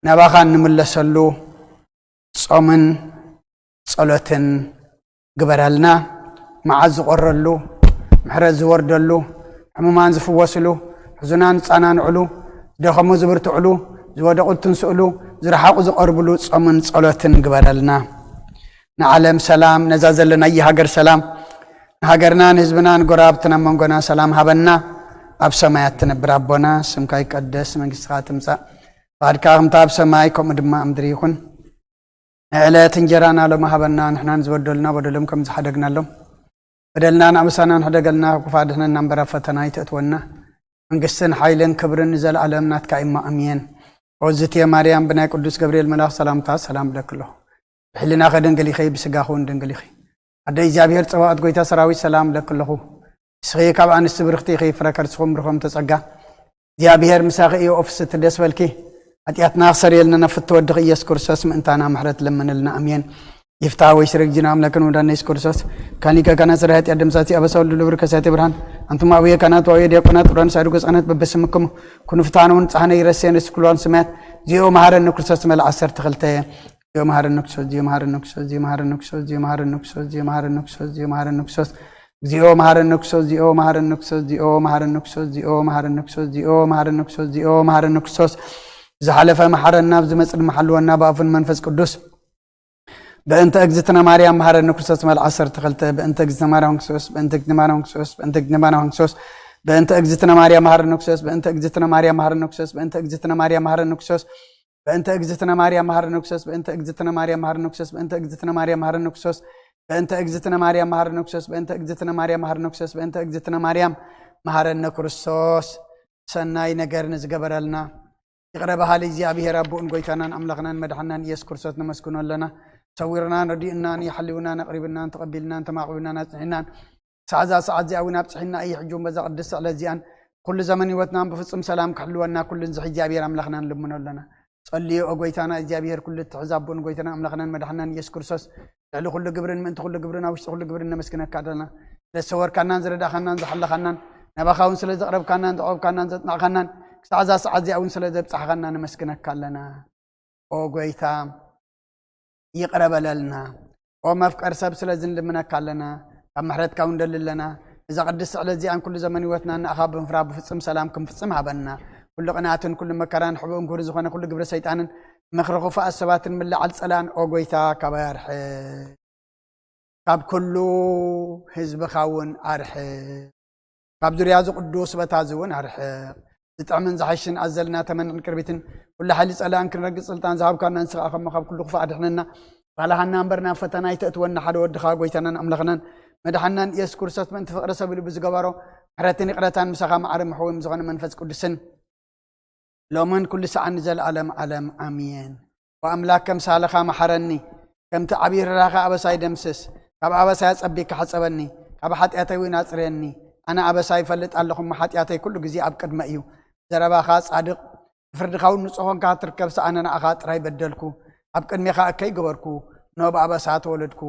ናባኻ እንምለሰሉ ጾምን ጸሎትን ግበረልና። መዓት ዝቖረሉ፣ ምሕረት ዝወርደሉ፣ ሕሙማን ዝፍወስሉ፣ ሕዙናን ዝጸናንዕሉ፣ ዝደኸሙ ዝብርትዕሉ፣ ዝወደቑ ዝትንስእሉ፣ ዝረሓቑ ዝቐርብሉ ጾምን ጸሎትን ግበረልና። ንዓለም ሰላም፣ ነዛ ዘለናያ ሃገር ሰላም፣ ንሃገርና ንህዝብና ንጎረባብትና መንጎና ሰላም ሃበና። ኣብ ሰማያት ትነብር ኣቦና፣ ስምካ ይቀደስ፣ መንግስትኻ ትምጻእ፣ ፍቓድካ ከምታ ኣብ ሰማይ ከምኡ ድማ ኣብ ምድሪ ይኹን። ንዕለት እንጀራና ሎሚ ሃበና፣ ንሕናን ዝበደሉና በደሎም ከም ዝሓደግናሎም፣ በደልናን ኣበሳናን ሕደገልና፣ ካብ ክፉእ ኣድሕነና እምበር ኣብ ፈተና ኣይተእትወና። መንግስትን ሓይልን ክብርን ንዘለኣለም ናትካ እሞ ኣሜን። ኦዝትየ ማርያም ብናይ ቅዱስ ገብርኤል መልኣኽ ሰላምታ ሰላም እብለኪ ኣለኹ። ብሕልናኺ ድንግል ኢኺ፣ ብስጋኺ እውን ድንግል ኢኺ። ኣደ እግዚኣብሔር ጸባኦት ጎይታ ሰራዊት ሰላም እብለኪ ኣለኹ። ንስኺ ካብ ኣንስቲ ብርኽቲ ኢኺ፣ ፍረ ከርስኹም ብሩኽ ፍረ ጸጋ እግዚኣብሔር ምሳኺ እዩ። ኦፍስቲ ደስ በልኪ፣ ሓጢኣትና ክሰርየልና ናብ ፍትወድኺ ኢየሱስ ክርስቶስ ምእንታና ምሕረት ለምንልና። ኣሜን። ይፍታ ወይ ስርግ ጅና ኣምላክን ወዳና ኢየሱስ ክርስቶስ ካሊቀ ካህናት ስረ ኃጢአት ደምሳሲ አበሳ ሁሉ ልብር ከሳቴ ብርሃን አንቱም አቡየ ካህናት ወአቡየ ዲያቆናት ዑራን ሳድጎ ህፃናት በበስምክሙ ኩኑ ፍትሐነ ወንጽሐነ ይረሴን እስኩሏን ስማያት ዚኦ መሐረነ ክርስቶስ መልአ ዓሰርተ ክልተ ዚኦ መሐረነ ክርስቶስ ዚኦ መሐረነ ክርስቶስ ዚኦ መሐረነ ክርስቶስ ዚኦ መሐረነ ክርስቶስ ዚኦ መሐረነ ክርስቶስ ዚኦ መሐረነ ክርስቶስ ዚኦ መሐረነ ክርስቶስ ዚኦ መሐረነ ክርስቶስ ዚኦ መሐረነ ክርስቶስ ዚኦ መሐረነ ክርስቶስ ዚኦ መሐረነ ክርስቶስ ዚኦ መሐረነ ክርስቶስ ዝሓለፈ መሐረና፣ ኣብዚ መጽእ ድማ ሓልወና ብኣፉን መንፈስ ቅዱስ። በእንተ እግዝእትነ ማርያም መሐረነ ክርስቶስ መልአ ዓሰርተ ክልተ በእንተ እግዝእትነ ማርያም ክርስቶስ በእንተ እግዝእትነ ማርያም ክርስቶስ በእንተ እግዝእትነ ማርያም ክርስቶስ በእንተ እግዝእትነ ማርያም መሐረነ ክርስቶስ በእንተ እግዝእትነ ማርያም መሐረነ ክርስቶስ በእንተ እግዝእትነ ማርያም መሐረነ ክርስቶስ በእንተ እግዝእትነ ማርያም መሐረነ ክርስቶስ በእንተ እግዝእትነ ማርያም መሐረነ ክርስቶስ በእንተ እግዝእትነ ማርያም መሐረነ ክርስቶስ በእንተ እግዝእትነ ማርያም መሐረነ ክርስቶስ በእንተ እግዝእትነ ማርያም መሐረነ ክርስቶስ በእንተ እግዝእትነ ማርያም መሐረነ ክርስቶስ ሰናይ ነገር ንዝገበረልና ይቕረ በሃሊ እግዚኣብሔር ኣቦኡን ጎይታናን ኣምላኽናን መድሓናን ኢየሱስ ክርስቶስ ነመስግኖ ኣለና። ሰዊርናን ረዲእናን እዩ ሓልውናን ኣቕሪብናን ተቐቢልናን ተማቕቢልናን ኣጽኒዕናን። ሳዕዛ ሰዓት እዚኣ እውን ኣብጽሒና እዩ። ሕጂ እውን በዛ ቅድስቲ ዕለት እዚኣን ኩሉ ዘመን ህይወትናን ብፍጹም ሰላም ክሕልወና ኩሉ ንዝሒ እግዚኣብሔር ኣምላኽና ንልምኖ ኣለና። ጸልዮ ኦ ጎይታና እግዚኣብሔር ኩሉ እትሕዝ ኣቦን ጎይታና ኣምላኽናን መድሓናን ኢየሱስ ክርስቶስ ልዕሊ ኩሉ ግብርን ምእንቲ ኩሉ ግብርን ኣብ ውሽጢ ኩሉ ግብርን ነመስግነካ ኣለና። ስለ ዝሰወርካናን ዝረዳእኻናን ዝሓለኻናን ናባኻ እውን ስለ ዘቕረብካናን ዘቕረብካናን ዘጽናዕካናን ክሳዕ እዛ ሰዓት እዚኣ እውን ስለ ዘብጻሕኻና ነመስግነካ ኣለና። ኦ ጎይታ ይቕረ በለልና። ኦ መፍቀር ሰብ ስለዚ ንልምነካ ኣለና። ካብ ምሕረትካ እውን ደሊ ኣለና። እዛ ቅድስቲ ዕለት እዚኣን ኩሉ ዘመን ህይወትና ንኣኻ ብምፍራ ብፍጹም ሰላም ክንፍጽም ሃበና። ኩሉ ቅንኣትን ኩሉ መከራን ሕቡእን ክቡር ዝኾነ ኩሉ ግብሪ ሰይጣንን ምኽሪ ክፉኣት ሰባትን ምልዓል ጸላእን ኦ ጎይታ ካባይ ኣርሕቕ። ካብ ኩሉ ህዝብኻ እውን ኣርሕቕ። ካብ ዙርያ እዚ ቅዱስ ቦታ እዚ እውን ኣርሕቕ። ዝጥዕምን ዝሓሽን ኣዘልና ተመንዕን ቅርቢትን ኩሉ ሓይሊ ጸላእን ክንረግጽ ስልጣን ዝሃብካና ንስኻ ከሞ ካብ ኩሉ ክፉእ ኣድሕነና። ባልሃና እምበር ናብ ፈተና ኣይተእትወና ሓደ ወድኻ ጎይታናን ኣምላኽናን መድሓናን ኢየሱስ ክርስቶስ ምእንቲ ፍቕሪ ሰብ ኢሉ ብዝገበሮ ምሕረትን ይቕረታን ምሳኻ መዓረ ምሕውም ዝኾነ መንፈስ ቅዱስን ሎምን ኩሉ ሰዓን ንዘለኣለም ዓለም ኣሜን። ወኣምላክ ከምሳልኻ መሓረኒ፣ ከምቲ ዓብዪ ርህራኸ ኣበሳይ ደምስስ፣ ካብ ኣበሳይ ኣጸቢካ ሕጸበኒ፣ ካብ ሓጢኣተይ እውን ኣጽርየኒ። ኣነ ኣበሳይ ይፈልጥ ኣለኹ እሞ ሓጢኣተይ ኩሉ ግዜ ኣብ ቅድመ እዩ። ዘረባኻ ጻድቕ፣ ብፍርድኻ እውን ንጹህ ኾንካ ትርከብሲ ኣነ ንኣኻ ጥራይ በደልኩ፣ ኣብ ቅድሜኻ እከይ ገበርኩ፣ እነሆ ብኣበሳ ተወለድኩ።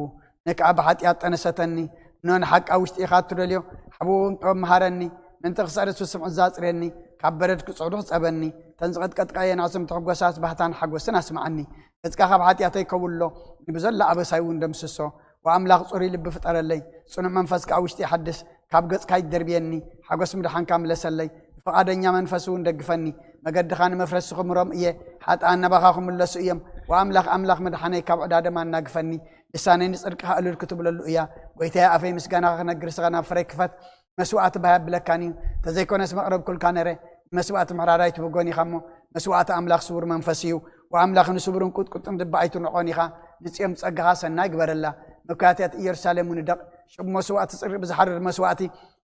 ንክኣ ብሓጢኣት ጠነሰተኒ። እነሆ ንሓቂ ኣብ ውሽጢ ኢኻ እትደልዮ፣ ሓብኡ እውን ጥበብ መሃረኒ። ምእንቲ ክስዕርስ ብስምዒት ዛጽርየኒ፣ ካብ በረድ ክጽዕዱ ክጸበኒ። እተን ዝቐጥቀጥካየን ኣዕጽምቲ ሕጎሳት ባህታን ሓጎስን ኣስምዓኒ። ገጽካ ካብ ሓጢኣተይ ከውሎ፣ ንብዘሎ ኣበሳይ እውን ደምስሶ። ወኣምላኽ ጽሩይ ልቢ ፍጠረለይ፣ ጽኑዕ መንፈስ ከኣ ውሽጢ ሓድስ። ካብ ገጽካ ይደርብየኒ፣ ሓጎስ ምድሓንካ ምለሰለይ። ብፍቓደኛ መንፈስ እውን ደግፈኒ። መገድኻ ንመፍረስ ክምሮም እየ፣ ሓጥኣን ናባኻ ክምለሱ እዮም። ወኣምላኽ ኣምላኽ መድሓነይ ካብ ዕዳ ደም ኣናግፈኒ። ልሳነይ ንጽድቅኻ እልል ክትብለሉ እያ። ጎይታየ ኣፈይ ምስጋናኻ ክነግር ስኻ ናብ ፍረይ ክፈት። መስዋእቲ ባህ የብለካን እዩ። ተዘይኮነስ መቕረብኩልካ ነረ። መስዋእቲ ምሕራር ኣይትብጎን ኢኻ እሞ መስዋእቲ ኣምላኽ ስውር መንፈስ እዩ። ወኣምላኽ ንስውርን ቁጥቁጥን ልቢ ኣይትንዕቆን ኢኻ። ንጽዮም ጸጋኻ ሰናይ ግበረላ። መካትያት ኢየሩሳሌም ውንደቕ። ሽቡ መስዋእቲ ጽርእ ብዝሓርር መስዋእቲ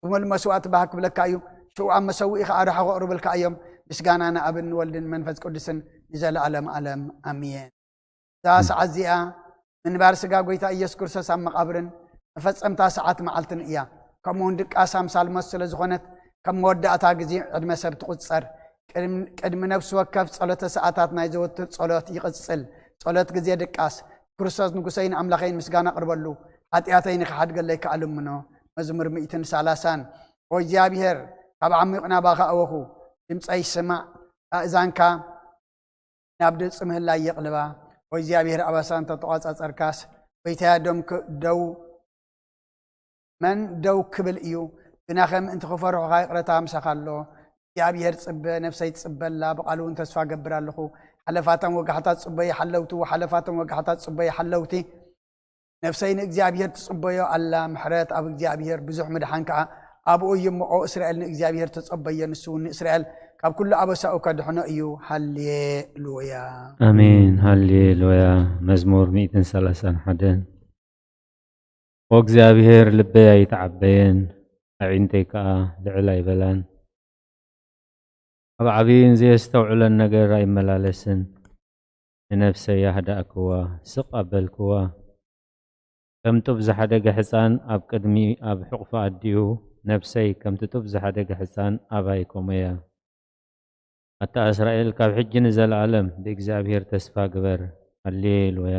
ብምሉእ መስዋእቲ ባህ ክብለካ እዩ። ሽኡ ኣብ መሰውኢኻ ኣርሑ ከቕርብልካ እዮም። ምስጋና ንኣብን ንወልድን መንፈስ ቅዱስን ንዘለኣለም ዓለም ኣሜን። እዛ ሰዓት እዚኣ ምንባር ስጋ ጎይታ ኢየሱስ ክርስቶስ ኣብ መቓብርን መፈጸምታ ሰዓት መዓልትን እያ። ከምኡ እውን ድቃስ ኣምሳል ሞት ስለ ዝኾነት ከም መወዳእታ ግዜ ዕድመ ሰብ ትቑጸር። ቅድም-፣ ቅድሚ ነፍሲ ወከፍ ጸሎተ ሰዓታት ናይ ዘወትር ጸሎት ይቕጽል። ጸሎት ግዜ ድቃስ። ክርስቶስ ንጉሰይን ኣምላኸይን ምስጋና ኣቕርበሉ፣ ሓጢኣተይ ንኽሓድገለይ ከኣ ልምኖ። መዝሙር ሚእትን ሰላሳን። ኦ እግዚኣብሔር፣ ካብ ዓሚቕ ናባኻ ኣወኹ፣ ድምፀይ ስማዕ፣ ኣእዛንካ ናብ ድምፂ ምህላይ የቕልባ። ወይ እግዚኣብሔር ኣባሳ እንተተቋጻጸርካስ፣ ጎይታያ ደም ክ-፣ ደው መን ደው ክብል እዩ? ግናኸ ምእንቲ ክፈርሑኻ ይቕረታ ምሳኻ ኣሎ። እግዚኣብሔር ጽበ፣ ነፍሰይ ትጽበላ፣ ብቓሉ እውን ተስፋ እገብር ኣለኹ። ሓለፋቶም ወጋሕታ ጽበዩ ሓለውቲ፣ ሓለፋቶም ወጋሕታ ጽበዩ ሓለውቲ። ነፍሰይ ንእግዚኣብሔር ትጽበዮ ኣላ፣ ምሕረት ኣብ እግዚኣብሔር፣ ብዙሕ ምድሓን ከኣ ኣብኡ እዩ እሞ፣ ኦ እስራኤል ንእግዚኣብሔር ተጸበዮ፣ ንሱ እውን ንእስራኤል ካብ ኩሉ ኣበሳኡ ከድሕኖ እዩ። ሃሌሉያ። ኣሜን፣ ሃሌሉያ። መዝሙር ሚእትን ሰላሳን ሓደን። ኦ እግዚኣብሔር፣ ልበይ ኣይተዓበየን፣ ኣዒንተይ ከኣ ልዕል ኣይበላን። ኣብ ዓብይን ዘየስተውዕለን ነገር ኣይመላለስን። ንነፍሰይ ኣህዳእክዋ፣ ስቕ ኣበልክዋ። ከም ጡብ ዝሓደገ ሕፃን ኣብ ቅድሚ ኣብ ሕቑፊ ኣዲኡ፣ ነፍሰይ ከምቲ ጡብ ዝሓደገ ሕፃን ኣባይ ከምኡ እያ። ኣታ እስራኤል፣ ካብ ሕጂ ንዘለኣለም ብእግዚኣብሔር ተስፋ ግበር። ሃሌሉያ።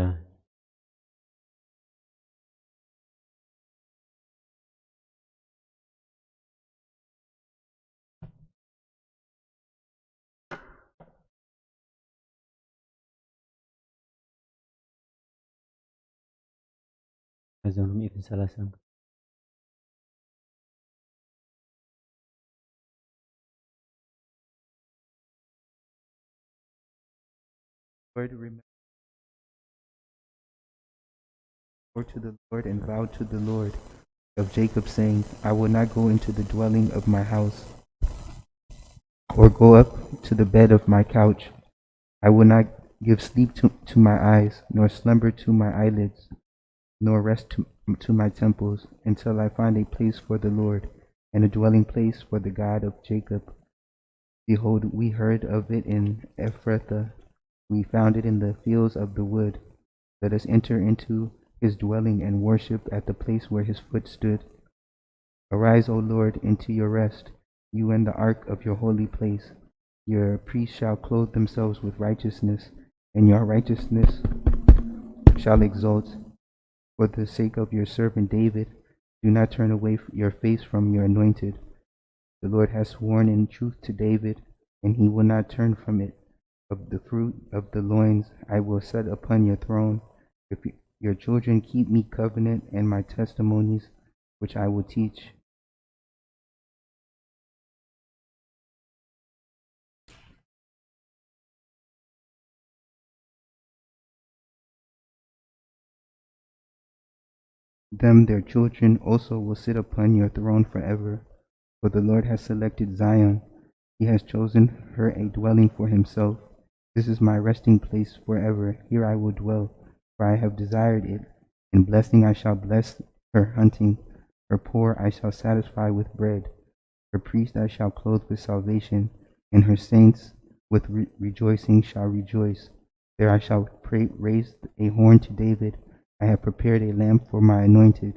እዞም ሚእትን ሰላሳን። Lord, remember, swore to the Lord and vowed to the Lord of Jacob, saying, I will not go into the dwelling of my house, or go up to the bed of my couch. I will not give sleep to, to my eyes, nor slumber to my eyelids, nor rest to, to my temples, until I find a place for the Lord, and a dwelling place for the God of Jacob. Behold, we heard of it in Ephrathah, we found it in the fields of the wood. Let us enter into his dwelling and worship at the place where his foot stood. Arise, O Lord, into your rest, you and the ark of your holy place. Your priests shall clothe themselves with righteousness, and your righteousness shall exalt. For the sake of your servant David, do not turn away your face from your anointed. The Lord has sworn in truth to David, and he will not turn from it. Of the fruit of the loins I will set upon your throne. If your children keep my covenant and my testimonies, which I will teach them, their children also will sit upon your throne forever. For the Lord has selected Zion. He has chosen her a dwelling for himself. This is my resting place forever. Here I will dwell, for I have desired it. In blessing I shall bless her hunting. Her poor I shall satisfy with bread. Her priests I shall clothe with salvation, and her saints with re-, rejoicing shall rejoice. There I shall pray, raise a horn to David. I have prepared a lamb for my anointed.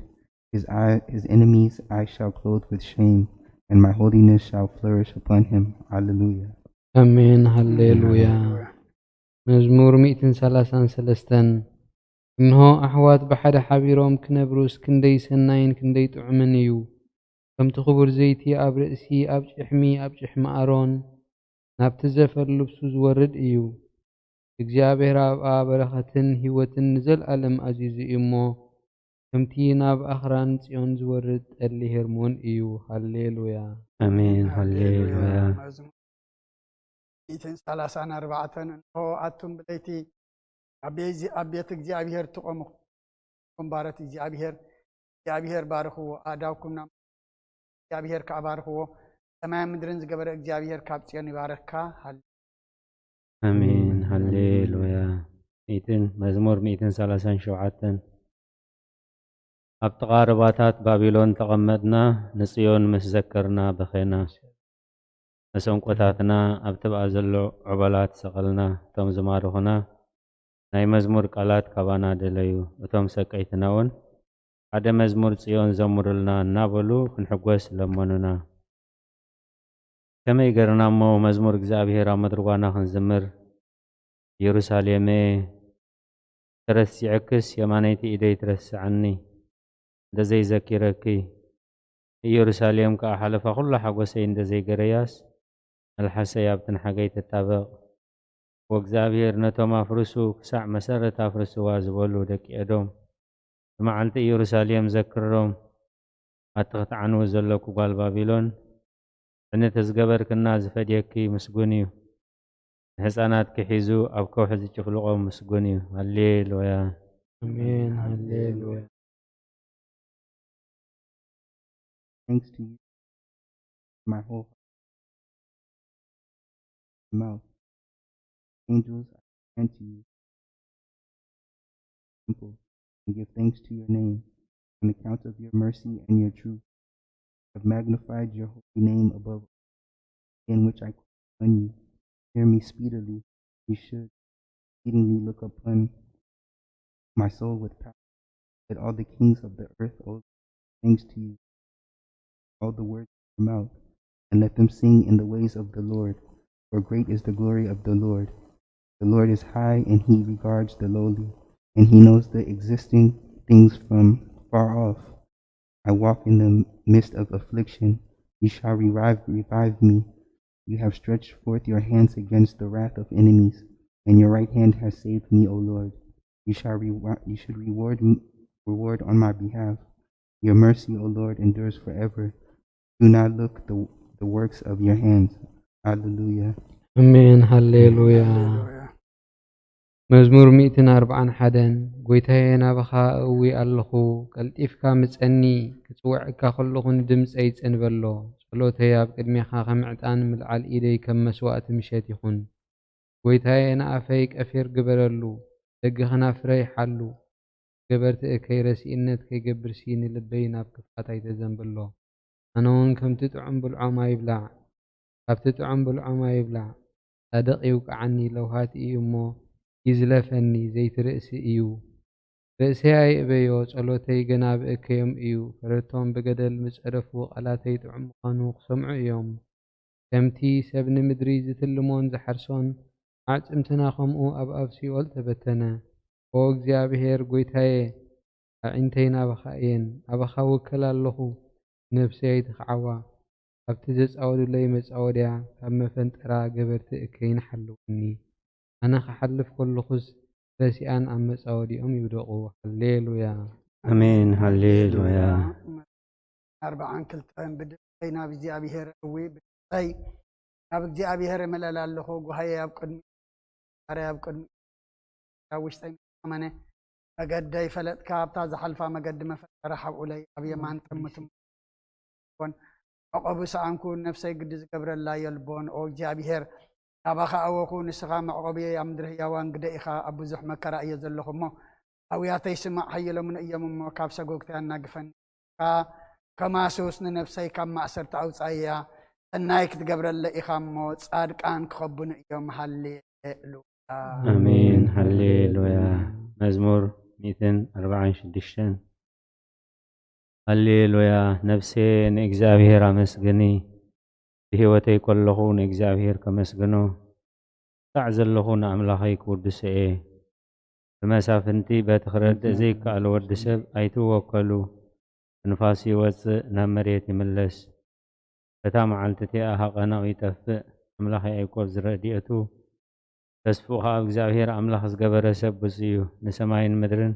His, eye, his enemies I shall clothe with shame, and my holiness shall flourish upon him. Alleluia. ኣሜን፣ ሃሌሉያ። መዝሙር ሚእትን ሰላሳን ሰለስተን። እንሆ፣ ኣሕዋት ብሓደ ሓቢሮም ክነብሩስ ክንደይ ሰናይን ክንደይ ጥዑምን እዩ! ከምቲ ክቡር ዘይቲ ኣብ ርእሲ፣ ኣብ ጭሕሚ፣ ኣብ ጭሕሚ ኣሮን፣ ናብቲ ዘፈር ልብሱ ዝወርድ እዩ። እግዚኣብሔር ኣብኣ በረኸትን ህይወትን ንዘለኣለም ኣዚዙ እዩ እሞ፣ ከምቲ ናብ ኣኽራን ጽዮን ዝወርድ ጠሊ ሄርሞን እዩ። ሃሌሉያ። ኣሜን፣ ሃሌሉያ። መዝሙር ሚእትን ሰላሳን ኣርባዕተን። እንሆ፣ ኣቱም ብለይቲ ኣብ ቤዚ-፣ ኣብ ቤት እግዚኣብሔር ትቖሙ፣ ኣቱም ባሮት እግዚኣብሔር፣ እግዚኣብሔር ባርኽዎ። ኣእዳውኩም ናብ እግዚኣብሔር ከኣ ባርኽዎ። ሰማይን ምድርን ዝገበረ እግዚኣብሔር ካብ ጽዮን ይባርኽካ። ሃሌ-፣ ኣሜን፣ ሃሌሉያ። ሚእትን፣ መዝሙር ሚእትን ሰላሳን ሸውዓተን። ኣብ ጥቓ ርባታት ባቢሎን ተቐመጥና፣ ንጽዮን ምስ ዘከርና በኸና። መሰንቆታትና ኣብ ትብኣ ዘሎ ዑበላት ሰቐልና። እቶም ዝማርኹና ናይ መዝሙር ቃላት ካባና ደለዩ። እቶም ሰቀይትና እውን ሓደ መዝሙር ጽዮን ዘምሩልና እናበሉ ክንሕጎስ ለመኑና። ከመይ ገርና እሞ መዝሙር እግዚኣብሔር ኣብ መድርጓና ክንዝምር? ኢየሩሳሌመ፣ ተረሲዐክስ የማነይቲ ኢደይ ትረስዓኒ፣ እንተዘይዘኪረኪ። ኢየሩሳሌም ከኣ ሓለፋ ኩሉ ሓጎሰይ እንተዘይገረያስ፣ መልሓሰይ ኣብቲ ንሓገይ ትጣበቕ። ወእግዚኣብሔር ነቶም ኣፍርሱ ክሳዕ መሰረት ኣፍርስዋ ዝበሉ ደቂ ኤዶም፣ ብመዓልቲ ኢየሩሳሌም ዘክሮም፣ ኣቲ ክትዓንዊ ዘለኩ ጓል ባቢሎን፣ እነተ ዝገበርክና ዝፈድየኪ ምስጉን እዩ። ንህፃናትኪ ሒዙ ኣብ ከውሒ ዝጭፍልቖም ምስጉን እዩ። ሃሌሉያ። ኣሜን። ሃሌሉያ። Thanks to you, my whole heart, mouth. Angels, I send to you, temple, and give thanks to your name on account of your mercy and your truth. Have magnified your holy name above all, in which I call on you. Hear me speedily. You should exceedingly look upon my soul with power. Let all the kings of the earth owe thanks to you. All the words of your mouth, and let them sing in the ways of the Lord. For great is the glory of the Lord. The Lord is high, and he regards the lowly, and he knows the existing things from far off. I walk in the midst of affliction. You shall revive, revive me. You have stretched forth your hands against the wrath of enemies, and your right hand has saved me, O Lord. You shall reward, you should reward, m- reward on my behalf. Your mercy, O Lord, endures forever. Do not look the, the works of your hands. Hallelujah. ኣሜን። ሃሌሉያ። መዝሙር ሚእትን ኣርብዓን ሓደን። ጎይታየ፣ ናባኻ እእዊ ኣለኹ፣ ቀልጢፍካ ምጸኒ። ክጽውዐካ ከለኹ ንድምጸይ ጽን በሎ። ጸሎተይ ኣብ ቅድሜኻ ከም ዕጣን፣ ምልዓል ኢደይ ከም መስዋእቲ ምሸት ይኹን። ጎይታየ፣ ንኣፈይ ቀፊር ግበረሉ፣ ደገ ኸናፍረይ ሓሉ። ገበርቲ እከይ ረሲእነት ከይገብርሲ፣ ንልበይ ናብ ክፍኣት ኣይተዘንብሎ። ኣነ እውን ከምቲ ጥዑም ብልዖም ኣይብላዕ፣ ካብቲ ጥዑም ብልዖም ኣይብላዕ። ጻድቕ ይውቅዓኒ፣ ለውሃት እዩ እሞ ይዝለፈኒ፣ ዘይቲ ርእሲ እዩ። ርእሰይ ኣይእበዮ፣ ጸሎተይ ግና ብእከዮም እዩ። ፈረድቶም ብገደል ምጸደፉ፣ ቃላተይ ጥዑም ምዃኑ ክሰምዑ እዮም። ከምቲ ሰብ ንምድሪ ዝትልሞን ዝሓርሶን፣ ኣዕጽምትና ኸምኡ ኣብ ኣብ ሲኦል ተበተነ። ኦ እግዚኣብሄር ጐይታየ፣ ኣዒንተይ ናባኻ እየን፣ ኣባኻ እውከል ኣለኹ፣ ነፍሰይ ኣይትኽዓዋ። ካብቲ ዘጻወዱለይ መጻወድያ፣ ካብ መፈንጠራ ገበርቲ እከይን ሓልወኒ። ኣነ ክሓልፍ ከለኹስ፣ ረሲኣን ኣብ መጻወዲኦም ይውደቑ። ሃሌሉያ። ኣሜን። ሃሌሉያ። ኣርብዓን ክልተን። ብድምፀይ ናብ እግዚኣብሄር እዊ፣ ብድምፀይ ናብ እግዚኣብሄር እምለል ኣለኹ። ጓህየ ኣብ ቅድሚ፣ ዛረይ ኣብ ቅድሚ፣ ኣብ ውሽጠይ ምስ ኣመነ፣ መገደይ ፈለጥካ፣ ኣብታ ዝሓልፋ መገዲ መፈጠረ ሓብኡለይ፣ ኣብ የማን ጥምትም ኮን። መዕቆቢ ሰኣንኩ፣ ነፍሰይ ግዲ ዝገብረላ የልቦን። ኦ እግዚኣብሄር፣ ናባኻ ኣወኹ፣ ንስኻ መዕቆብየይ፣ ኣብ ምድሪ ህያዋን ግደ ኢኻ። ኣብ ብዙሕ መከራ እየ ዘለኹ እሞ፣ ኣውያተይ ስማዕ፣ ሓይሎምን እዮም እሞ፣ ካብ ሰጎግተይ ኣናግፈኒ። ከማሱስ ንነፍሰይ ካብ ማእሰርቲ ኣውጻእያ። ሰናይ ክትገብረለ ኢኻ እሞ፣ ጻድቃን ክኸቡኒ እዮም። ሃሌሉያ። ኣሜን። ሃሌሉያ። መዝሙር ሚእትን ኣርባዓን ሽዱሽተን። ሃሌሉያ። ነፍሴ ንእግዚኣብሔር ኣመስግኒ፣ ብህይወተይ ከለኹ ንእግዚኣብሔር ከመስግኖ፣ ክሳዕ ዘለኹ ንኣምላኸይ ክውድሶ እየ። ብመሳፍንቲ በቲ ክረድእ ዘይከኣል ወዲ ሰብ ኣይትወከሉ። ንፋስ ይወጽእ፣ ናብ መሬት ይምለስ። በታ መዓልቲ እቲኣ ሃቐናኡ ይጠፍእ። ኣምላኽ ያዕቆብ ዝረድኤቱ፣ ተስፍኡ ኸኣ ኣብ እግዚኣብሔር ኣምላኽ ዝገበረ ሰብ ብፁዕ እዩ። ንሰማይን ምድርን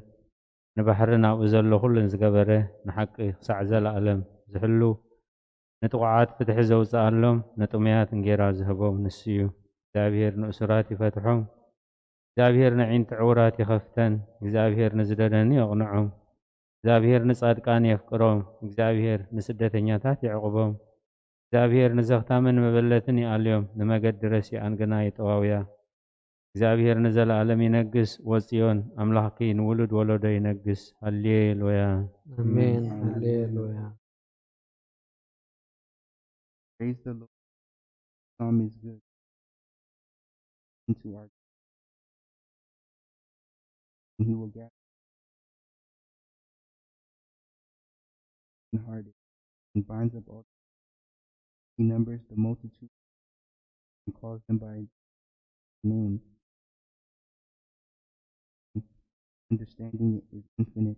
ንባሕርን ኣብኡ ዘሎ ኹሉን ዝገበረ፣ ንሓቂ ክሳዕ ዘለኣለም ዝሕሉ፣ ንጥቑዓት ፍትሒ ዘውጽኣሎም፣ ንጥሙያት እንጌራ ዝህቦም ንሱ እዩ። እግዚኣብሔር ንእሱራት ይፈትሖም። እግዚኣብሔር ነዒንቲ ዕውራት ይኸፍተን። እግዚኣብሔር ንዝደነኑ የቕንዖም። እግዚኣብሔር ንጻድቃን የፍቅሮም። እግዚኣብሔር ንስደተኛታት የዕቑቦም። እግዚኣብሔር ንዘኽታምን መበለትን ይኣልዮም፣ ንመገዲ ረሲኣን ግና የጠዋውያ። እግዚኣብሔር ንዘለኣለም ይነግስ፣ ወጽዮን ኣምላኽኪ ንውሉድ ወለዶ ይነግስ። ሃሌሉያ። ኣሜን። ሃሌሉያ። Praise the Lord. Psalm is good. Into our and he will gather and hearted and binds up all. He numbers the multitude and calls them by name. Understanding is infinite.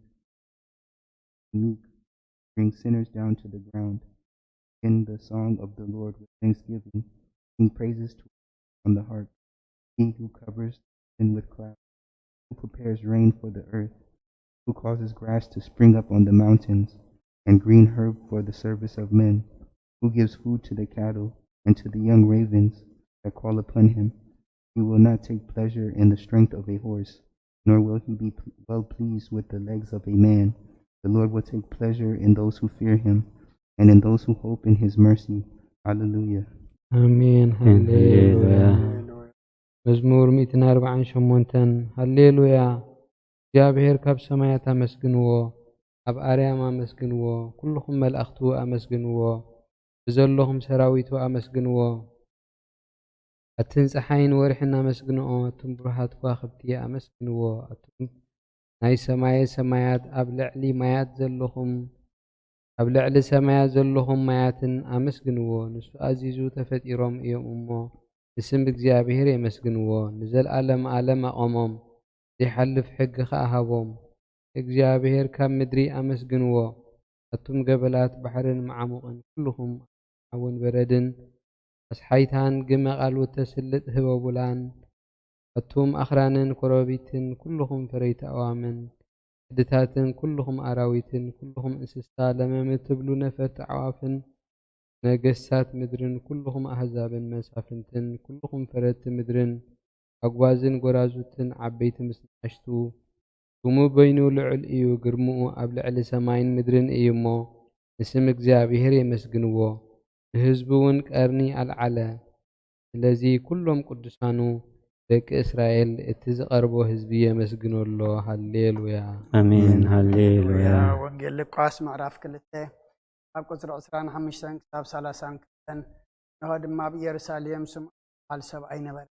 Meek, bring sinners down to the ground. In the song of the Lord with thanksgiving, sing praises to on the harp. He who covers the heaven with clouds, who prepares rain for the earth, who causes grass to spring up on the mountains, and green herb for the service of men, who gives food to the cattle and to the young ravens that call upon him. He will not take pleasure in the strength of a horse, nor will he be p- well pleased with the legs of a man. The Lord will take pleasure in those who fear him and in those who hope in his mercy. Hallelujah. ኣሜን። ኣሜን። ሃሌሉያ። ሃሌሉያ። መዝሙር ሚእትን ኣርባዓን ሸሞንተን። ሃሌሉያ። እግዚኣብሔር ካብ ሰማያት ኣመስግንዎ፣ ኣብ ኣርያም ኣመስግንዎ፣ ኩልኹም መላእኽቱ ኣመስግንዎ፣ ብዘለኹም ሰራዊቱ ኣመስግንዎ። ኣትን ፀሓይን ወርሕን ኣመስግንኦ፣ ኣቱም ብሩሃት ከዋኽብቲ ኣመስግንዎ፣ ኣቱም ናይ ሰማየ ሰማያት ኣብ ልዕሊ ማያት ዘለኹም ኣብ ልዕሊ ሰማያት ዘለኹም ማያትን ኣመስግንዎ። ንሱ ኣዚዙ ተፈጢሮም እዮም እሞ ንስም እግዚኣብሔር የመስግንዎ። ንዘልኣለም ኣለም ኣቐሞም፣ ዘይሓልፍ ሕጊ ኸኣ ሃቦም። እግዚኣብሔር ካብ ምድሪ ኣመስግንዎ። ኣቱም ገበላት ባሕርን መዓሙቕን ኩልኹም ሓውን በረድን ኣስሓይታን ግመ ቃል ወተስልጥ ህበቡላን ኣቱም ኣኽራንን ኮረቢትን ኩልኹም ፈረይቲ ኣዋምን ሕድታትን ኩልኹም ኣራዊትን ኩልኹም እንስሳ ለመም ትብሉ ነፈርቲ ኣዕዋፍን ነገስታት ምድርን ኩልኹም ኣህዛብን መሳፍንትን ኩልኹም ፈረድቲ ምድርን ኣጓዝን ጎራዙትን ዓበይቲ ምስ ንኣሽቱ ስሙ በይኑ ልዑል እዩ፣ ግርምኡ ኣብ ልዕሊ ሰማይን ምድርን እዩ እሞ ንስም እግዚኣብሔር የመስግንዎ። ንህዝቡ እውን ቀርኒ ኣልዓለ። ስለዚ ኩሎም ቅዱሳኑ ደቂ እስራኤል እቲ ዝቐርቦ ህዝቢ የመስግኖ ኣሎ። ሃሌሉያ። ኣሜን። ሃሌሉያ። ወንጌል ሉቃስ ምዕራፍ ክልተ ካብ ቁፅሪ ዕስራን ሓሙሽተን ክሳብ ሰላሳን ክልተን። ንሆ ድማ ኣብ ኢየሩሳሌም ስምዖን ዝበሃል ሰብኣይ ነበረ።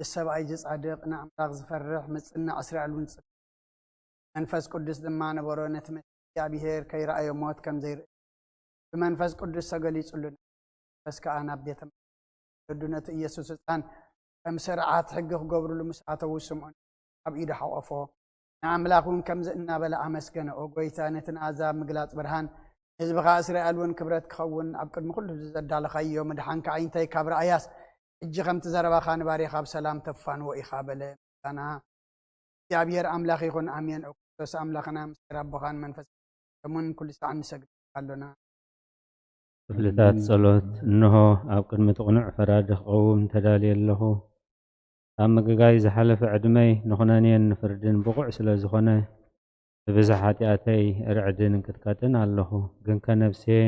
እዚ ሰብኣይ እዚ ጻድቕ ንኣምላኽ ዝፈርሕ ምጽናዕ እስራኤል እውን ጽ መንፈስ ቅዱስ ድማ ነበሮ። ነቲ መሲሕ እግዚኣብሔር ከይረኣዮ ሞት ከም ዘይርኢ ብመንፈስ ቅዱስ ተገሊጹሉ። መንፈስ ከኣ ናብ ቤተ ወለዱ ነቲ ኢየሱስ ህጻን ከም ስርዓት ሕጊ ክገብርሉ ምስ ኣተዉ ስምዖን ኣብ ኢዱ ሓቆፎ። ንኣምላኽ እውን ከምዚ እናበለ ኣመስገነ፣ ኦ ጎይታ፣ ነቲ ንኣዛብ ምግላጽ ብርሃን፣ ንህዝብኻ እስራኤል እውን ክብረት ክኸውን ኣብ ቅድሚ ኩሉ ህዝቢ ዘዳለኻዮ ምድሓንካ ኣይንታይ ካብ ረኣያስ፣ ሕጂ ከምቲ ዘረባኻ ንባርያ ካብ ሰላም ተፋንዎ ኢኻ በለ። ምስጋና እግዚኣብሔር ኣምላኽ ይኹን፣ ኣሜን። ኦ ክርስቶስ ኣምላኽና፣ ምስጢር ኣቦኻን መንፈስ ቅዱስን ኩሉ ሳዕ ንሰግድ ኣሎና። ክፍልታት ጸሎት። እንሆ ኣብ ቅድሚ እቲ ቅኑዕ ፈራዲ ክቐውም ተዳልየ ኣለኹ። ኣብ ምግጋይ ዝሓለፈ ዕድመይ ንኹነኔን ንፍርድን ብቑዕ ስለ ዝኾነ፣ ብብዝሒ ሓጢኣተይ ርዕድን እንቅጥቃጥን ኣለኹ። ግንከ ነፍስየ፣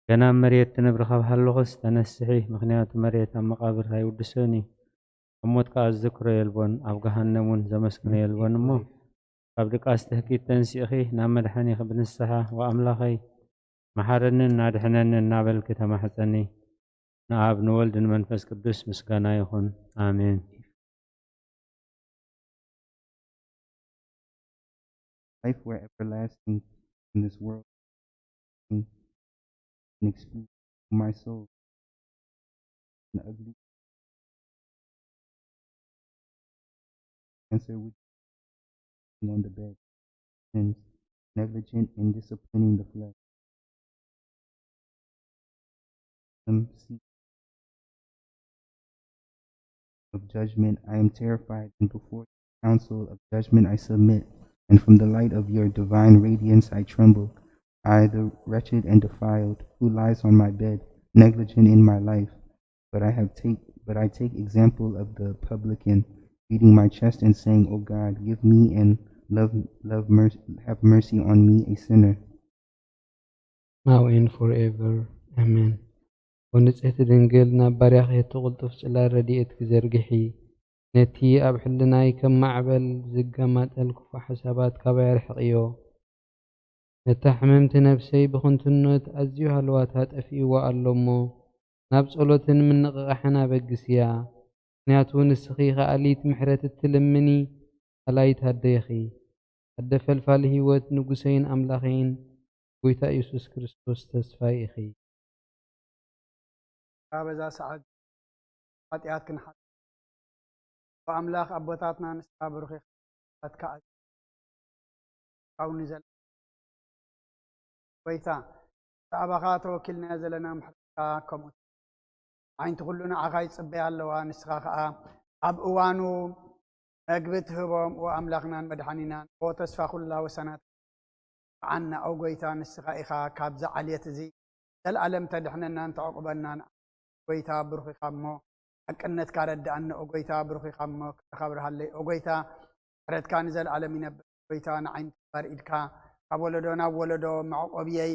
ገና ኣብ መሬት ትነብሪ ካብ ሃለኹስ ተነስሒ፣ ምኽንያቱ መሬት ኣብ መቓብር ኣይውድሶን እዩ። ኣብ ሞት ከኣ ዝዝክሮ የልቦን፣ ኣብ ገሃነም እውን ዘመስግኖ የልቦን። እሞ ካብ ድቃስ ትህኪት ተንሲእኺ ናብ መድሓኒኺ ብንስሓ፣ ወኣምላኸይ፣ መሓረንን ኣድሕነንን እናበልኪ ተማሕጸኒ። ንኣብ ንወልድ ንመንፈስ ቅዱስ ምስጋና ይኹን። ኣሜን። Life were everlasting in this world, an excuse for my soul, an ugly answer which on the bed, and negligent in disciplining the flesh. Am seat of judgment I am terrified, and before the council of judgment I submit, and from the light of your divine radiance I tremble. I, the wretched and defiled, who lies on my bed, negligent in my life, but I have take but I take example of the publican, beating my chest and saying, O God, give me and love love mercy have mercy on me, a sinner. Now and forever. ኣሜን። ወንጽሕቲ ድንግል፣ ናብ ባርያኺ እቲ ቅልጡፍ ጽላል ረድኤትኪ ዘርግሒ። ነቲ ኣብ ሕልናይ ከም ማዕበል ዝገማጠል ክፉእ ሓሳባት ካባይ ኣርሕቕዮ። ነታ ሕምምቲ ነፍሰይ ብኽንቱነት ኣዝዩ ሃለዋታ ጠፊእዋ ኣሎ እሞ፣ ናብ ጸሎትን ምንቕቓሕን ኣበግስያ። ምኽንያቱ ንስኺ ከኣሊት ምሕረት እትልምኒ ኣላይት ኣደይ ኢኺ። ኣደ ፈልፋሊ ህይወት፣ ንጉሰይን ኣምላኸይን፣ ጎይታ ኢየሱስ ክርስቶስ ተስፋይ ኢኺ። ካብ በዛ ሰዓት ሓጢኣት ክንሓ ኣምላኽ ኣቦታትና ንስኻ ብሩኽ ኢኻ። ኣትካ ኣውኒ ዘለ ጎይታ፣ ብዛዕባኻ ተወኪልናዮ ዘለና ምሕረትካ ከምኡ። ዓይንቲ ኩሉ ንዓኻ ይጽበያ ኣለዋ፣ ንስኻ ኸኣ ኣብ እዋኑ መግቢ ትህቦም፣ ኦ ኣምላኽናን መድሓኒናን፣ ኦ ተስፋ ኩላ ወሰናት፣ ከዓና፣ ኦ ጎይታ፣ ንስኻ ኢኻ ካብዚ ዓሌት እዚ ዘልኣለም ተድሕነናን ተዕቑበናን። ጎይታ ብሩኽ ኢኻ እሞ፣ ሓቅነትካ ረድኣኒ። ኦ ጎይታ ብሩኽ ኢኻ እሞ፣ ክብርኻ ብርሃለይ። ኦ ጎይታ፣ ምሕረትካ ንዘልኣለም ይነብር። ጎይታ ንዓይ ባር ኢድካ ካብ ወለዶ ናብ ወለዶ መዕቆብየይ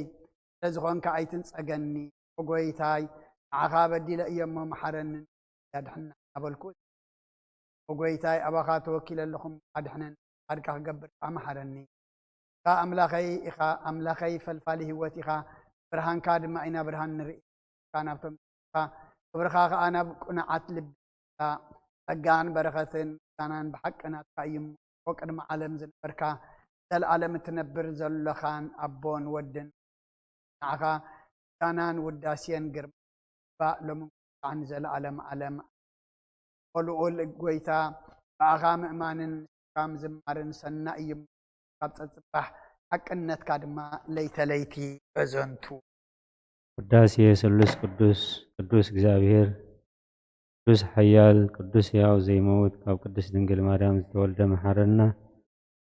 ስለ ዝኾንካ ኣይትንጸገኒ። ኦ ጎይታይ፣ ንዓኻ በዲለ እየ እሞ መሓረኒ፣ ኣድሕነኒ እናበልኩ፣ ኦ ጎይታይ፣ ኣባኻ ተወኪለ ኣለኹም፣ ኣድሕነኒ፣ ፍቓድካ ክገብር ከኣ መሓረኒ። ኢኻ ኣምላኸይ ኢኻ፣ ኣምላኸይ ፈልፋሊ ህይወት ኢኻ፣ ብርሃንካ ድማ ኢና ብርሃን ንርኢ። ኢኻ ናብቶም ኢኻ፣ ክብርኻ ከኣ ናብ ቅኑዓት ልቢ ኢኻ። ጸጋን በረኸትን ምስጋናን ብሓቂ ናትካ እዩ እሞ፣ ቅድሚ ዓለም ዝነበርካ፣ ዘልኣለም እትነብር ዘሎኻን ኣቦን ወድን ንዓኻ ምስጋናን ውዳሴን ግርማ ይግባእ፣ ሎምን ክሳዕ ንዘለኣለም ዓለም። ኦ ልዑል ጎይታ፣ ብኣኻ ምእማንን ንስኻ ምዝማርን ሰናይ እዩ። ካብ ጸጽባሕ ሓቅነትካ ድማ ለይተ ለይቲ በዘንቱ። ውዳሴ ስሉስ ቅዱስ፣ ቅዱስ እግዚኣብሔር፣ ቅዱስ ሓያል፣ ቅዱስ ሕያው ዘይመውት፣ ካብ ቅድስት ድንግል ማርያም ዝተወልደ መሓረና።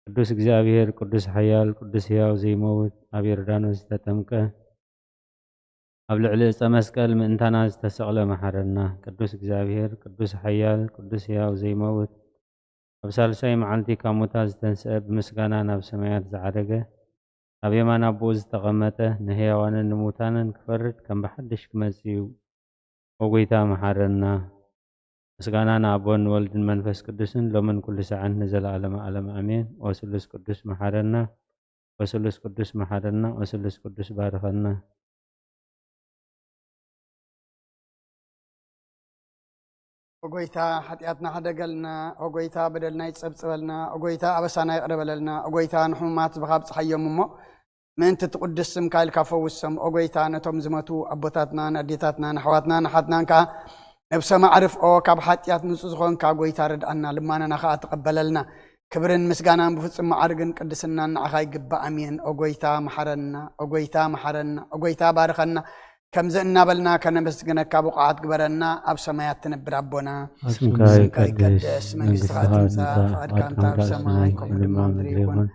ቅዱስ እግዚኣብሔር፣ ቅዱስ ሓያል፣ ቅዱስ ሕያው ዘይመውት፣ ኣብ ዮርዳኖስ ዝተጠምቀ፣ ኣብ ልዕሊ ዕፀ መስቀል ምእንታና ዝተሰቕለ መሓረና። ቅዱስ እግዚኣብሔር፣ ቅዱስ ሓያል፣ ቅዱስ ሕያው ዘይመውት፣ ኣብ ሳልሳይ መዓልቲ ካብ ሙታት ዝተንስአ፣ ብምስጋና ናብ ሰማያት ዝዓረገ፣ ኣብ የማን ኣቦኡ ዝተቐመጠ፣ ንህያዋንን ንምውታንን ክፈርድ ከም ብሓድሽ ክመጽእ እዩ። ኦ ጎይታ መሓረና። ምስጋና ንኣቦን ንወልድን መንፈስ ቅዱስን ሎምን ኩሉ ሰዓት ንዘለዓለመ ዓለም ኣሜን። ኦ ስሉስ ቅዱስ መሓረና። ኦ ስሉስ ቅዱስ መሓረና። ኦ ስሉስ ቅዱስ ባርኸና። ኦ ጎይታ፣ ሓጢኣትና ሕደገልና። ኦ ጎይታ፣ በደልና ይጸብጽበልና። ኦ ጎይታ፣ ኣበሳና ይቕረ በለልና። ኦ ጎይታ፣ ንሕሙማት ዝባኻ ኣብጽሓዮም እሞ፣ ምእንቲ ትቕዱስ ስምካ ኢልካ ፈውሶም። ኦ ጎይታ፣ ነቶም ዝመቱ ኣቦታትናን ኣዴታትናን ኣሕዋትናን ኣሓትናን ከኣ ነብሶም ኣዕርፍ። ኦ ካብ ሓጢኣት ንጹህ ዝኾንካ ጎይታ፣ ርድኣና፣ ልማናና ከኣ ተቐበለልና። ክብርን ምስጋናን ብፍጹም መዓርግን ቅድስናን ንዓኻ ይግባእ። ኣሜን። ኦ ጎይታ፣ መሓረና። ኦ ጎይታ፣ መሓረና። ኦ ጎይታ፣ ባርኸና። ከምዚ እናበልና ከነመስግነካ ብቑዓት ግበረና። ኣብ ሰማያት ትነብር ኣቦና፣ ስምካ ስምካ ይቀደስ፣ ይቀደስ፣ መንግስትኻ መንግስትኻ ትምጻእ፣ ትምጻእ፣ ፍቓድካ ፍቓድካ እንተ ኣብ ከምቲ ኣብ ሰማይ ሰማይ ከምኡ ከምኡ ድማ ድማ ኣብ ምድሪ ምድሪ ይኹን። ይኹን።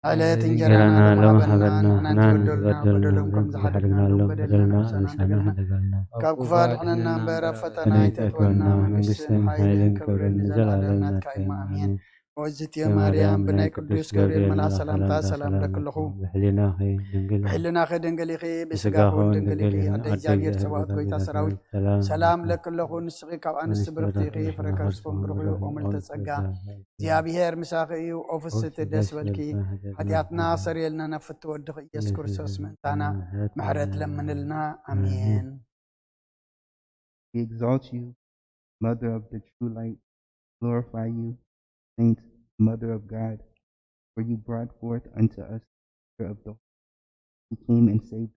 ዕለት ዕለት እንጀራና እንጀራና ሎም ሎም ሃበና፣ ሃበና፣ ንሕና ንሕና ንበደሎም ከም ንበደሎም ዝሓደግናሎም በደልና በደልና ንስኻ ንስኻ ንሕና ንስኻ ንሕና ንሕና ንሕና ንሕና ንሕና ካብ ክፉ ኣድሕነና እምበር፣ ኣብ ፈተና ኣይተእትወና። ኣይተእትወና። መንግስትን መንግስትን ሓይልን ሓይልን ክብርን ክብርን ንዘለኣለም ንዘለኣለም ናትካ እዩ። ናትካ እዩ። ኣሜን። ኣሜን። ኦዝቲ ማርያም፣ ብናይ ቅዱስ ገብርኤል መልኣኽ ሰላምታ ሰላም ለኪ ኣለኹ። ብሕሊናኺ ድንግል ኢኺ። ብሕሊናኺ ድንግል ኢኺ፣ ብስጋኺ እውን ድንግል ኢኺ። ኣደ እግዚኣብሔር ጸባኦት፣ ጎይታ ሰራዊት፣ ሰላም ለኪ ኣለኹ። ንስኺ ካብ ኣንስቲ ብርኽቲ ኢኺ፣ ፍረ ከርስኹም ብሩኽ እዩ። ኦ ምልዕተ ጸጋ፣ እግዚኣብሔር ምሳኺ እዩ። ኦ ፍስሕቲ ደስ በልኪ፣ ሓጢኣትና ሰሪየልና ናብ ፍትወ ወድኺ ኢየሱስ ክርስቶስ ምእንታና ምሕረት ለምንልና። ኣሜን። We exalt you, Mother of the true light, glorify you, Saint, Mother of God, for you brought forth unto us the Savior of the whole, who came and saved us.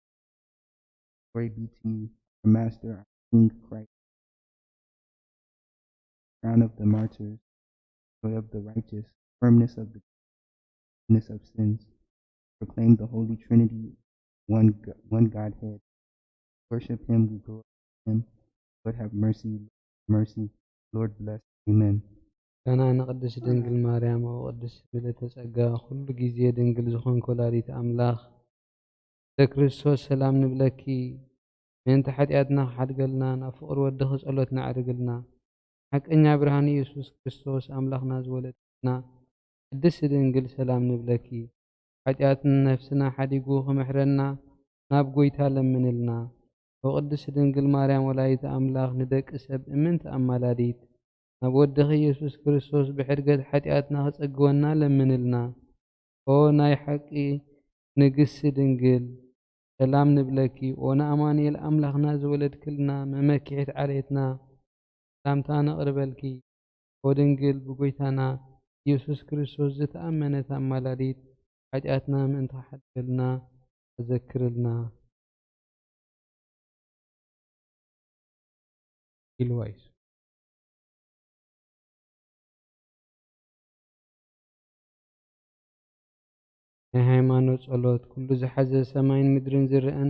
Glory be to you, our Master, our King, Christ, crown of the martyrs, joy of the righteous, firmness of the forgiveness of sins. Proclaim the Holy Trinity, one, G- one Godhead. Worship Him, we glorify Him. Lord, have mercy. Mercy. Lord, bless. Amen. ምስጋና ንቅድስት ድንግል ማርያም። ኦ ቅድስት ምልዕተ ጸጋ፣ ኩሉ ግዜ ድንግል ዝኾንኪ ወላዲት ኣምላኽ፣ ለክርስቶስ ሰላም ንብለኪ። ምእንቲ ሓጢኣትና ክሓድገልና፣ ናብ ፍቕሪ ወድኺ ጸሎትና ኣዕርግልና። ሓቀኛ ብርሃን ኢየሱስ ክርስቶስ ኣምላኽና ዝወለድክልና ቅድስቲ ድንግል ሰላም ንብለኪ። ሓጢኣትን ነፍስና ሓዲጉ ክምሕረና ናብ ጎይታ ለምንልና። ኦ ቅድስቲ ድንግል ማርያም ወላዲተ ኣምላኽ ንደቂ ሰብ እምንቲ ኣማላዲት፣ ናብ ወድኺ ኢየሱስ ክርስቶስ ብሕድገት ሓጢኣትና ክጸግወና ለምንልና። ኦ ናይ ሓቂ ንግስቲ ድንግል፣ ሰላም ንብለኪ። ኦ ንኣማኑኤል ኣምላኽና ዝወለድክልና መመኪሒት ዓሌትና፣ ሰላምታ ነቕርበልኪ። ኦ ድንግል ብጎይታና ኢየሱስ ክርስቶስ ዝተኣመነት ኣማላዲት፣ ሓጢኣትና ምእንቲ ክሓድገልና ኣዘክርልና። ኢልዋ እዩ። ናይ ሃይማኖት ጸሎት፣ ኩሉ ዝሓዘ ሰማይን ምድርን ዝርአን፣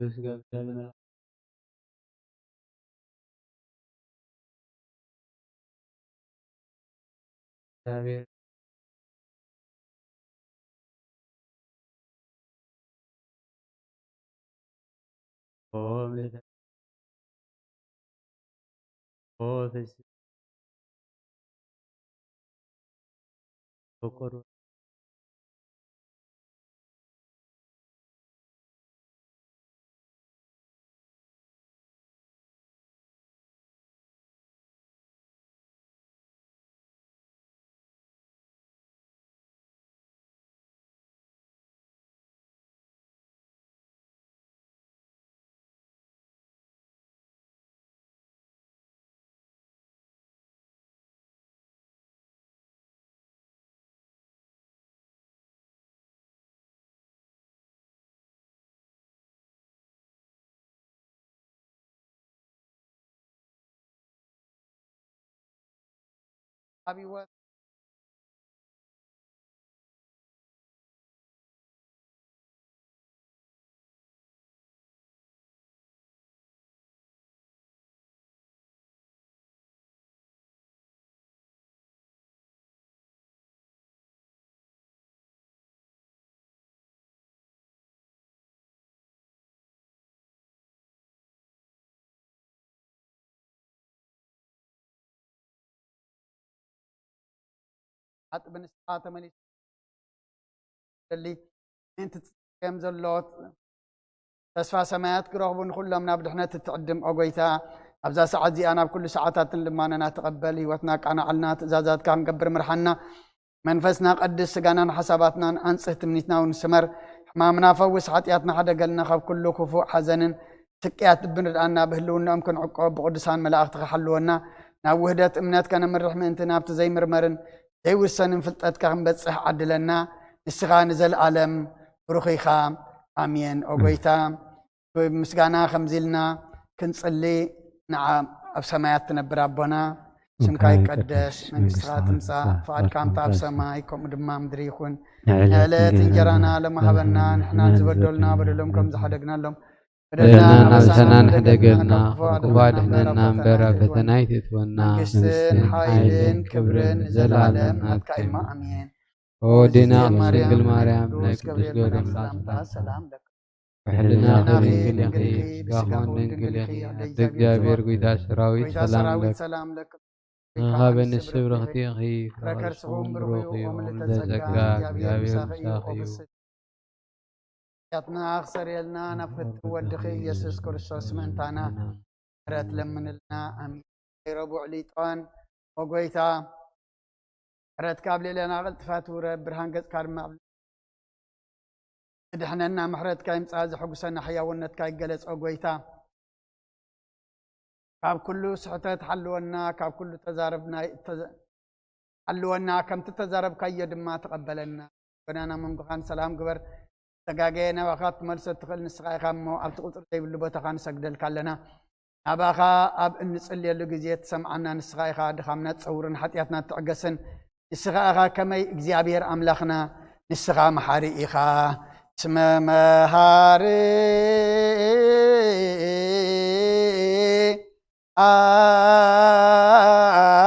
ቅዱስ ገብርኤል መልኣክ፣ እግዚኣብሔር ኦ ምልዕተ ኦ ፍስሕቲ ፍቁር ኣብ ህይወት ሓጥቢ ንስኻ ተመሊሱ ደሊ ምእንቲ ትጽበዮም ዘሎ ተስፋ ሰማያት ክረኽቡ ንኹሎም ናብ ድሕነት እትዕድም ኦ ጎይታ፣ ኣብዛ ሰዓት እዚኣ ናብ ኩሉ ሰዓታትን ልማነና ተቐበል። ህይወትና ኣቃናዕልና፣ ትእዛዛትካ ክንገብር ምርሓና። መንፈስና ቀድስ፣ ስጋናን ሓሳባትናን ኣንጽህ፣ ትምኒትና እውን ስመር። ሕማምና ፈውስ፣ ሓጢኣትና ሓደገልና፣ ካብ ኩሉ ክፉእ ሓዘንን ስቅያት ልብን ርድኣና። ብህልውናኦም ክንዕቆብ ብቅዱሳን መላእኽትኻ ሓልወና። ናብ ውህደት እምነት ከነምርሕ ምእንቲ ናብቲ ዘይምርመርን ዘይውሰንን ፍልጠትካ ክንበጽሕ ዓድለና። ንስኻ ንዘለኣለም ብሩኽ ኢኻ። ኣሜን። ኦ ጎይታ፣ ብምስጋና ከምዚ ኢልና ክንጽሊ፣ ንዓ ኣብ ሰማያት ትነብር ኣቦና፣ ስምካ ይቀደስ፣ መንግስትኻ ትምጻእ፣ ፍቓድካ ከምታ ኣብ ሰማይ ከምኡ ድማ ምድሪ ይኹን። ንዕለት እንጀራና ሎም ሃበና፣ ንሕና ዝበደሉና በደሎም ከም ዝሓደግናሎም በደልና ኣበሳና ንሕደገልና፣ ካብ ክፉ ኣድሕነና እምበር ኣብ ፈተና ኣይትእትወና። መንግስትን ሓይልን ክብርን ንዘለኣለም ናትካ እዩ። ኣሜን። ኦ ዲና ቅድስት ድንግል ማርያም፣ ናይ ቅዱስ ገብርኤል መልኣክ ሰላምታ ሰላም ለኪ። ብሕልናኺ ድንግል ኢኺ፣ ብስጋኺ እውን ድንግል ኢኺ፣ ኣደ እግዚኣብሔር ጎይታ ሰራዊት ሰላም ለኪ። ንኻበ ንስብርኽቲ ኢኺ፣ ፍረ ከርስኺ እውን ብሩኽ እዩ። እም ልተጸጋ እግዚኣብሔር ምሳኺ እዩ። ሓጢኣትና ክሰርየልና ናብ ፍትው ወድኺ ኢየሱስ ክርስቶስ ምእንታና ምሕረት ለምንልና። ኣሜን። ናይ ረቡዕ ሊጦን ኦ ጎይታ፣ ምሕረትካ ኣብ ልዕሌና ቅልጥፋ ትውረድ፣ ብርሃን ገጽካ ድማ ኣብ ትድሕነና። ምሕረትካ ይምጻእ፣ ዘሐጉሰና ሕያውነትካ ይገለጽ ኦ ጎይታ። ካብ ኩሉ ስሕተት ሓልወና፣ ካብ ኩሉ ተዛረብና ተዘ-፣ ሓልወና፣ ከምቲ ተዛረብካዮ ድማ ተቐበለና። ጎናና መንጎኻን ሰላም ግበር። ዝተጋገየ ናባኻ ክትመልሶ እትኽእል ንስኻ ኢኻ እሞ፣ ኣብቲ ቁጽሪ ዘይብሉ ቦታኻ ንሰግደልካ ኣለና። ናባኻ ኣብ እንጽልየሉ ግዜ ትሰምዓና ንስኻ ኢኻ። ድኻምና ትጸውርን ሓጢኣትና ትዕገስን ንስኻ ኢኻ። ከመይ እግዚኣብሔር ኣምላኽና፣ ንስኻ መሓሪ ኢኻ። እስመ መሃሪ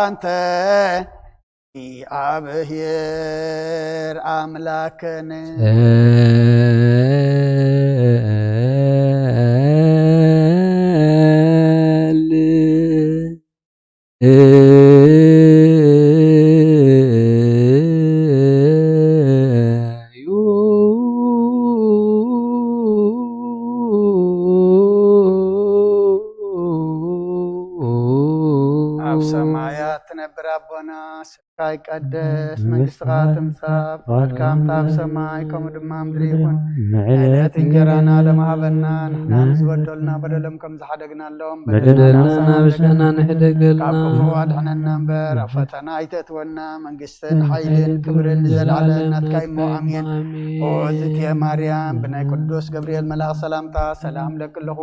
ኣንተ እግዚኣብሔር ኣምላክን። ኣብ ሰማያት ትነብር ኣቦና፣ ስምካ ይቀደስ፣ መንግስትኻ ትምጻእ፣ ፍቓድካ ከምታ ኣብ ሰማይ ከምኡ ድማ ኣብ ምድሪ ይኹን። ንዕለት እንጀራና ሎም ሃበና፣ ንሕና ንዝበደሉና በደሎም ከም ዝሓደግናሎም፣ በደልና ንሕና ንሕደገልና። ካብ ክፉእ ኣድሕነና እምበር፣ ኣብ ፈተና ኣይተእትወና። መንግስትን ሓይልን ክብርን ንዘለኣለም ናትካ እሞ፣ ኣሜን። ኦ እግዝእትየ ማርያም፣ ብናይ ቅዱስ ገብርኤል መልኣኽ ሰላምታ ሰላም ለኪ ኣለኹ።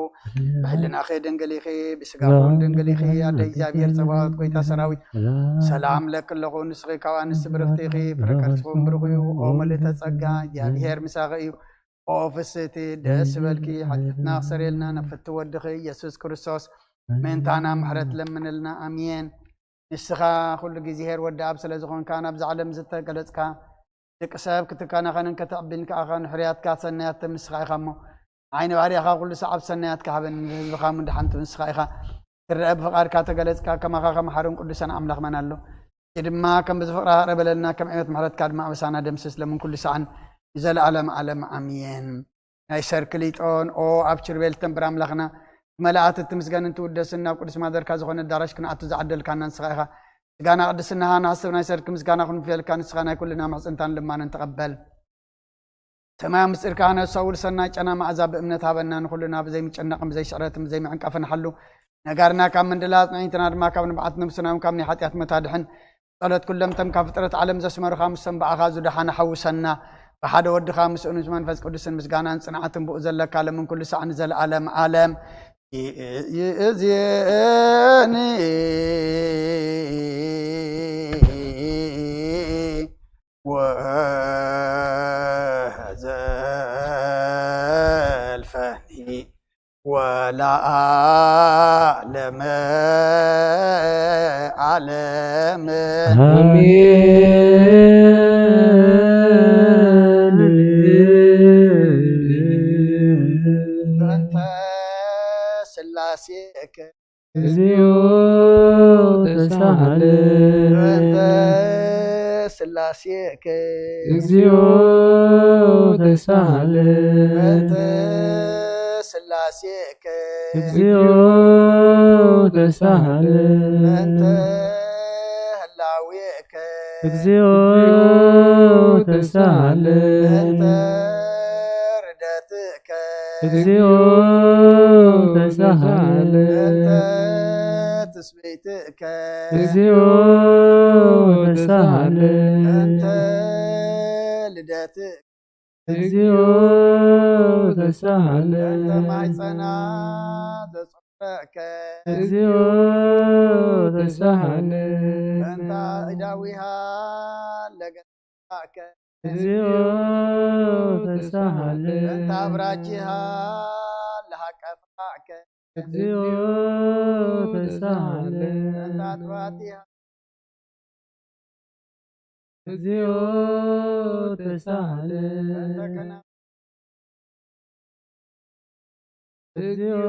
ብሕልናኺ ድንግል ኢኺ፣ ብስጋኺ እውን ድንግል ኢኺ። ኣደ እግዚኣብሔር ጸባኦት፣ ጎይታ ሰራዊት፣ ሰላም ለኪ ኣለኹ። ንስኺ ካብ ኣንስቲ ብርኽቲ ኢኺ፣ ፍረ ከርስኺ እውን ብሩኽ እዩ። ኦ ምልእተ ጸጋ፣ እግዚኣብሄር ምሳኺ እዩ። ኦ ፍስህቲ፣ ደስ ይበልኪ፣ ሓጢኣትና ክሰርየልና ነፍቲ ወድኺ ኢየሱስ ክርስቶስ ምእንታና ምሕረት ለምንልና። ኣሜን። ንስኻ ኩሉ እግዚኣብሄር ወዲ ኣብ ስለ ዝኾንካ፣ ናብዛ ዓለም ዝተገለጽካ፣ ደቂ ሰብ ክትከናኸንን ከተዕብን ከኣ ንሕርያትካ ሰናያት ንስኻ ኢኻ እሞ፣ ዓይኒ ባርያኻ ኩሉ ሰዓብ ሰናያት ክሃበን ንህዝብኻ ምድሓንቱ ንስኻ ኢኻ። ትረአ ብፍቓድካ ተገለጽካ፣ ከማኻ ከመሓሩን ቅዱሳን ኣምላኽ መን ኣሎ? እዚ ድማ ከም ብዚ ፍቕራ ይቕረ በለልና፣ ከም ዕቤት ምሕረትካ ድማ ኣበሳና ደምስስ፣ ለምን ኩሉ ሰዓን ንዘለኣለም ዓለም ኣሜን። ናይ ሰርክ ሊጦን ኦ ኣብ ችርቤል ተንብር ኣምላኽና፣ መላእት እትምስገንን ትውደስን ናብ ቅዱስ ማደርካ ዝኾነ ኣዳራሽ ክንኣቱ ዝዓደልካና ንስኻ ኢኻ። ስጋና ቅድስናኻ ንሓስብ ናይ ሰርክ ምስጋና ክንፍየልካ፣ ንስኻ ናይ ኩልና ምሕጽንታን ልማንን ተቐበል። ሰማያዊ ምስጢርካ ነሰውል ሰናይ ጨና መኣዛ ብእምነት ሃበና፣ ንኹልና ብዘይምጭናቕን ብዘይስዕረትን ብዘይምዕንቃፍን ሓሉ። ነጋርና ካብ ምንድላት፣ ኣዒንትና ድማ ካብ ንብዓት፣ ነብስና እውን ካብ ናይ ሓጢኣት መታድሕን፣ ጸሎት ኩሎም እቶም ካብ ፍጥረት ዓለም ዘስመሩኻ ምስ ሰንባኣኻ ዝደሓነ ሓውሰና። ብሓደ ወድኻ ምስኡ ምስ መንፈስ ቅዱስን ምስጋናን ጽንዓትን ብኡ ዘለካ ለምን ኩሉ ሳዕ ንዘለኣለም ዓለም። ይእዜኒ ወዘልፈኒ ወለዓለመ ዓለም። ኣሜን። በእንተ ስላሴከ። እግዚኦ ተሳሃለ። በእንተ ስላሴከ። እግዚኦ ተሳሃለ። በእንተ ስላሴከ። እግዚኦ ተሳሃለ። በእንተ ህላዌከ። እግዚኦ ተሳሃለ። በእንተ ርደትከ። እግዚኦ ተሳሃለ። በእንተ ትስብእትከ። እግዚኦ ተሳሃለ። በእንተ ልደትከ። እግዚኦ ተሳሃለ። በእንተ ማሕፀና ዘጽረከ። እግዚኦ ተሳሃለ። በእንተ እዳዊሃ ለገ ፋእከ። እግዚኦ ተሳሃለ። በእንተ አብራኪሃ ለሃቀፋእከ። እግዚኦ ተሳሃለ። በእንተ አትባቲሃ። እግዚኦ ተሳሃለ። በእንተ ከና እግዚኦ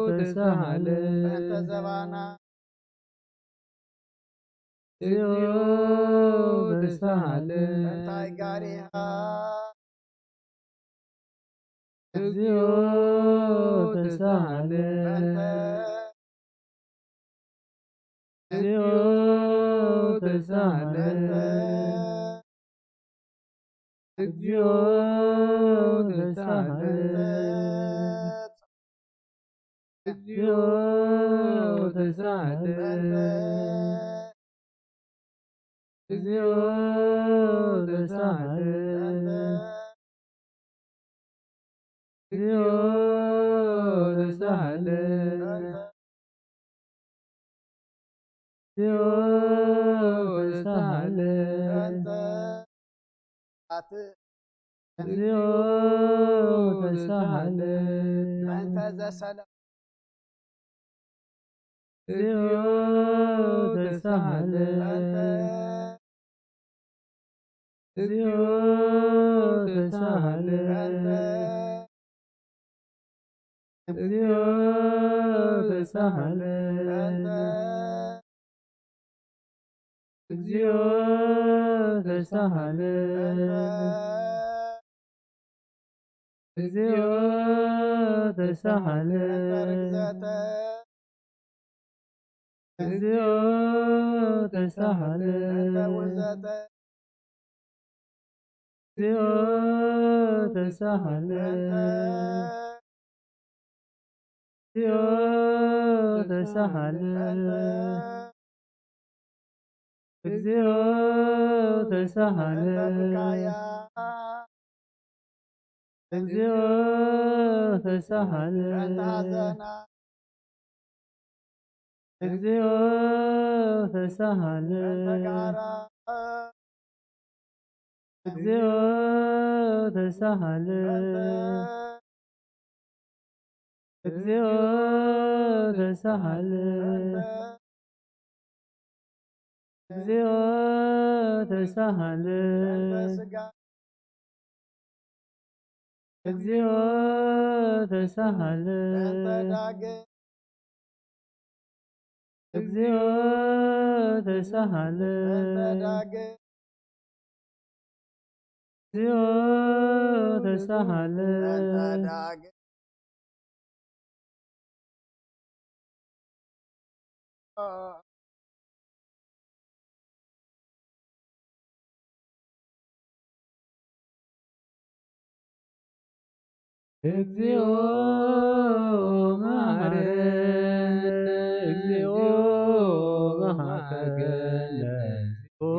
ተሳሃለ። በእንተ ዘባና። እግዚኦ ተሳሃለ። በእንተ አይጋሪሃ። እግዚኦ ተሳሃለ። በእንተ እግዚኦ ተሳሃለ። በእንተ እግዚኦ ተሳሃለ። በእንተ እግዚኦ ተሳሃለ። በእንተ እግዚኦ ተሳሃለ። በእንተ እግዚኦ ተሳሃለ። በእንተ እግዚኦ ተሳሃለ። በእንተ አት እግዚኦ ተሳሃለ። በእንተ ዘሰለ እግዚኦ ተሳሃለ። በእንተ እግዚኦ ተሳሃለ። በእንተ እግዚኦ ተሳሃለ። በእንተ እግዚኦ ተሳሃለ። በእንተ እግዚኦ ተሳሃለ። በእንተ ርግዘተ እግዚኦ ተሳሃለ። በእንተ ውርዘተ እግዚኦ ተሳሃለ። በእንተ እግዚኦ ተሳሃለ። በእንተ እግዚኦ ተሳሃለ። በእንተ ብካያ እግዚኦ ተሳሃለ። በእንተ ሐዘና እግዚኦ ተሳሃለ። በእንተ ጋራ። እግዚኦ ተሳሃለ። በእንተ እግዚኦ ተሳሃለ። በእንተ እግዚኦ ተሳሃለ። በእንተ ስጋ። እግዚኦ ተሳሃለ። በእንተ ዳግም። እግዚኦ ተሳሃለ። በእንተ ዳግም። እግዚኦ ተሳሃለ። በእንተ ዳግም። እግዚኦ መሐረነ፣ እግዚኦ መሐረነ፣ እግዚኦ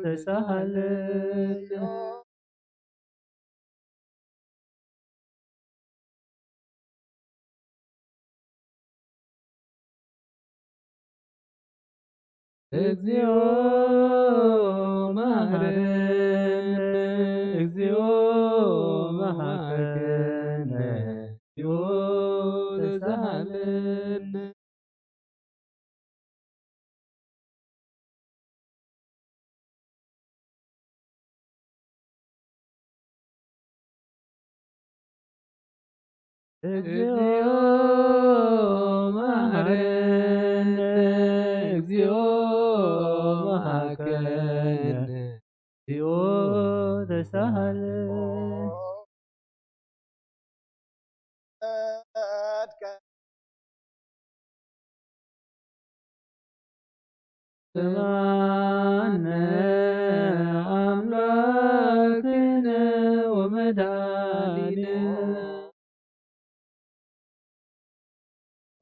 ተሳሃለነ። እግዚኦ መሐረነ፣ እግዚኦ መሐረነ፣ እግዚኦ ተሳሃለነ። እግዚኦ መሐረነ፣ እግዚኦ መሐረነ፣ እግዚኦ ተሳሃለ። ስምዓነ ኣምላክነ ወመድኃኒነ።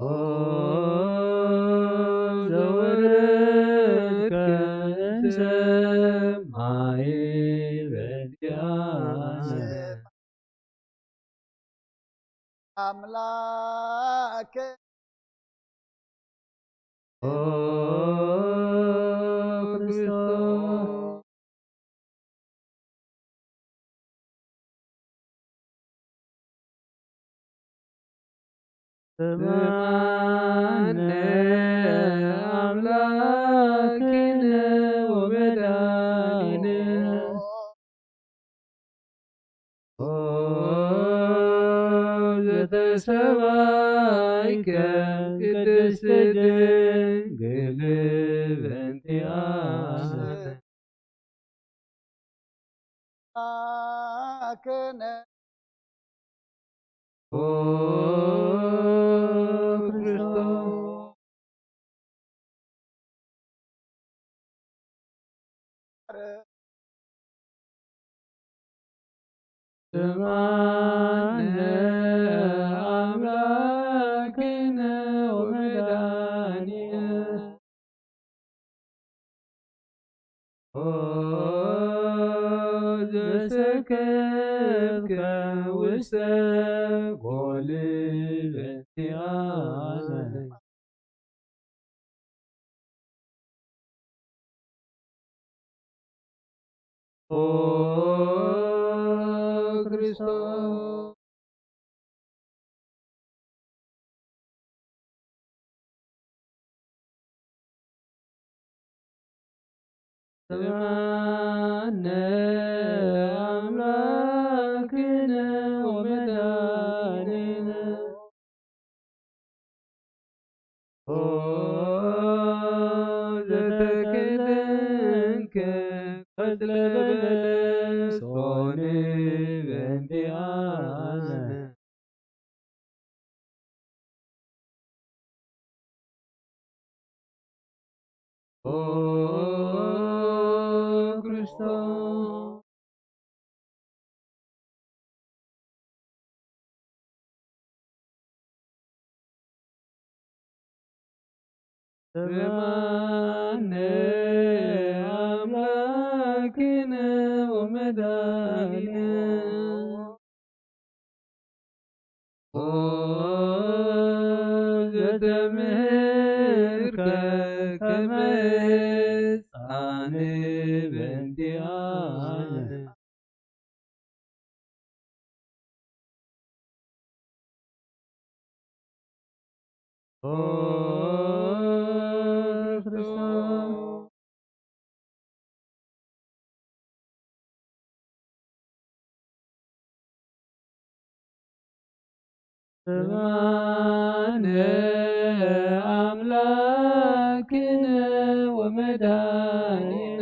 ኦ ዘወረድከ እምሰማይ በእንቲኣነ። ኣምላክ ኦ ክርስቶስ። ስምዓነ ኣምላክነ ወመድኃኒነ። ኦ ዘተሰባይከ ቅድስት ድንግል በእንቲኣነ። ኣክነ ኦ ክርስቶስ። ስምዓነ ኣምላክነ ወመድኃኒነ። ኦ ዘሰከብከ ውስተ ጎል በእንቲኣነ። ኦ ክርስቶስ። ስምዓነ ኣምላክነ ወመድኃኒነ። ኦ ዘተከደንከ ቆጽለ በለስ ኮነ በእንቲኣነ። ኦ ክርስቶስ። ስምዓነ ኣምላክነ ወመድኃኒነ። ኦ ዘተምህር ከመ ሕፃን በእንቲኣነ። ኦ ክርስቶስ። ስምዓነ ኣምላክነ ወመድኃኒነ።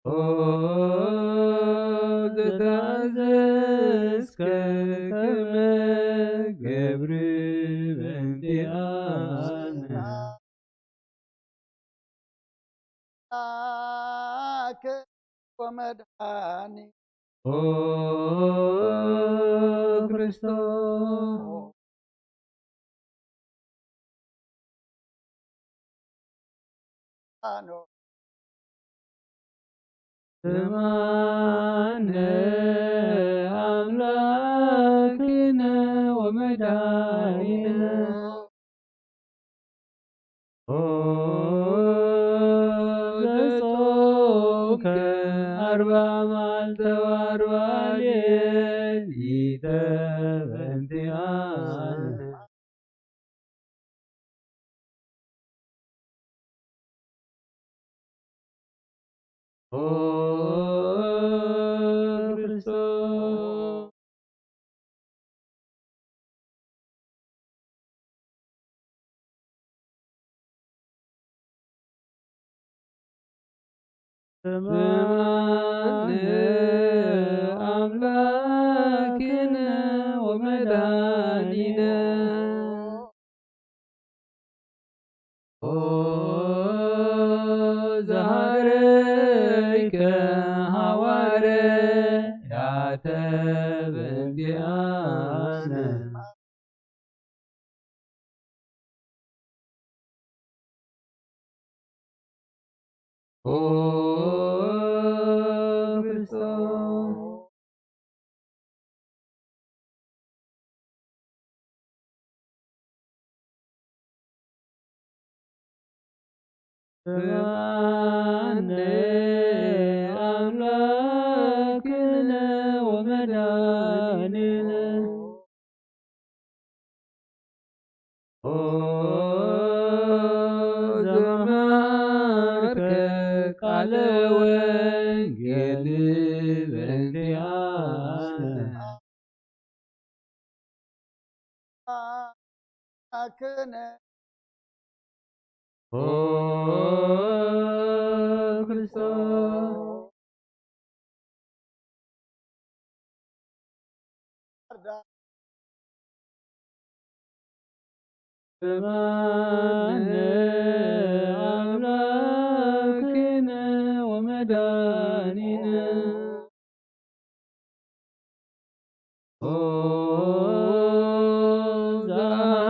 ኦ ዘተኣዘዝከ ከመ ገብር በእንቲኣነ። ኣምላክ ወመድኃኒ። ኦ ክርስቶስ። ኣኖ። ስምዓነ ኣምላክነ ወመድኃኒነ። ኦ ዘጾምከ ኣርባ መዓልተ ወኣርባ ሌሊተ በእንቲኣነ። ኦ ክርስቶስ። ስምዓነ ኣምላክነ ወመድኃኒነ። ኦ ዘሃረይከ ሃዋርያተ በእንቲኣነ። ኦ ክርስቶስ። ስምዓነ ኣምላክነ ወመድኃኒነ። ኦ ዘመሃርከ ቃለ ወንጌል በእንቲኣነ። ኣክነ። ኦ ክርስቶስ። ስምዓነ ኣምላክነ ወመድኃኒነ። ኦ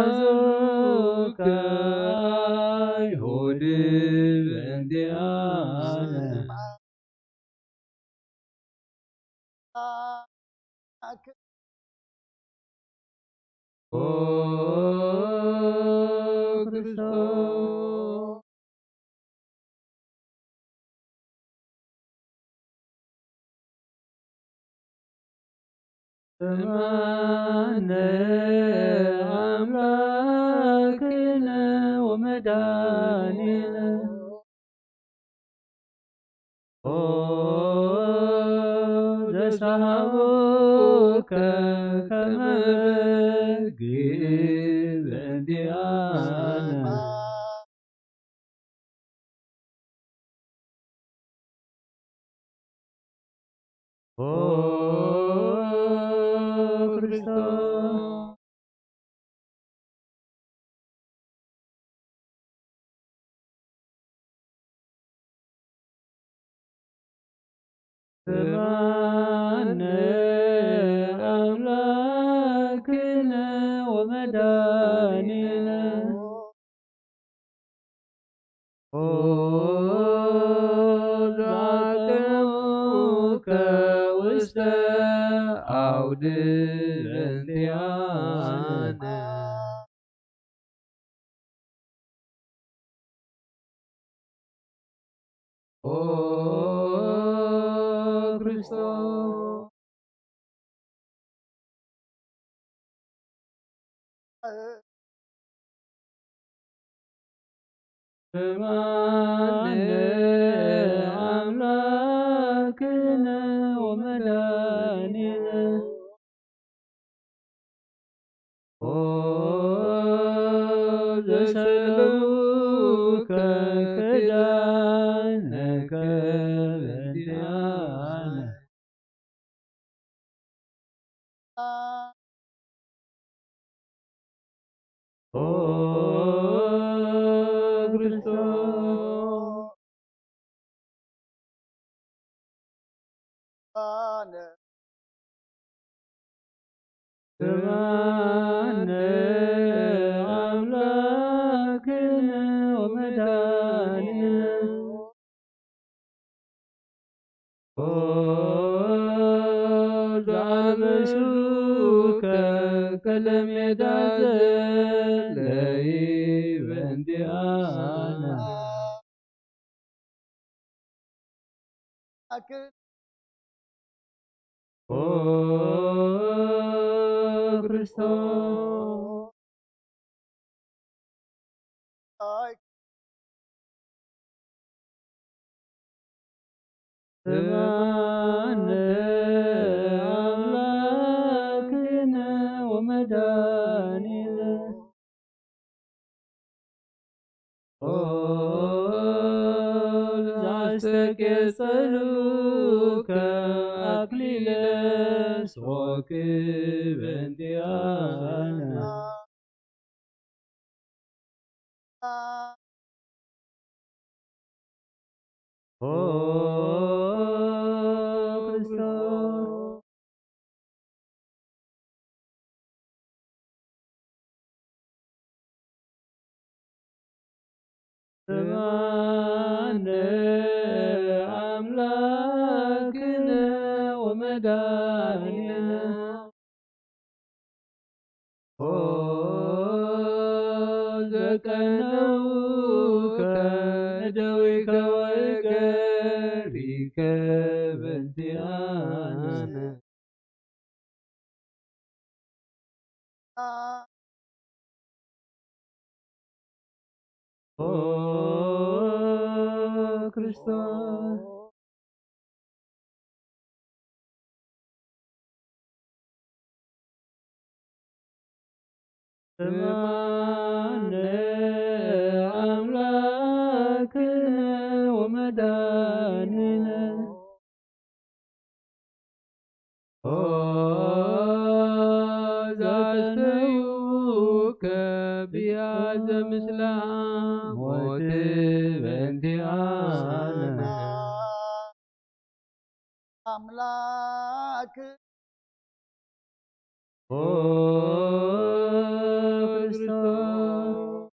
ዘአሕዘኑከ ኣይሁድ በእንቲኣነ። ኦ ክርስቶስ። ስምዓነ ኣምላክነ ወመድኃኒነ። ኦ ዘሰሃቡከ ከመ በግ በእንቲኣነ። ኦ ክርስቶስ። ስምዓነ ኣምላክነ ወመድኃኒነ። ኦ ዘአቀሙከ ውስተ አውድ በእንቲአነ። ስምዓነ ኣምላክነ ወመድኃኒነ። ኦ ዘሰለሙከ ክዳነከ በእንቲአነ። ኦ ክርስቶስ። ስምዓነ ኣምላክነ ወመድኃኒነ። ኦ ዝኣመሰሉከ ቀለሜዳ ዘለይ በእንቲኣነ። ኦ ክርስቶስ። ስምዓነ ኣምላክነ ወመድኃኒነ። ኦ ዘኣስተቄጸሉከ ኣክሊለ ሶክ በእንቲኣነ። ኦ ክርስቶስ። ስምዓነ ኣምላክነ ወመድኃኒነ። ኦ ዘቀነውከ ንደዊከ ወእገሪከ በእንቲኣነ። ኦ ክርስቶስ። ስምዓነ ኣምላክነ ወመድኃኒነ። ኦ ዘስተውከ ብያዘ ምስላ ሞት በእንቲኣነ። ኣምላክ ኦ ክርስቶስ።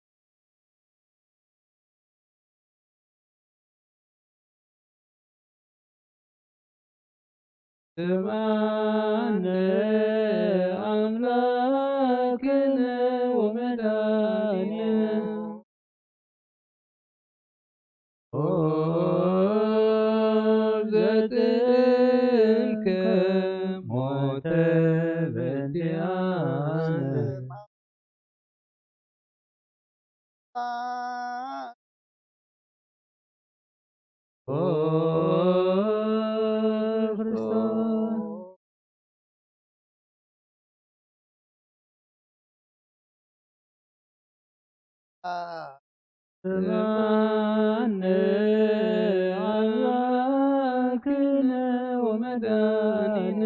ስምዓነ ኣምላክነ ወመድኃኒነ። ኦ ዘጥእምከ ሞተ በእንቲኣነ። ኦ ክርስቶስ። ስምዓነ ኣምላክነ ወመድኃኒነ።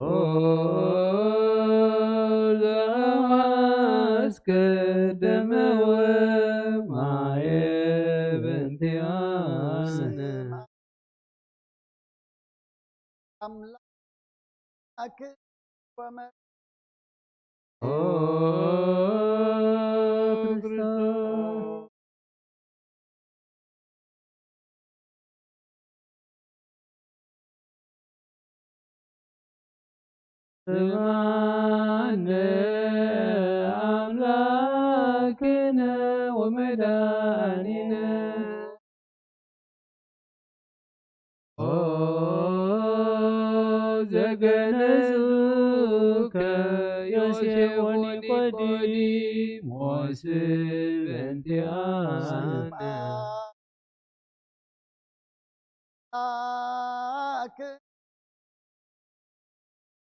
ኦ ዘአፍሰስከ ደመ ወማየ በእንቲአነ። ኣምላክ ወመ- ኦ ክርስቶስ። ስምዓነ ኣምላክነ ወመድኃኒነ። ዘገነዙከ ዮሴፍ ወኒቆዲሞስ በእንቲኣነ።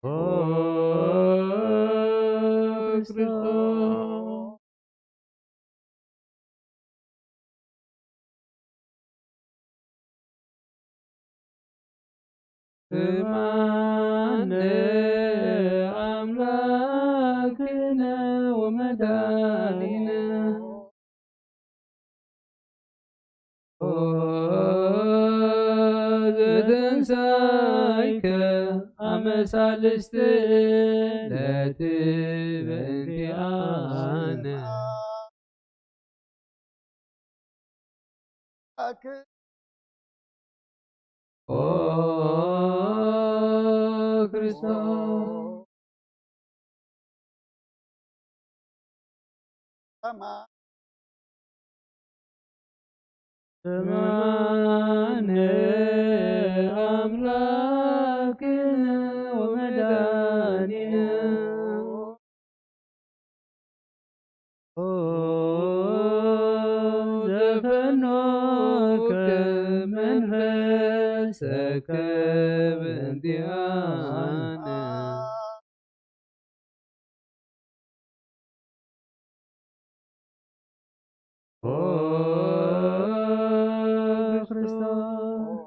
ኦ ክርስቶስ። ስምዓነ ኣምላክነ ወመድኃኒነ። ኦ ዘተንሳይከ ኣመ ሳልስቲ ዕለት በእንቲኣነ። ኦ ክርስቶስ። ስምዓነ ኣምላክነ ወመድኃኒነ። ኦ ዘፈኖከ መንፈሰከ በእንቲኣነ። ኦ ክርስቶስ።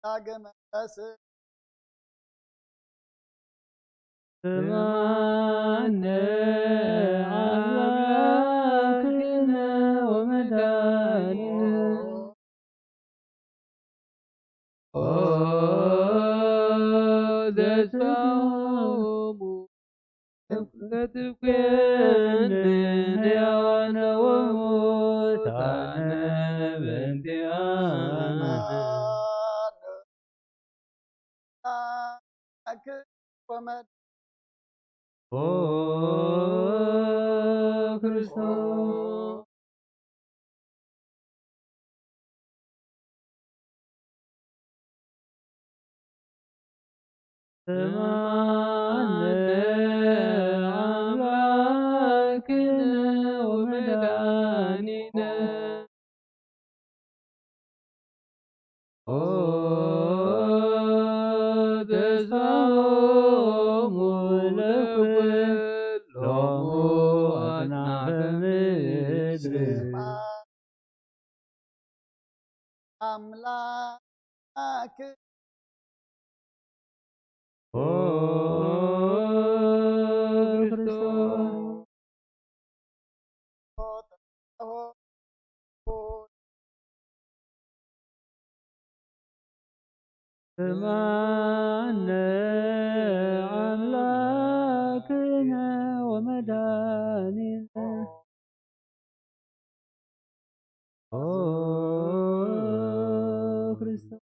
ዳግመ ተስ- ስምዓነ ኣምላክነ ወመድኃኒነ። ኦ ዘስምዑ ዘትብክየኒ ሕያዋነ ወሙታነ በእንቲኣነ። ኦ ክርስቶስ። ስምዓነ ኣምላክነ ወመድኃኒነ። ኦ ተስፋሆሙ ለኩሎሙ ኣጽናፈ ምድር። ኣምላክ ኦ ክርስቶስ። ስምዓነ ኣምላክነ ወመድኃኒነ። ኦ ክርስቶስ።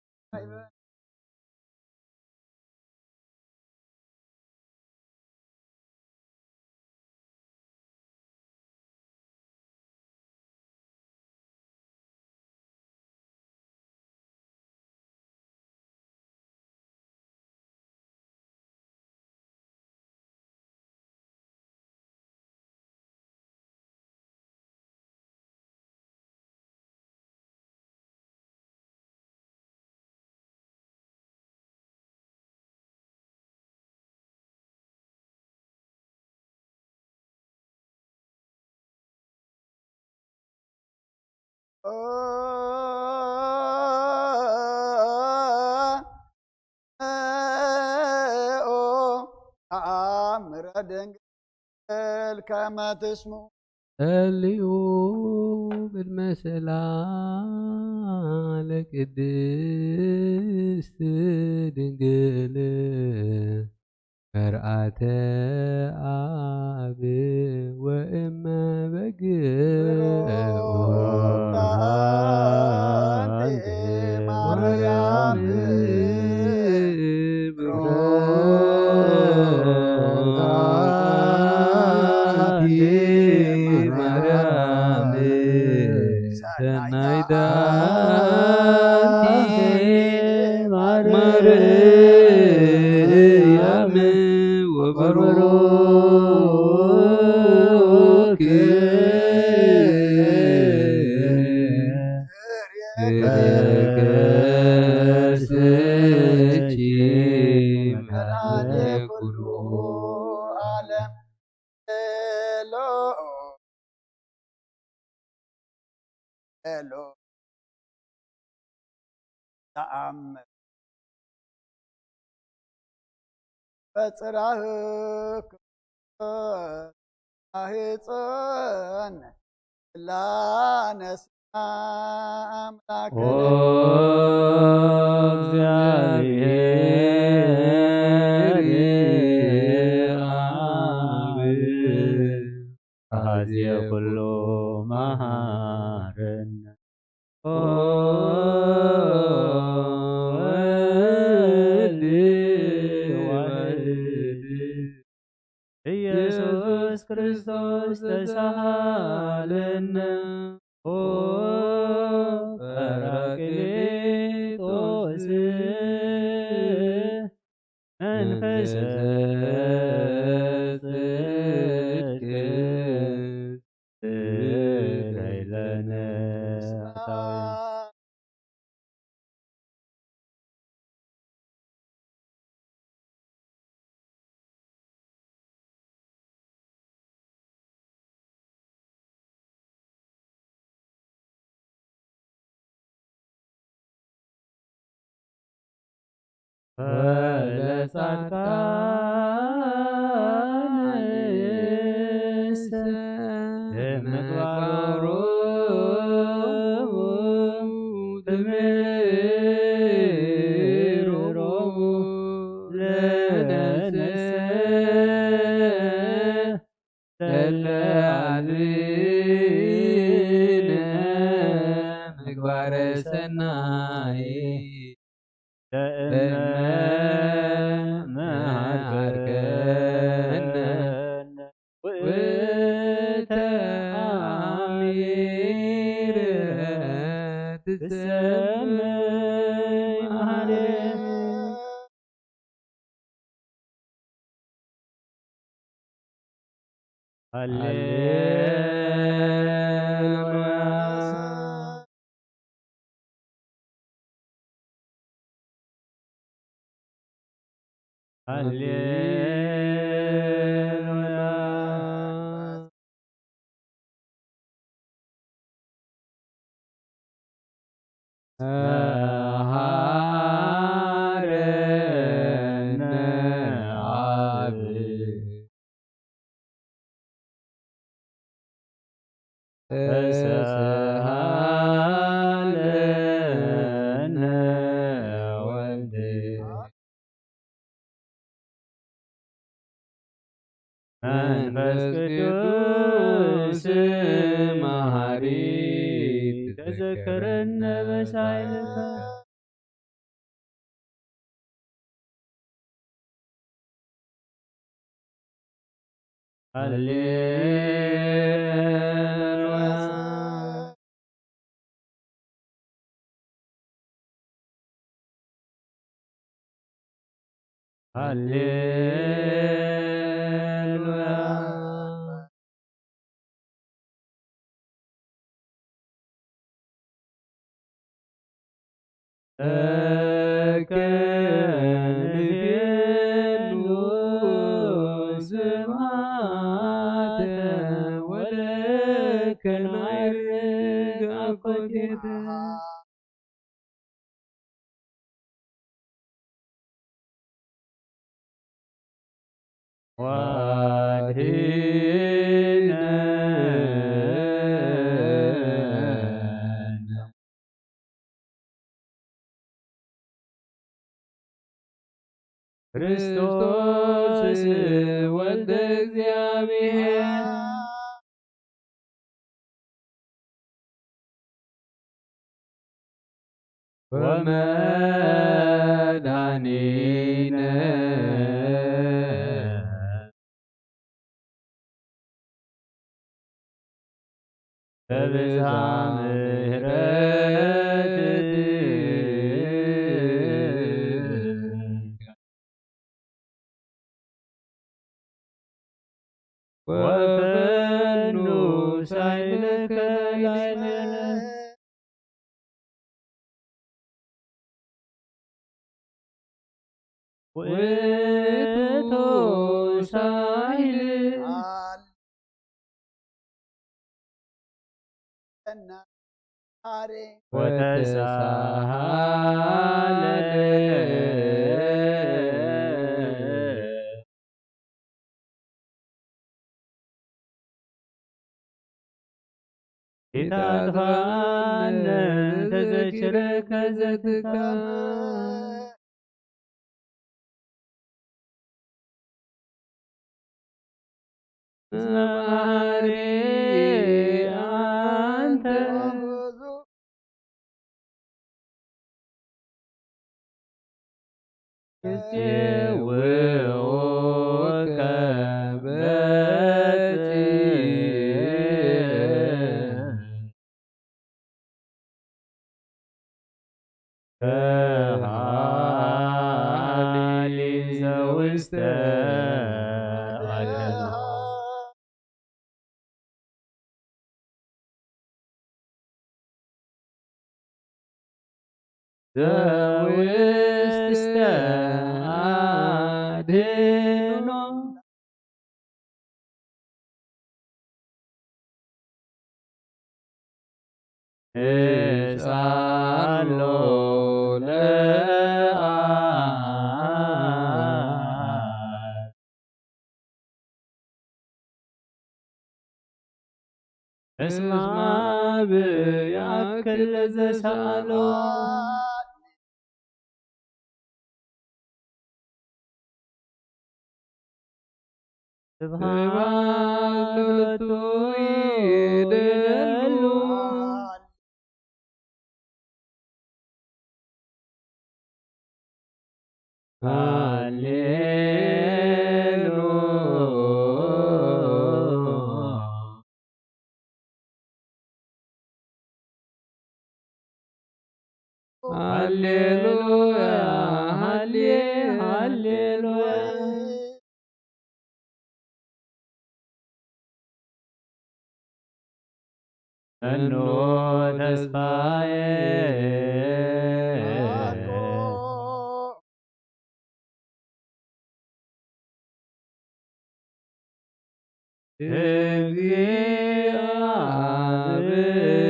ኦ ተኣምረ ድንግል ከመ ትስሙ። ጸልዩ ቅድመ ስእላ ለቅድስት ድንግል መርዓተ ኣብ ወእመ በግ። ኦ ተአንቲ ማርያም ብሩክ አንቲ ማርያም ሰናይታ ማርያም ወበሮክ ከርስኪ መድኃኔ ኩሉ ዓለም። ሄሎ ሄሎ ተኣምር በጽራህክ ማህፀን ላነሳ ኣምላክ ኦ እግዚአብሔር አብ አዜ ኩሉ መሃረነ። ኦ ወልድ ዋሕድ ኢየሱስ ክርስቶስ ተሳሃለነ። ኦ ጳራቅሊጦስ መንፈሰ ጽድቅ ስረይ ለነ። ወለጻድቃንስ ምግባሮሙ ትምህሮሙ ለነፍስህ ለለዓልነ ምግባረ ሰናይ ለእመ መሃርከነ ውእተ አሚረ ትሰመይ መሃረ። ሃሌሉያ። ሃሌሉያ። መሐረነ አብ ተሰሃለነ ወልድ መንፈስ ቅዱስ መሐሪ ተዘከረነ በሳይልከ። ሃሌሉያ። ሃሌሉያ። ለከ ንቤሉ ስብሐተ ወለከ ናይርግ አኮቴተ። ወአድኅነነ። ክርስቶስ ወልደ እግዚአብሔር ወመድኃኒነ በብዝኃ ምሕረት ወፈኑ ሳይለከ ላይነ ውእቱ ሳይል ወተሳሃለ ኢታጥፋነ ተዘኪረከ ዘትካ መሐሪ ኣንተ ክሴውኡከ በጽሕ ተሃሊ ዘውስተ ዓለም። ዘውስተ ኣድህኖ እጻሎ ለኣ እስማ ብያክል ዘሳሎ ስብሃት ሎቱ ይደሉ። ሃሌሉ ሃሌሉያ፣ ሃሌ-፣ ሃሌሉያ። እኖ ተስፋዬ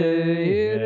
እግዚኣብሔር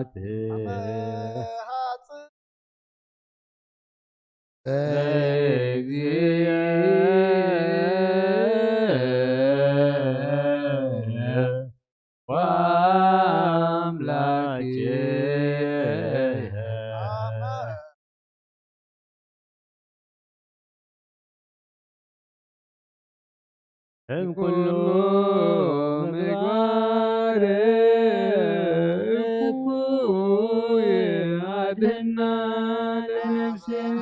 ስብሐት ለእግዚእነ ወአምላክነ። እምኩሉ ምግባር እኩይ አድህና ለነፍስነ።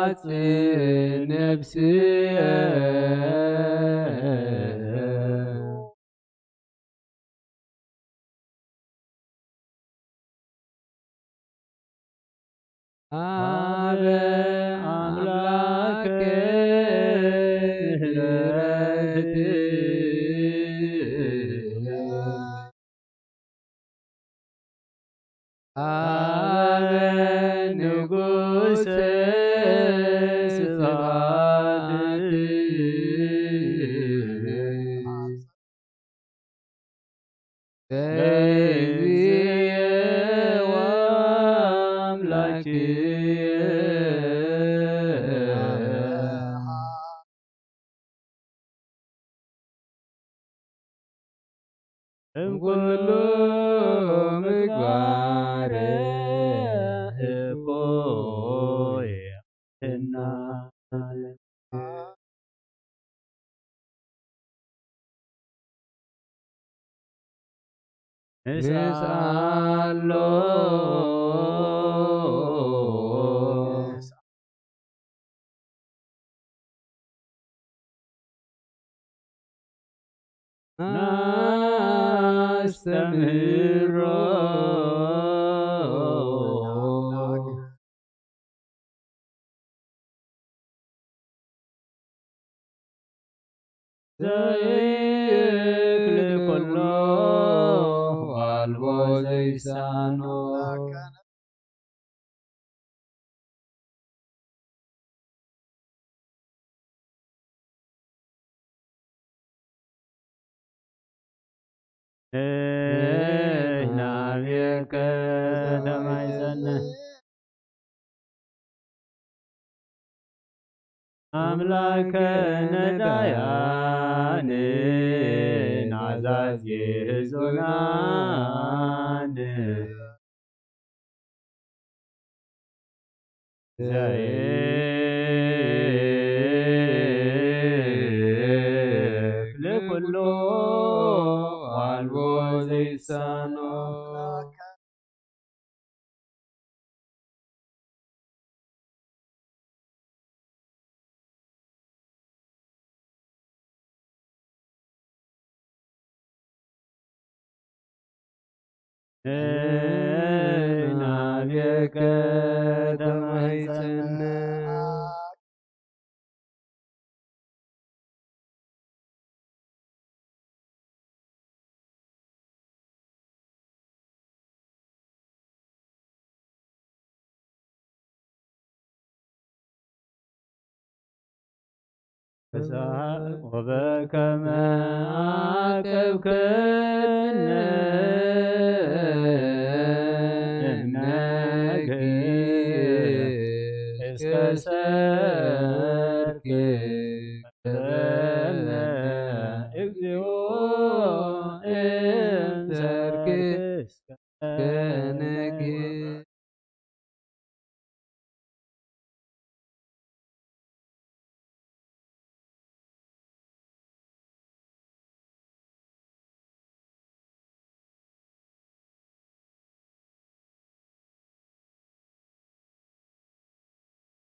መሃጽን ነፍስየ። አበ አምላክ ምሕረት አበ ንጉሰ ስብሐት ለእግዚእየ ወአምላክየ። እም ኩሉ ምግባር እፎይ እና ንስኣሎ። ናስተምህሮ። ዘይክል ኩሎ ዋልቦ ዘይሳኖ። ናብየከ ተማይጸነ። አምላከ ነዳያን ናዛዜ ህዙናን። ዘይክል ኩሎ አልቦ ዘይሳኖ። ናብየከ ተማይጸነ። ወበከመ አቀብከነ እምነ እግዚእ እስከ ሰርክ። እግዚኦ እምሰርክ እስከ ንግህ።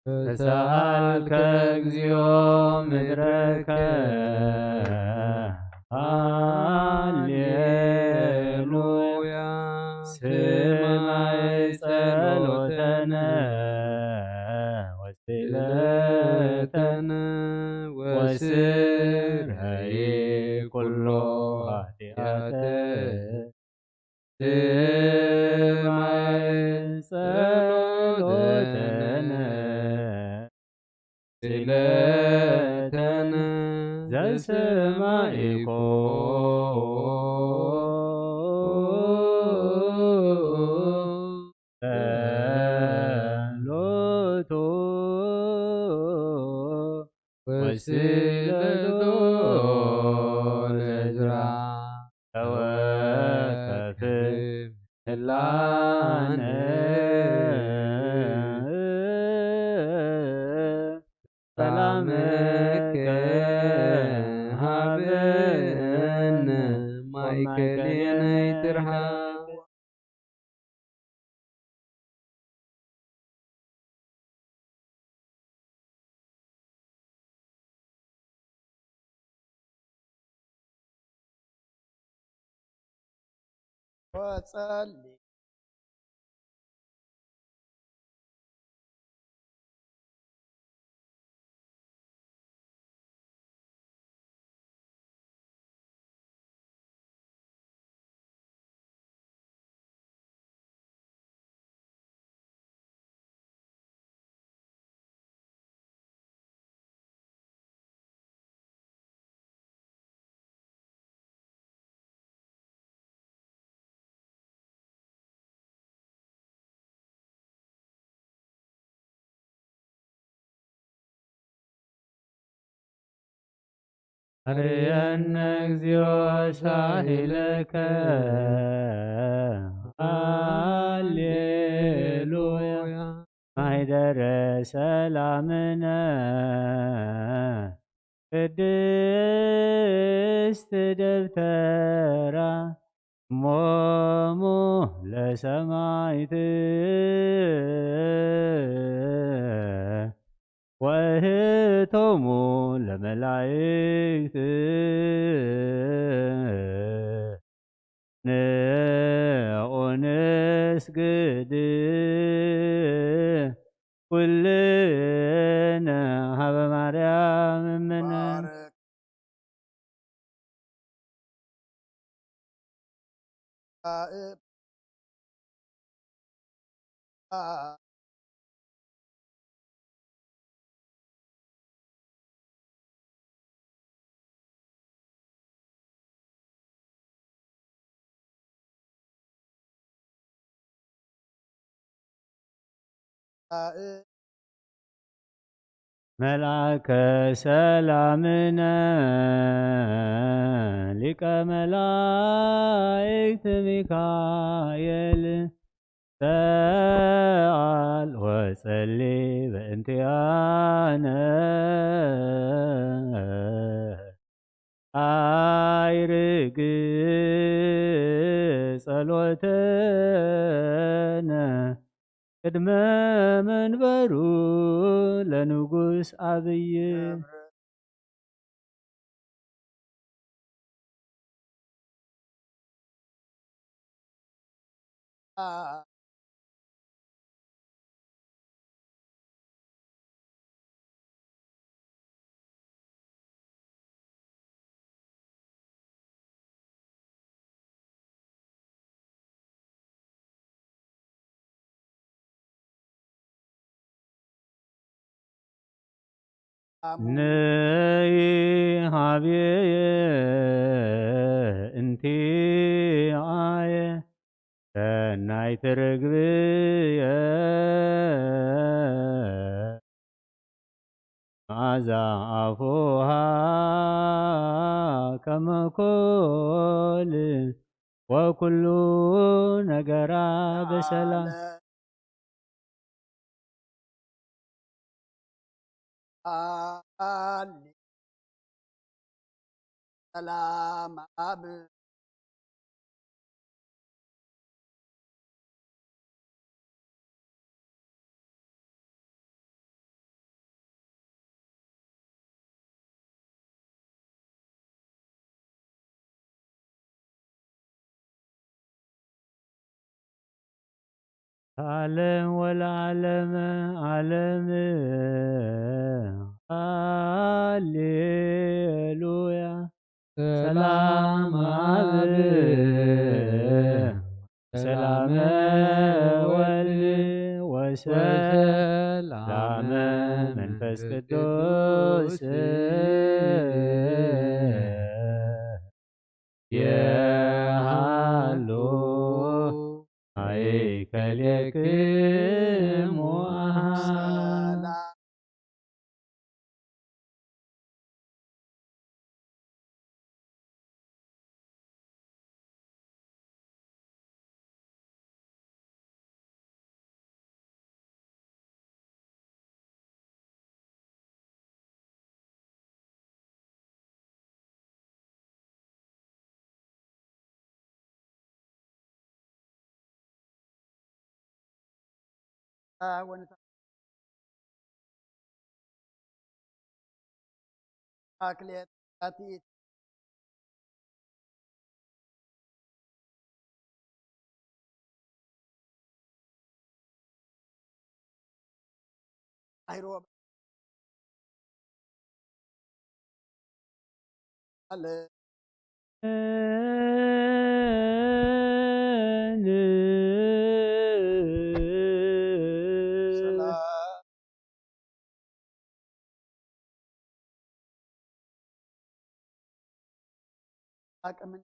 ተሳሃልከ እግዚኦ ምድረከ። ሃሌሉያ። ስማይ ጸሎተነ ወስእለተነ ወስረይ ኩሎ ኃጢአተ። ስማይ ጸሎተነ ስእለተነ ዘሰማይኮ ጸሎቶ ወስእለቶ ለዕዝራ። ተወከፍም ህላነ ሰላምከ ሃበነ ማእከሌነ ይትርሃብ። ወጸሊ። አርየነ እግዚኦ ሳሂለከ። ሃሌሉያ። ማይደረ ሰላምነ ቅድስት ደብተራ እሞሙ ለሰማይት ወእህቶሙ ለመላእክት ንዑ ንስግድ ኩልነ ሀበ ማርያም እምነ። ባርክ። መልአከ ሰላምነ ሊቀ መላእክት ሚካኤል ሰአል ወጸሊ በእንቲአነ አይርግ ጸሎተነ ቅድመ መንበሩ ለንጉስ አብይ። ንይ ሀብየ እንቲአየ ሰናይት ርግብየ መዓዛ አፉሃ ከመ ኮል ወኩሉ ነገራ በሰላም። አሊ ሰላም አብ። ዓለም ወለዓለመ ዓለም። ሃሌሉያ። ሰላም አብ ሰላመ ወልድ ወሰላመ መንፈስ ቅዱስ የሃሉ ማእከሌክሙ። አክሌት አቲት አይሮብ አለ። ሰላም አቅምን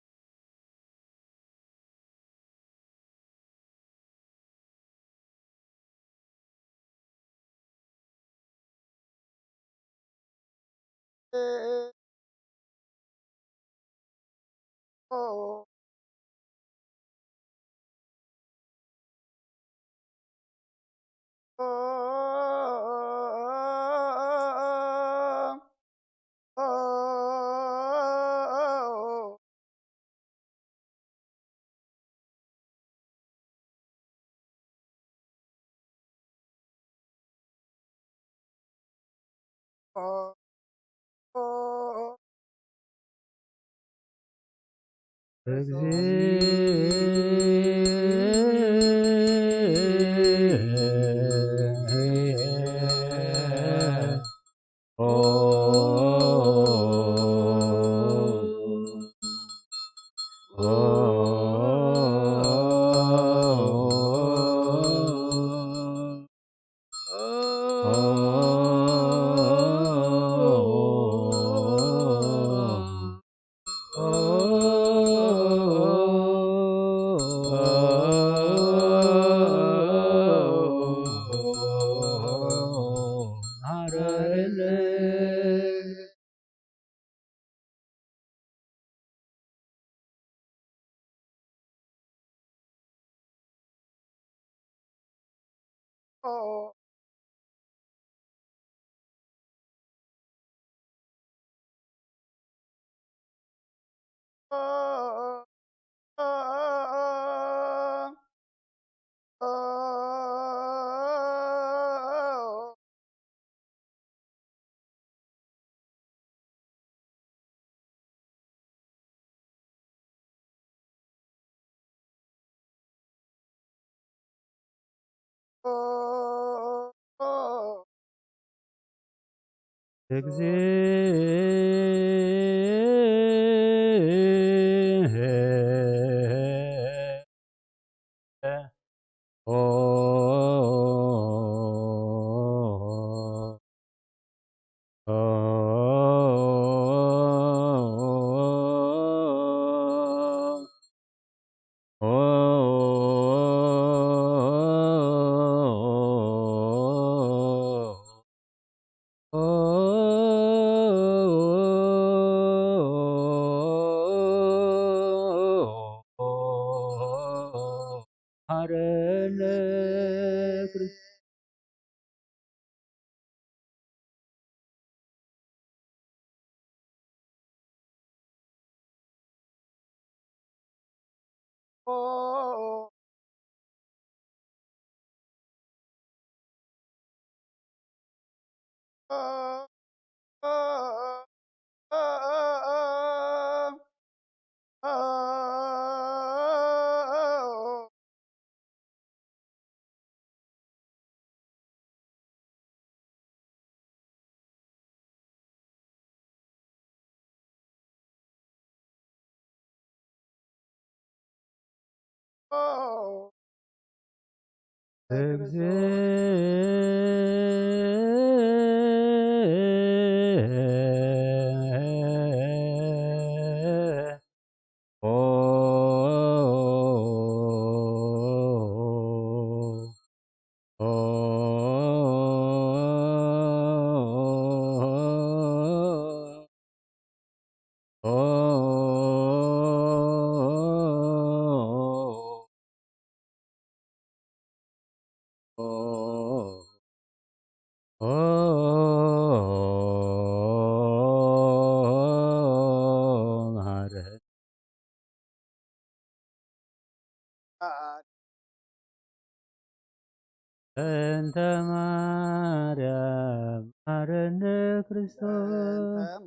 በእንተ ማርያም መሐረነ ክርስቶስ።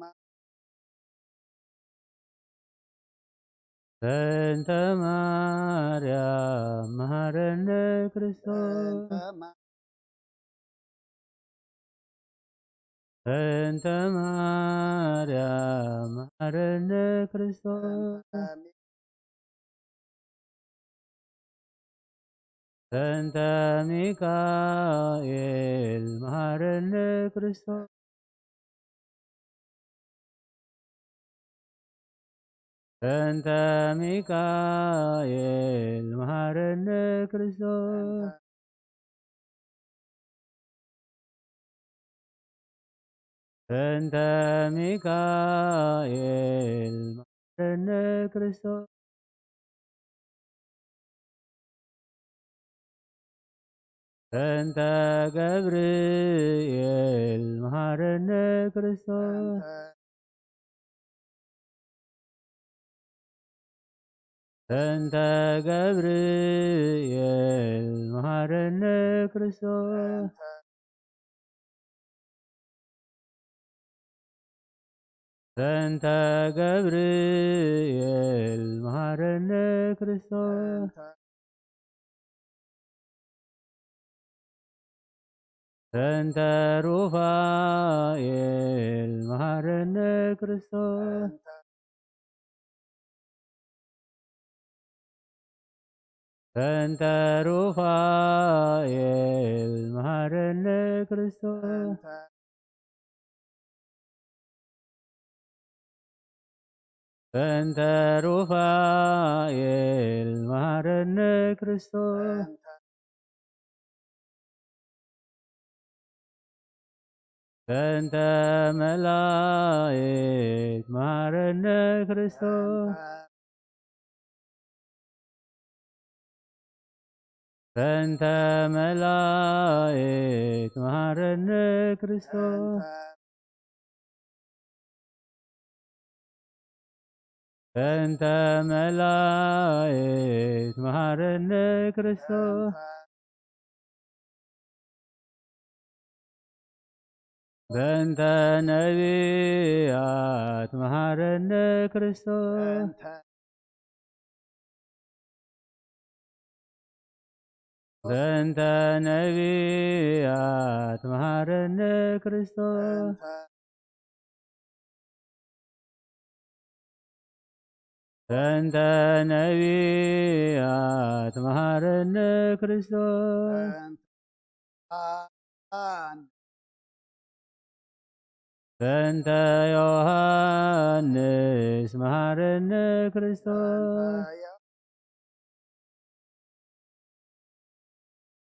በእንተ ማርያም መሐረነ ክርስቶስ። በእንተ ማርያም መሐረነ ክርስቶስ። በእንተ ሚካኤል መሐረነ ክርስቶስ። በእንተ ሚካኤል መሐረነ ክርስቶስ። በእንተ ሚካኤል መሐረነ ክርስቶስ። በእንተ ገብርኤል መሐረነ ክርስቶስ። በእንተ ገብርኤል መሐረነ ክርስቶስ። በእንተ ገብርኤል መሐረነ ክርስቶስ። በእንተ ሩፋኤል መሐረነ ክርስቶስ። በእንተ ሩፋኤል መሐረነ ክርስቶስ። በእንተ ሩፋኤል መሐረነ ክርስቶስ። በእንተ መላእክት መሐረነ ክርስቶስ። በእንተ መላእክት መሐረነ ክርስቶስ። በእንተ መላእክት መሐረነ ክርስቶስ። በእንተ ነቢያት መሐረነ ክርስቶስ። በእንተ ነቢያት መሐረነ ክርስቶስ። በእንተ ነቢያት መሐረነ ክርስቶስ። በእንተ ዮሐንስ መሐረነ ክርስቶስ።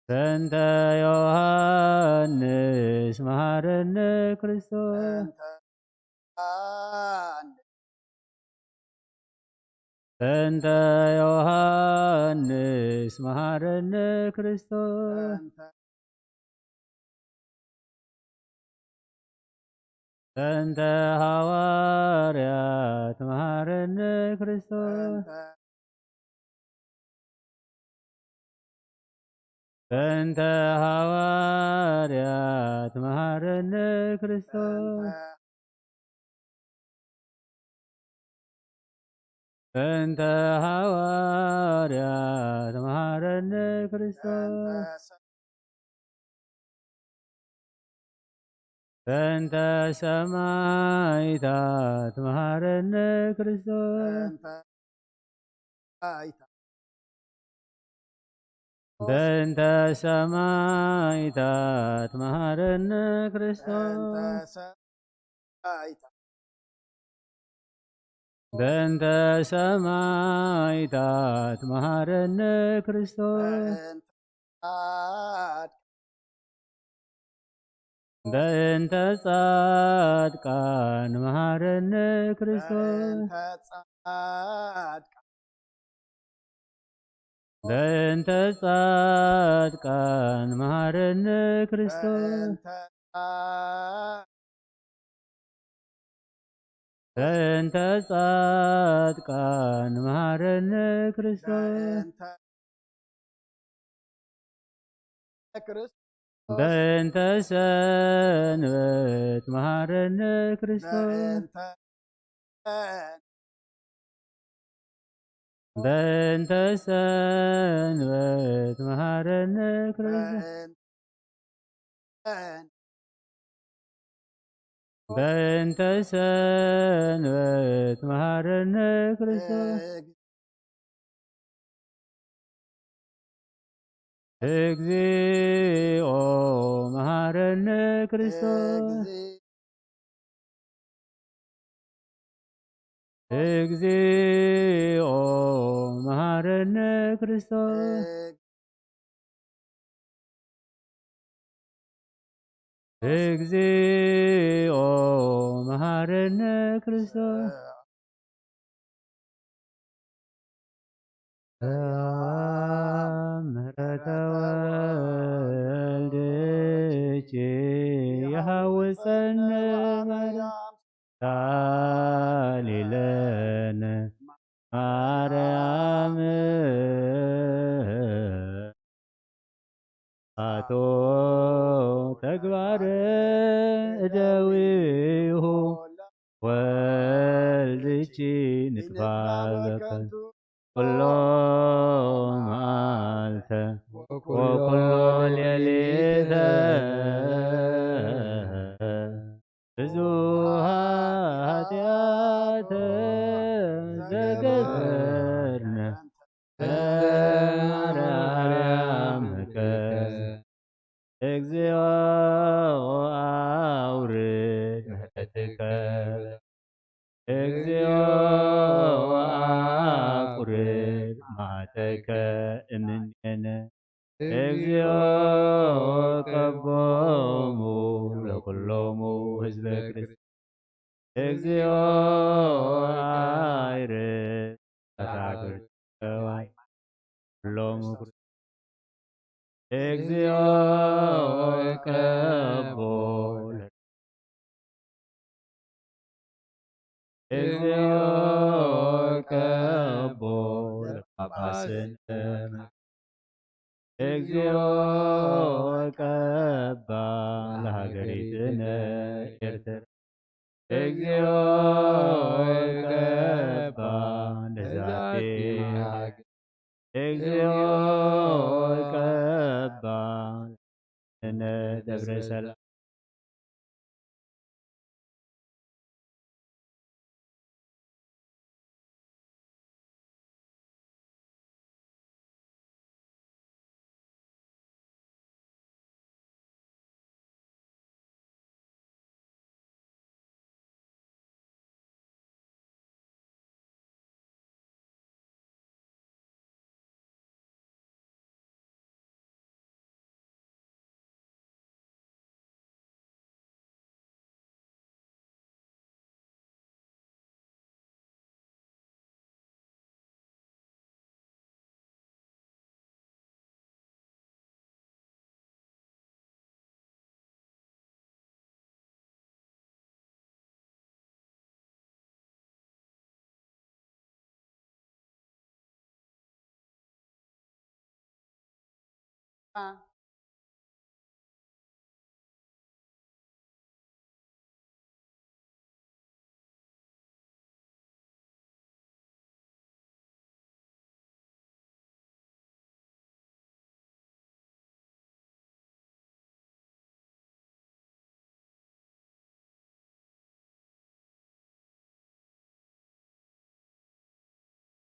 በእንተ ዮሐንስ መሐረነ ክርስቶስ። በእንተ ዮሐንስ መሐረነ ክርስቶስ። በእንተ ሐዋርያት መሐረነ ክርስቶስ። በእንተ ሐዋርያት መሐረነ ክርስቶስ። በእንተ ሐዋርያት መሐረነ ክርስቶስ። በእንተ ሰማዕታት መሐረነ ክርስቶስ። በእንተ ሰማዕታት መሐረነ ክርስቶስ። በእንተ ሰማዕታት መሐረነ ክርስቶስ። በእንተ ጻድቃን መሐረነ ክርስቶስ። በእንተ ጻድቃን መሐረነ ክርስቶስ። በእንተ ጻድቃን መሐረነ ክርስቶስ። በእንተ ሰንበት መሐረነ ክርስቶስ። በእንተ ሰንበት መሐረነ ክርስቶስ። በእንተ ሰንበት መሐረነ ክርስቶስ። እግዚኦ መሐረነ ክርስቶስ። እግዚኦ መሐረነ ክርስቶስ። እግዚኦ መሐረነ ክርስቶስ። ምሕረተ ወልድኪ ይሃውፀነ ማርያም ታሊለነ ማርያም ኣቶ ተግባረ እደዊሁ ወልድኪ ንጥፋ በከንቱ ኩሎ መዓልተ ወኩሎ ሌሊተ ብዙሃ ኃጢአተ ዘገበርነ ማርያም እግዚኦ አውርድ ምሕረትከ እግዚኦ አቁርብ መዓተከ እምኔነ እግዚኦ ቀቦሙ ለኩሎሙ ህዝበ ክርስቲያን እግዚኦ አይርብ ተታግርተዋይ ኩሎሙ ክርስቲያን እግዚኦ ቀቦ እግዚኦ ቀቦ ለጳጳስነ እግዚኦ ቀባ ለሃገሪትነ ኤርትራ እግዚኦ ቀባ ለዛቲ ሃገር እግዚኦ ቀባ እነ ደብረ ሰላም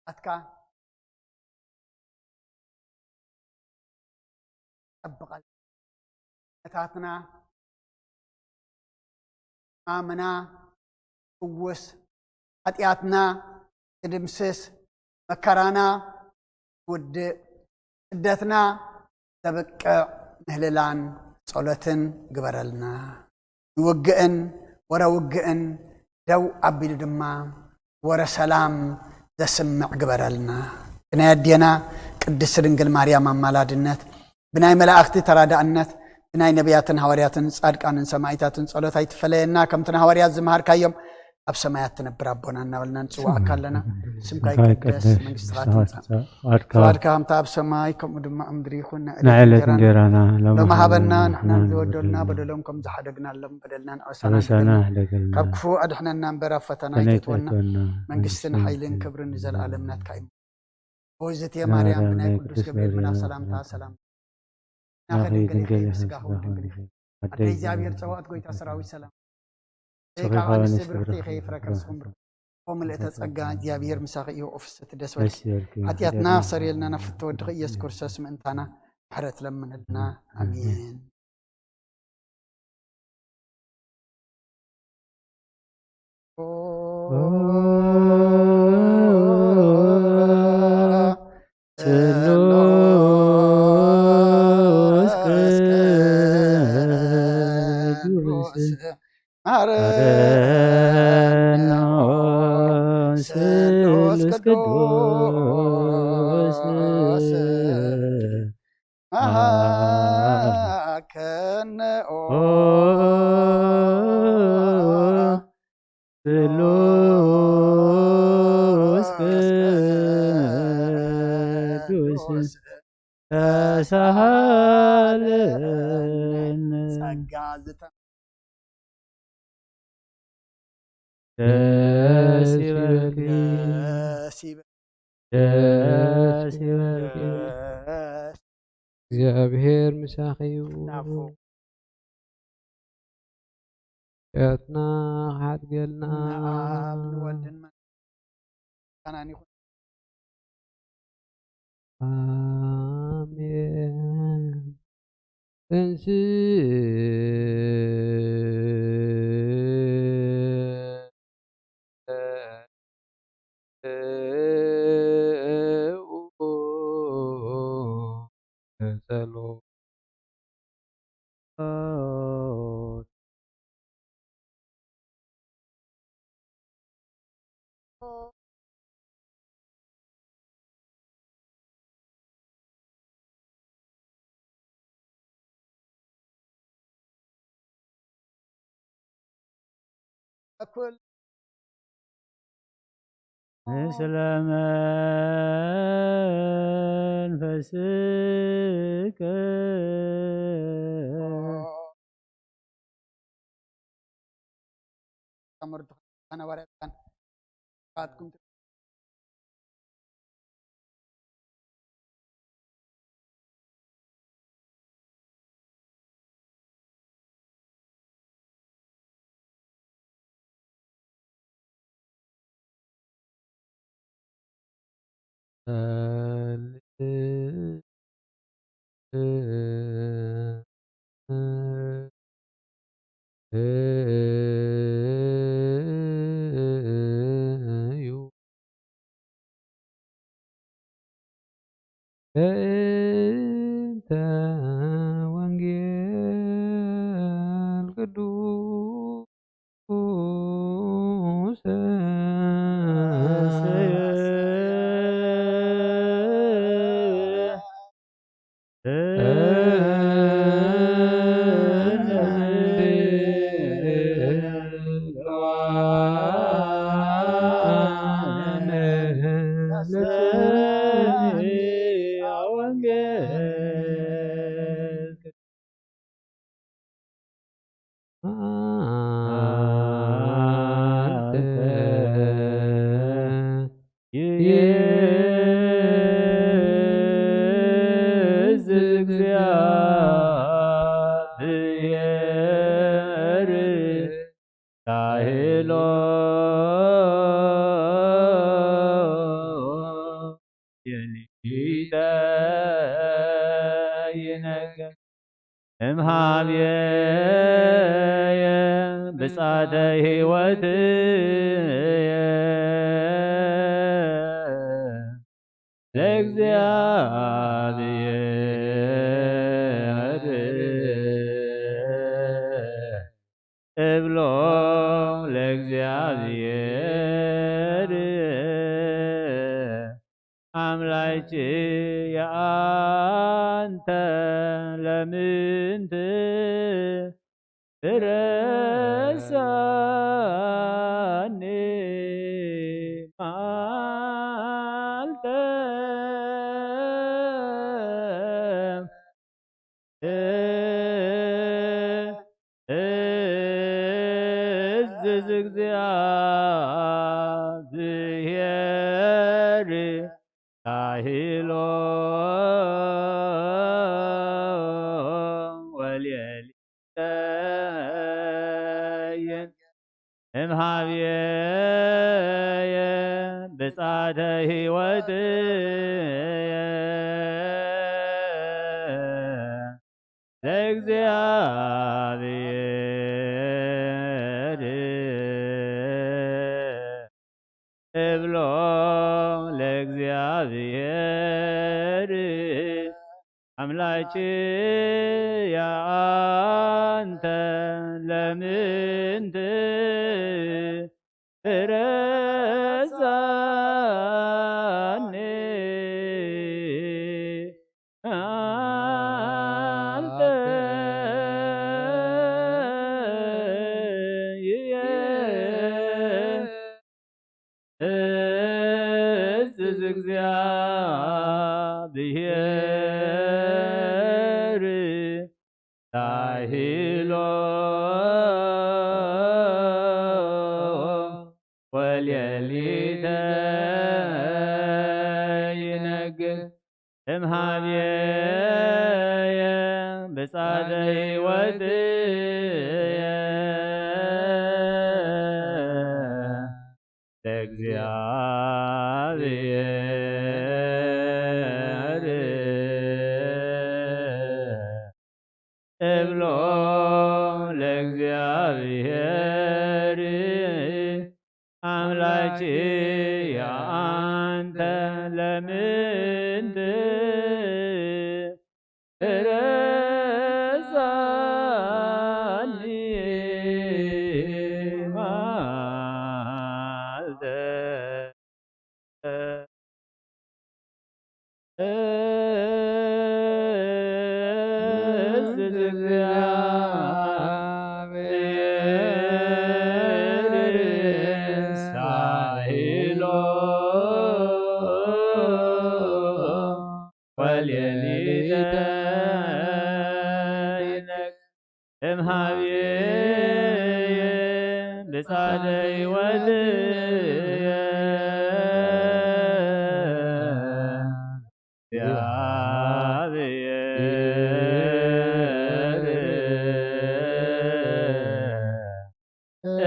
ኣትካ ጠብቐል ነታትና ማምና ፍውስ ሓጢኣትና ትድምስስ መከራና ውድእ ስደትና ዘብቅዕ ምህልላን ጸሎትን ግበረልና። ንውግእን ወረ ውግእን ደው ኣቢሉ ድማ ወረ ሰላም ዘስምዕ ግበረልና። ብናይ ኣዴና ቅድስት ድንግል ማርያም ኣማላድነት፣ ብናይ መላእኽቲ ተራዳእነት፣ ብናይ ነቢያትን ሃዋርያትን ጻድቃንን ሰማዕታትን ጸሎት ኣይትፈለየና። ከምቲ ንሃዋርያት ዝመሃርካዮም ኣብ ሰማያት ትነብር ኣቦና እናበልና ንጽዋዕካ ኣለና። ስምካ ይቀደስ፣ መንግስትኻ ትምጻእ፣ ፍቓድካ ከምታ ኣብ ሰማይ ከምኡ ድማ ኣብ ምድሪ ይኹን። ናይ ዕለት እንጀራና ሎሚ ሃበና፣ ንሕና ንዝበደሉና በደሎም ከም ዝሓደግናሎም በደልና ንዕወሳና፣ ካብ ክፉእ ኣድሕነና እምበር ኣብ ፈተና ኣይተእትወና። መንግስትን ሓይልን ክብርን ንዘለኣለም ናትካ እዩ። ሆይ ዝትየ ማርያም ብናይ ቅዱስ ገብርኤል መልኣክ ሰላምታ ሰላም ናኺ ድንግል ኢኺ ብስጋኺ እውን ድንግል ኢኺ። ኣደ እግዚኣብሔር ጸባኦት ጎይታ ሰራዊት ሰላም። ጸጋ ኣንስቲ ብርክቲ ኢኺ ፍረ ከርስኹም ብርክቲ። ኦ ምልእተ ጸጋ እግዚኣብሔር ምሳኺ እዩ። ኦ ፍስሕቲ ደስ በልኪ። ሓጢኣትና ክሰርየልና ናብ ፍትወ ወድኺ ኢየሱስ ክርስቶስ ምእንታና ምሕረት ለምንልና። ኣሜን። ስሉስ ቅዱስ ማረና ስሉስ ቅዱስ ኦ ስሉስ ቅዱስ ተሳሃለነ። ጸጋ ዝተ- ደስ ይበልኪ። ደስ ይበል- ደስ ይበልኪ። ደስ እግዚኣብሔር ምሳኺ እዩ። ናፉ። ሸትና ክሓድገልና። ንኣብ ንወልድን መን- ካናን ይኹን። ኣሜን። እንስ ምስለ መንፈስከ። እዩ። በእንተ ወንጌል ቅዱስ እምሃብየ ብጻተ ሕይወትየ ለእግዚኣብሔር እብሎ ለእግዚኣብሔር ኣምላይች የኣንተ ለምንት ትረሳኒ ማልተ እዝዝ እግዚኣብሔር ታሂሎ ወልየሊተየን እምሃብየ ብጻተ ሕይወትየ ለእግዚኣብሔር እብሎ ለእግዚኣብሔር ኣምላችየ ኣንተ ለምንት ትረሳኒ ኣንተ እግዚኣብሔር ሳይሎ ወሌሊተ ይነግር እምሃብየ ብጻደ ሕይወትየ ለእግዚኣብሔር እብሎ ለእግዚኣብሔር ኣምላኪ ኣንተ ለምንት ትረሳኒ ማልተ ወሌሊተ እምሃብየ ብጻደ ሕይወትየ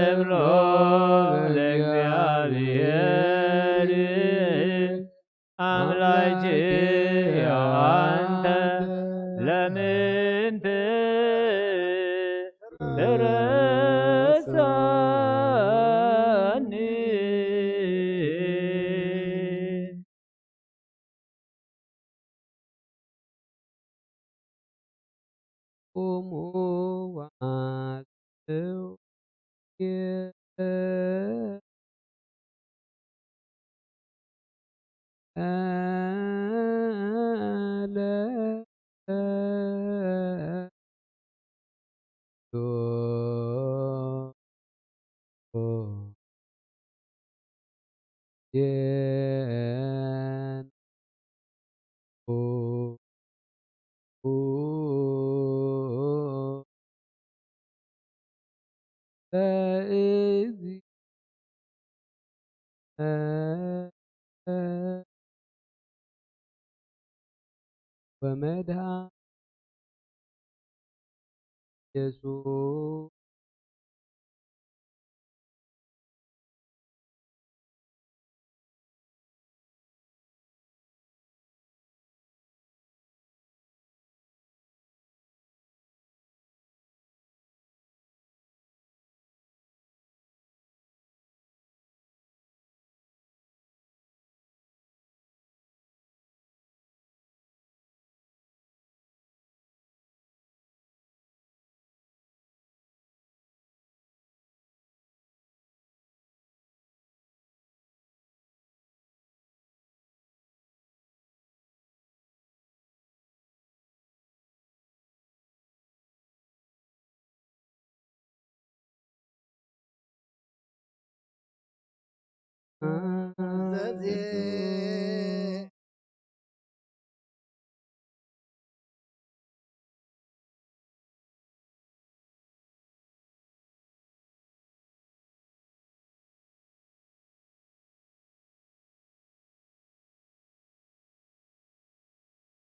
እብሎ ለእግዚኣብሔር ኣምላኪ ኣንተ ለምንት ትረሳኒ ቁሙ ወአንብቡ ቃለ ዜን በእዚ ወመድኃ ኢየሱስ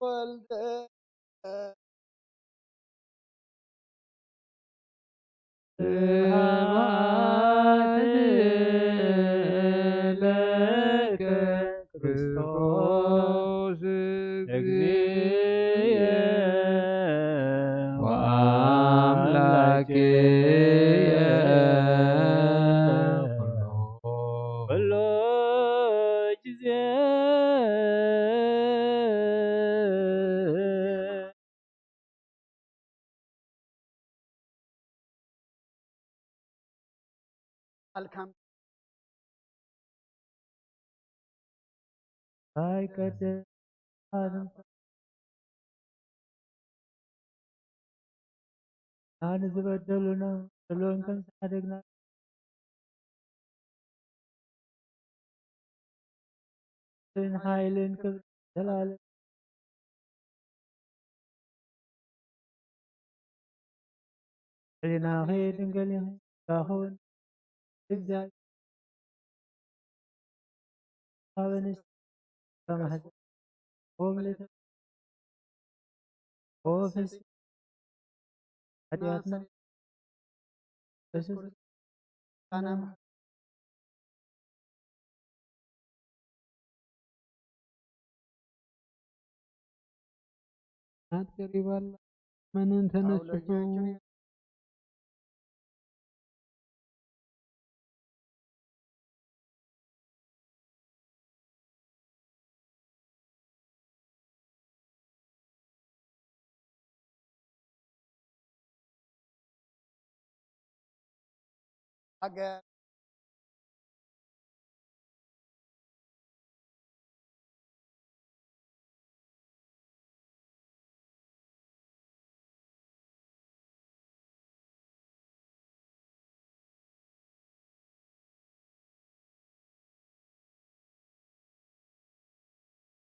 ወልደ ስብሐት ለከ ክርስቶስ እግዚእየ ወአምላክየ ኩሉ ጊዜ። ኣልካም ኣይቀደ ንዝበደሉና ዘለዎም ከም ዝሓደግና ሓይልን ክብርን ዘላለም። ሕሊናኺ ድንግል ይኹን፣ ኻኹን እግዚኣብሔር ካብ ኣንስቲ ተማሕፀ። ኦ ምልእተ ኦ ፍስሕ ሓጢኣትና በስስ ናት ቀሪባ ኣላ። መንን ተነስሑ።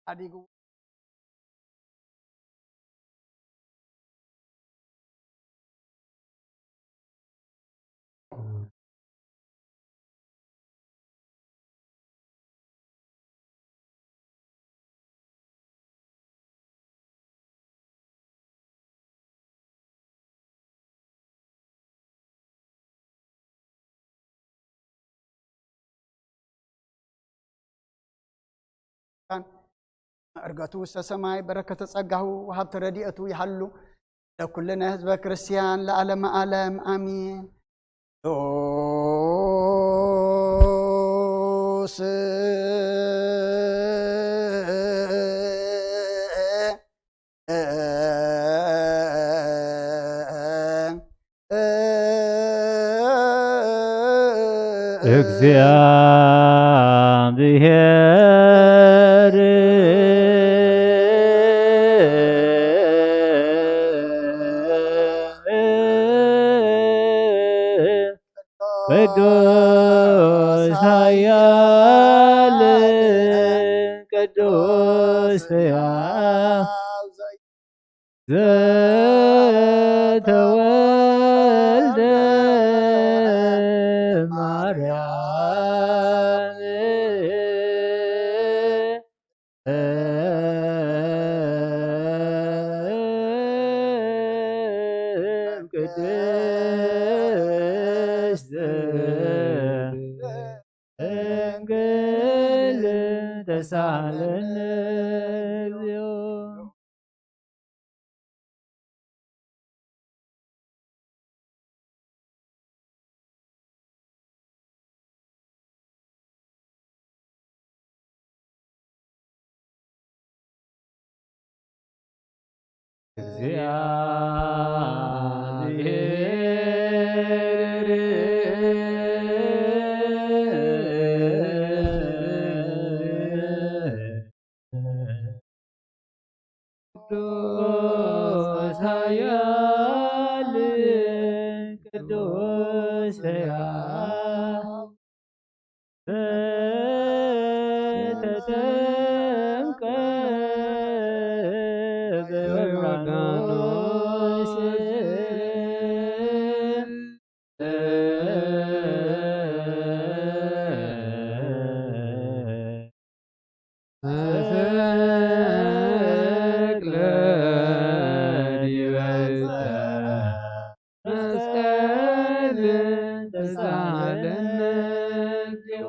ሓዲጉ ዕርገቱ ውስተ ሰማይ በረከተ ጸጋሁ ወሃብተ ረድኤቱ ይሃሉ ለኩልነ ህዝበ ክርስቲያን ለዓለመ ዓለም ኣሚን። ቅዱስ እግዚአብሔር ቅዱስ ኃያል ቅዱስ ሕያው ዘተወልደ ማርያም ቅድስት ድንግል ተሳለነ እግዚኦ። እግዚአብሔር ቅዱስ ኃያል ቅዱስ ሕያው ዘተጠምቀ በዮርዳኖስ ተሰቅለ ዲበ ዕፀ መስቀል ተሳለነ እግዚኦ።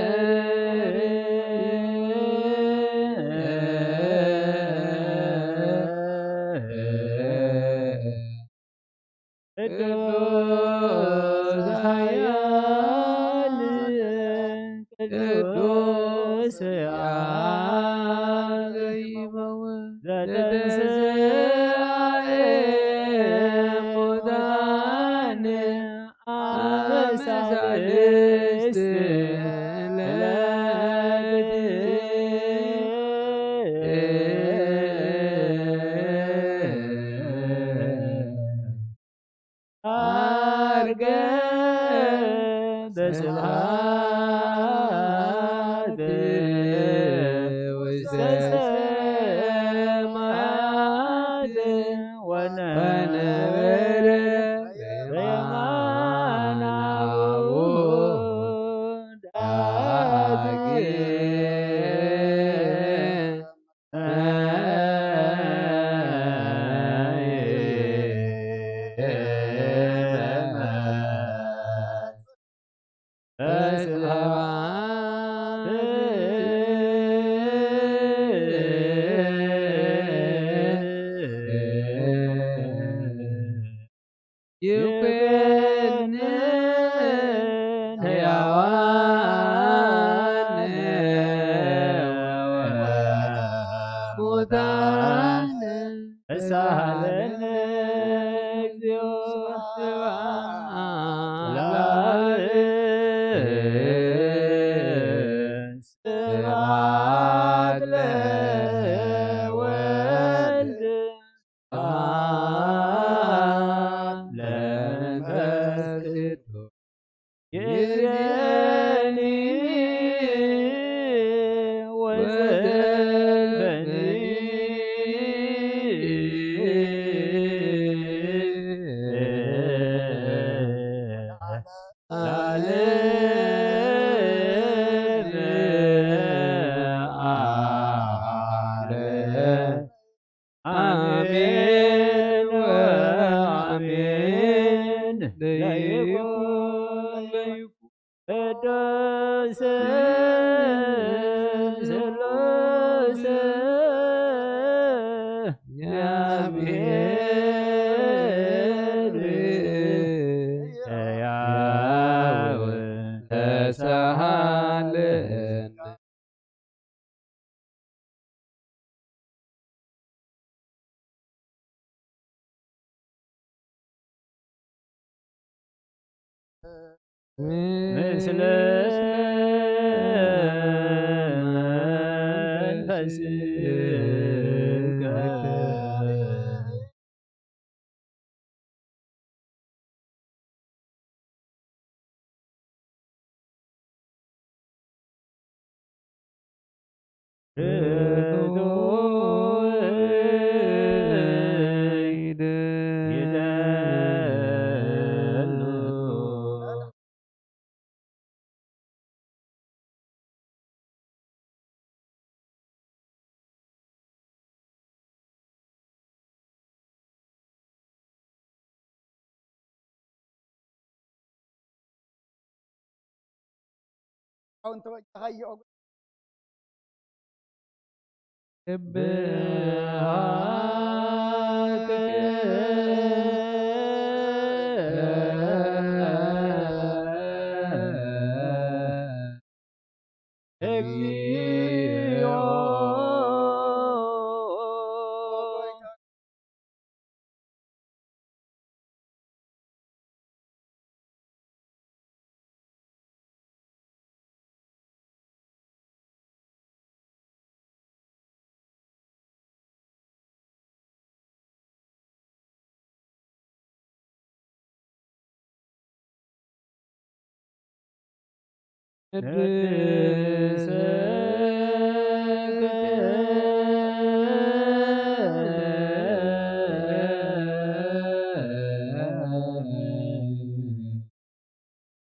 እግዚአብሔር ቅዱስ ኃያል ቅዱስ ሕያው ዘይመውት ዘተንሥአ እሙታን አበ ወነበረ በየማነ አቡሁ ዳግም ይኩንን ሕያዋን ሙታን ተሳሃለነ እግዚኦ። ስብሐት ለአብ፣ ስብሐት ለወልድ፣ ስብሐት ለመንፈስ ቅዱስ። ይእዜኒ ወዘልፈኒ ለዓለመ ዓለም። አሜን ወአሜን። ለይኩን ለይኩን ቅዱስ ስሉስ እግዚአብሔር ሕያው ተሳሃልን። ምስለ መንፈስከ። ኣው እንተወጃኻዮ ስብሐት እግዚኦ። ቅድስተ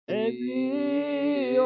እግዚኦ።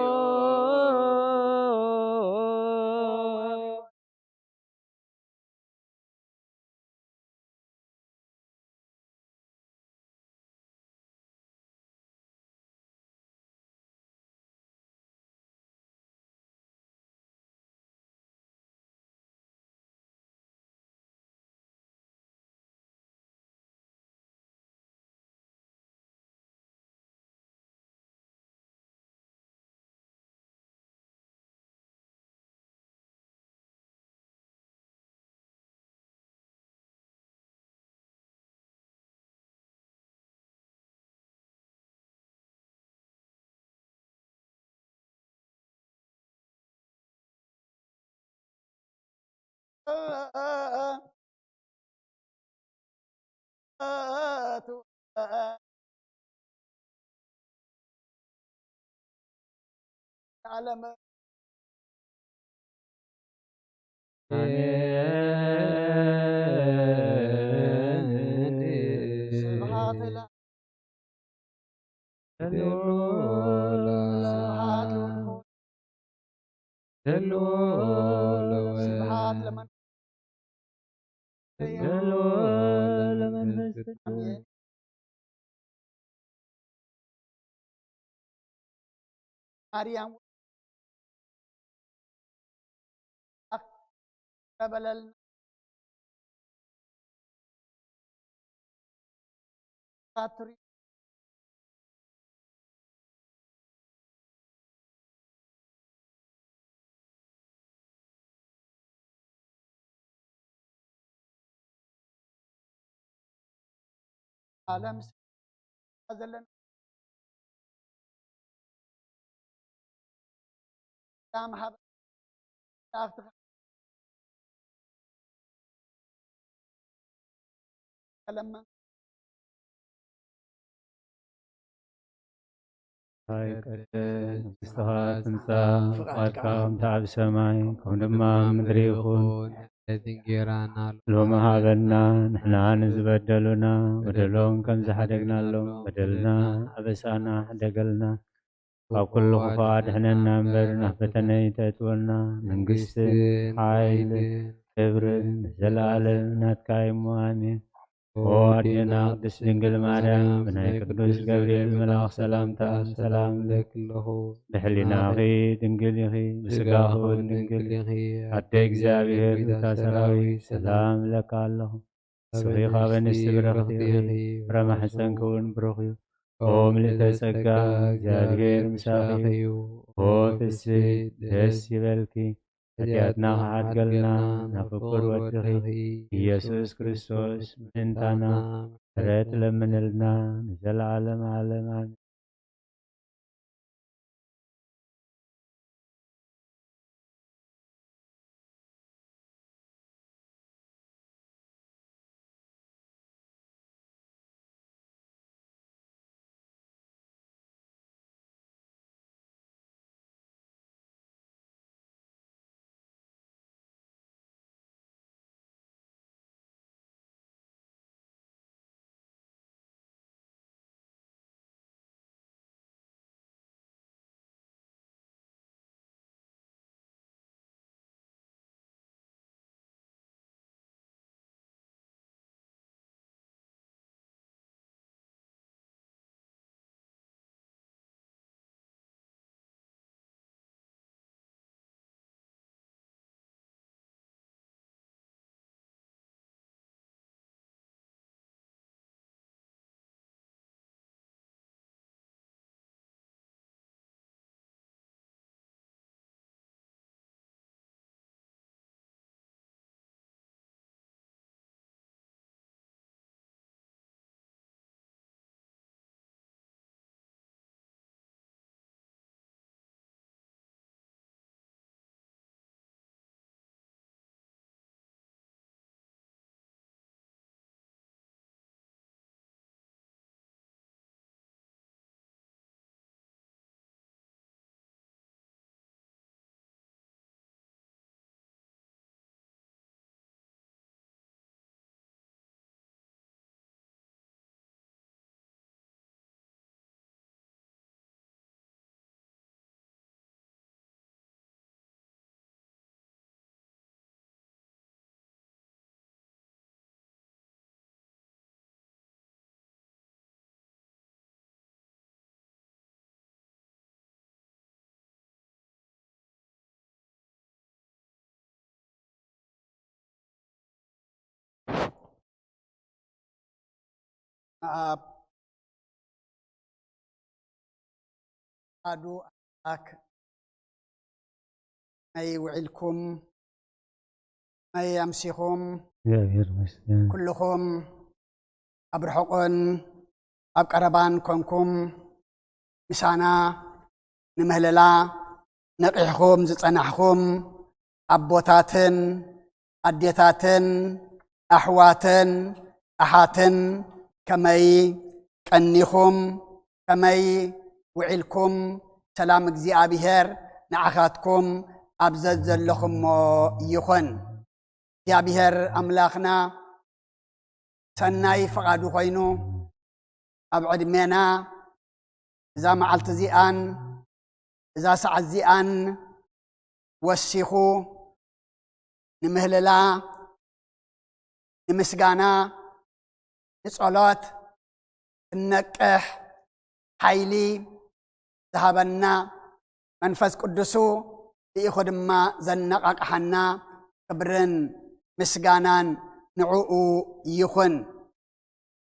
ዓለም። ኣሜን። ማርያም ኣኽተበለልና ሳትሪ ዓለም ዘለና ሰላም ሃበ። መላእኽትኻ ተለመን ይቀደስ፣ መንግስትኻ ትምጻእ፣ ፍቓድካ ከምቲ ኣብ ሰማይ ከም ድማ ኣብ ምድሪ ይኹን። ዕለታዊ እንጌራና ሎሚ ሃበና፣ ንሕና ንዝበደሉና በደሎም ከም ዝሓደግናሎም በደልና ኣበሳና ሓደገልና፣ ካብ ኩሉ ክፉእ ኣድሕነና እምበር ናብ ፈተነ ኣይተእትወና። መንግስትን ሓይልን ክብርን ንዘለኣለም ናትካ እዩ እሞ ኣሜን። ኦ ኣዴና ቅድስት ድንግል ማርያም ብናይ ቅዱስ ገብርኤል መልኣኽ ሰላምታ ሰላም እብለኪ ኣለኹ። ብሕሊናኺ ድንግል ኢኺ፣ ብስጋኺ እውን ድንግል ኢኺ። ኣደ እግዚኣብሔር ጌታ ሰራዊት ሰላም እብለካ ኣለኹ። ስብሪ ካብ ኣንስቲ ብርኽቲ ኢኺ፣ ፍረ ማሕፀንኪ እውን ብሩኽ እዩ። ኦ ምልእተ ጸጋ እግዚኣብሔር ምሳኺ እዩ። ኦ ፍስሕቲ ደስ ይበልኪ፣ ኃጢአትና ክሓድገልና ናብ ፍቁር ወድኺ ኢየሱስ ክርስቶስ ምእንታና ምሕረት ለምንልና ንዘለዓለም ዓለም ኣሜን። ኣብ ኣዱ ኣምላክ መይ ውዒልኩም መይ ኣምሲኹም እግዚኣብሔር ይመስገን። ኩልኹም ኣብ ርሑቕን ኣብ ቀረባን ኮንኩም ምሳና ንምህለላ ነቒሕኹም ዝጸናሕኹም ኣቦታትን ኣዴታትን ኣሕዋትን ኣሓትን ከመይ ቀኒኹም ከመይ ውዒልኩም ሰላም እግዚኣብሔር ንዓኻትኩም ኣብ ዘዘለኹሞ ይኹን እግዚኣብሔር ኣምላኽና ሰናይ ፍቓዱ ኮይኑ ኣብ ዕድሜና እዛ መዓልቲ እዚኣን እዛ ሰዓት እዚኣን ወሲኹ ንምህለላ ንምስጋና ንጸሎት ክንነቅሕ ሓይሊ ዝሃበና መንፈስ ቅዱሱ ልኢኹ ድማ ዘነቓቕሓና፣ ክብርን ምስጋናን ንዕኡ ይኹን።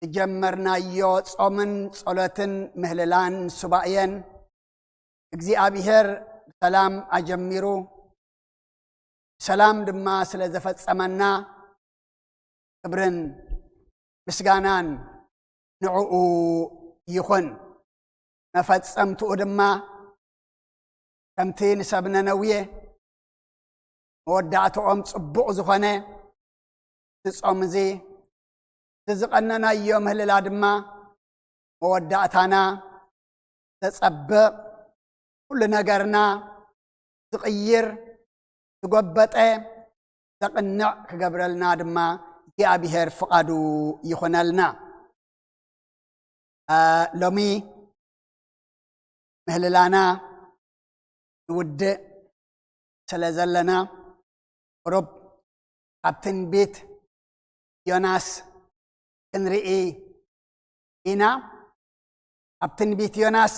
ዝጀመርናዮ ጾምን ጸሎትን ምህልላን ሱባኤን እግዚኣብሔር ብሰላም ኣጀሚሩ፣ ብሰላም ድማ ስለ ዘፈጸመና፣ ክብርን ምስጋናን ንዕኡ ይኹን። መፈጸምትኡ ድማ ከምቲ ንሰብ ነነውየ መወዳእትኦም ጽቡቕ ዝኾነ እቲ ጾም እዚ፣ እቲ ዝቐነናዮ ምህልላ ድማ መወዳእታና ዘጸብቕ፣ ኩሉ ነገርና ዝቕይር፣ ዝጎበጠ፣ ዘቕንዕ ክገብረልና ድማ እግዚኣብሔር ፍቓዱ ይኹነልና። አ፣ ሎሚ ምህልላና ንውድእ ስለ ዘለና፣ ቁሩብ ካብ ትንቢት ዮናስ ክንርኢ ኢና። ኣብ ትንቢት ዮናስ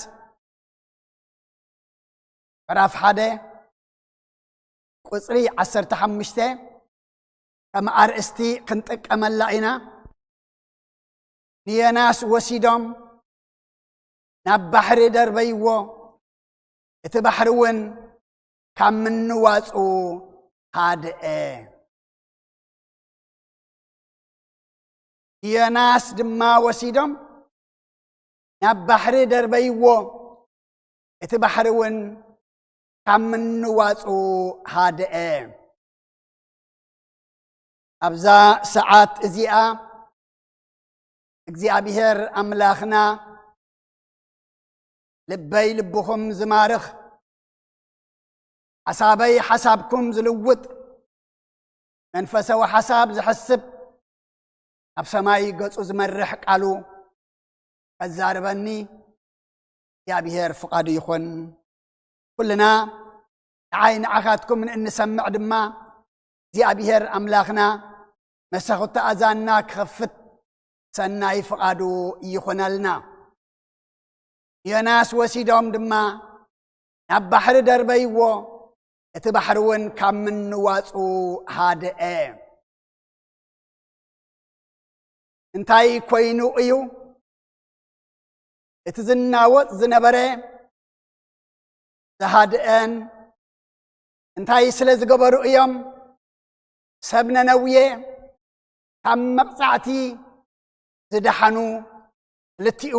ምዕራፍ ሓደ ቁጽሪ ዓሰርተ ሓሙሽተ ከም ኣርእስቲ ክንጥቀመላ ኢና። ንዮናስ ወሲዶም ናብ ባሕሪ ደርበይዎ፣ እቲ ባሕሪ እውን ካብ ምንዋጹ ሃድአ። ንዮናስ ድማ ወሲዶም ናብ ባሕሪ ደርበይዎ፣ እቲ ባሕሪ እውን ካብ ምንዋጹ ሃድአ። ኣብዛ ሰዓት እዚኣ እግዚኣብሔር ኣምላኽና ልበይ ልብኹም ዝማርኽ፣ ሓሳበይ ሓሳብኩም ዝልውጥ፣ መንፈሳዊ ሓሳብ ዝሐስብ፣ ናብ ሰማይ ገጹ ዝመርሕ ቃሉ ከዛርበኒ እግዚኣብሔር ፍቓዱ ይኹን። ኩልና ንዓይ ንዓኻትኩም ንእንሰምዕ ድማ እግዚኣብሔር ኣምላኽና መሰኹቲ ኣዛንና ክኸፍት ሰናይ ፍቓዱ ይኹነልና። ዮናስ ወሲዶም ድማ ናብ ባሕሪ ደርበይዎ፣ እቲ ባሕሪ እውን ካብ ምንዋጹ ሃድአ። እንታይ ኮይኑ እዩ እቲ ዝናወጽ ዝነበረ ዝሃድአን? እንታይ ስለ ዝገበሩ እዮም ሰብ ነነውየ ካብ መቕጻዕቲ ዝደሓኑ? ክልቲኡ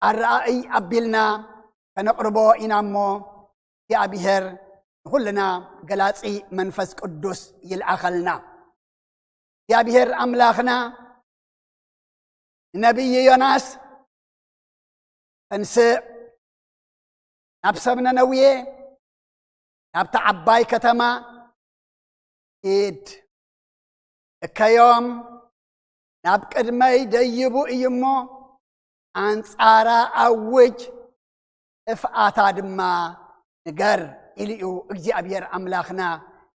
ኣረኣእይ ኣቢልና ከነቕርቦ ኢና እሞ፣ እግዚኣብሔር ንኹልና ገላጺ መንፈስ ቅዱስ ይልኣኸልና። እግዚኣብሔር ኣምላኽና ንነቢይ ዮናስ፣ "ተንስእ፣ ናብ ሰብ ነነውየ፣ ናብታ ዓባይ ከተማ ኪድ፣ እከዮም፣ ናብ ቅድመይ ደይቡ እዩ እሞ፣ ኣንጻራ ኣውጅ፣ ጥፍኣታ ድማ ንገር" ኢሉ እዩ እግዚኣብሔር ኣምላኽና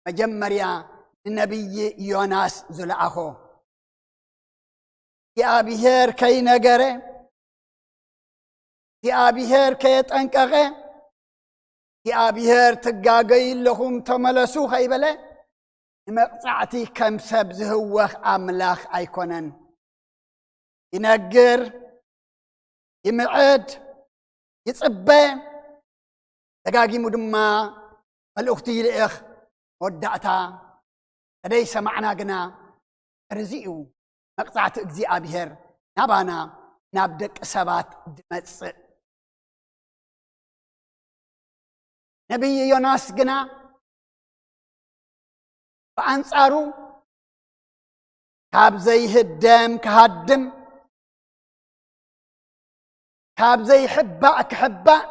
መጀመርያ ንነቢይ ዮናስ ዝለኣኾ። እግዚኣብሔር ከይነገረ፣ እግዚኣብሔር ከየጠንቀቐ፣ እግዚኣብሔር "ትጋገዩ ኣለኹም፣ ተመለሱ" ከይበለ፣ ንመቕጻዕቲ ከም ሰብ ዝህወኽ ኣምላኽ ኣይኮነን። ይነግር፣ ይምዕድ፣ ይጽበ፣ ደጋጊሙ ድማ መልእኽቱ ይልእኽ። መወዳእታ ተደይ ሰማዕና ግና፣ ርዚ እዩ መቕጻዕቲ እግዚኣብሔር ናባና፣ ናብ ደቂ ሰባት ድመጽእ። ነቢይ ዮናስ ግና ብኣንጻሩ፣ ካብ ዘይህደም ክሃድም፣ ካብ ዘይሕባእ ክሕባእ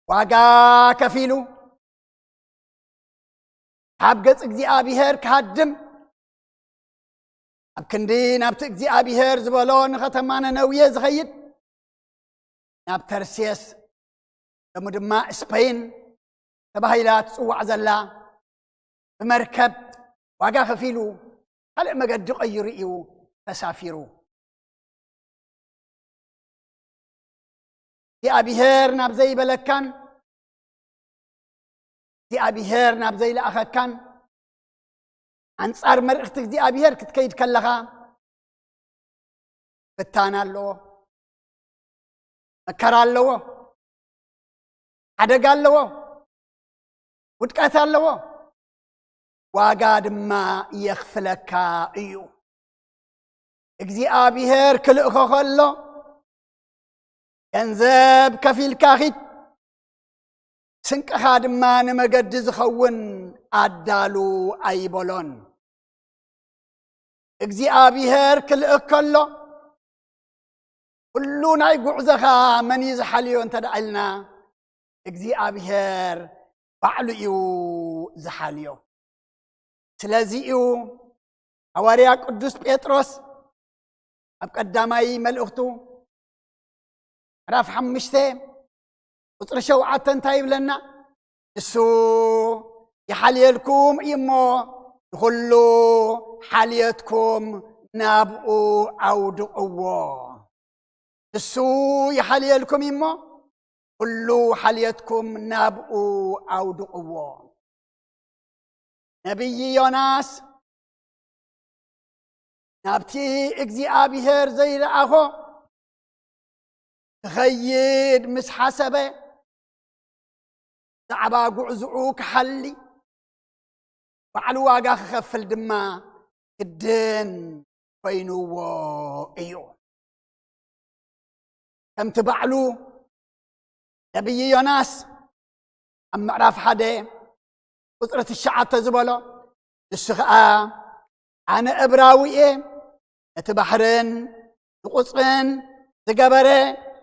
ዋጋ ከፊሉ፣ ካብ ገጽ እግዚኣብሔር ክሃድም፣ ኣብ ክንዲ ናብቲ እግዚኣብሔር ዝበሎ ንኸተማ ነነውየ ዝኸይድ፣ ናብ ተርሴስ፣ ሎሚ ድማ ስፐይን ተባሂላ ትጽዋዕ ዘላ፣ ብመርከብ ዋጋ ከፊሉ፣ ካልእ መገዲ ቀይሩ እዩ ተሳፊሩ። እግዚኣብሔር ናብ ዘይበለካን እግዚኣብሔር ናብ ዘይለኣኸካን ኣንጻር መልእኽቲ እግዚኣብሔር ክትከይድ ከለኻ ፍታን ኣለዎ፣ መከራ ኣለዎ፣ ሓደጋ ኣለዎ፣ ውድቀት ኣለዎ፣ ዋጋ ድማ የኽፍለካ እዩ። እግዚኣብሔር ክልእኾ ከሎ ገንዘብ ከፊልካ ኺድ፣ ስንቅኻ ድማ ንመገዲ ዝኸውን ኣዳሉ ኣይበሎን። እግዚኣብሔር ክልእክ ከሎ ኩሉ ናይ ጉዕዞኻ መን እዩ ዝሓልዮ እንተ ደኣ ኢልና እግዚኣብሔር ባዕሉ እዩ ዝሓልዮ። ስለዚ እዩ ሃዋርያ ቅዱስ ጴጥሮስ ኣብ ቀዳማይ መልእኽቱ ምዕራፍ ሓሙሽተ ቁጽሪ ሸውዓተ እንታይ ይብለና? ንሱ ይሓልየልኩም እዩ እሞ ንኹሉ ሓልየትኩም ናብኡ ኣውድቕዎ። ንሱ ይሓልየልኩም እዩ እሞ ኩሉ ሓልየትኩም ናብኡ ኣውድቕዎ። ነቢይ ዮናስ ናብቲ እግዚኣብሔር ዘይለኣኾ ክኸይድ ምስ ሓሰበ ብዛዕባ ጉዕዝኡ ክሓሊ ባዕሉ ዋጋ ክኸፍል ድማ ግድን ኮይንዎ እዩ። ከምቲ ባዕሉ ነቢይ ዮናስ ኣብ ምዕራፍ ሓደ ቁጽሪ ትሽዓተ ዝበሎ ንሱ ኸኣ ኣነ እብራዊ እየ፣ ነቲ ባሕርን ንቑጽን ዝገበረ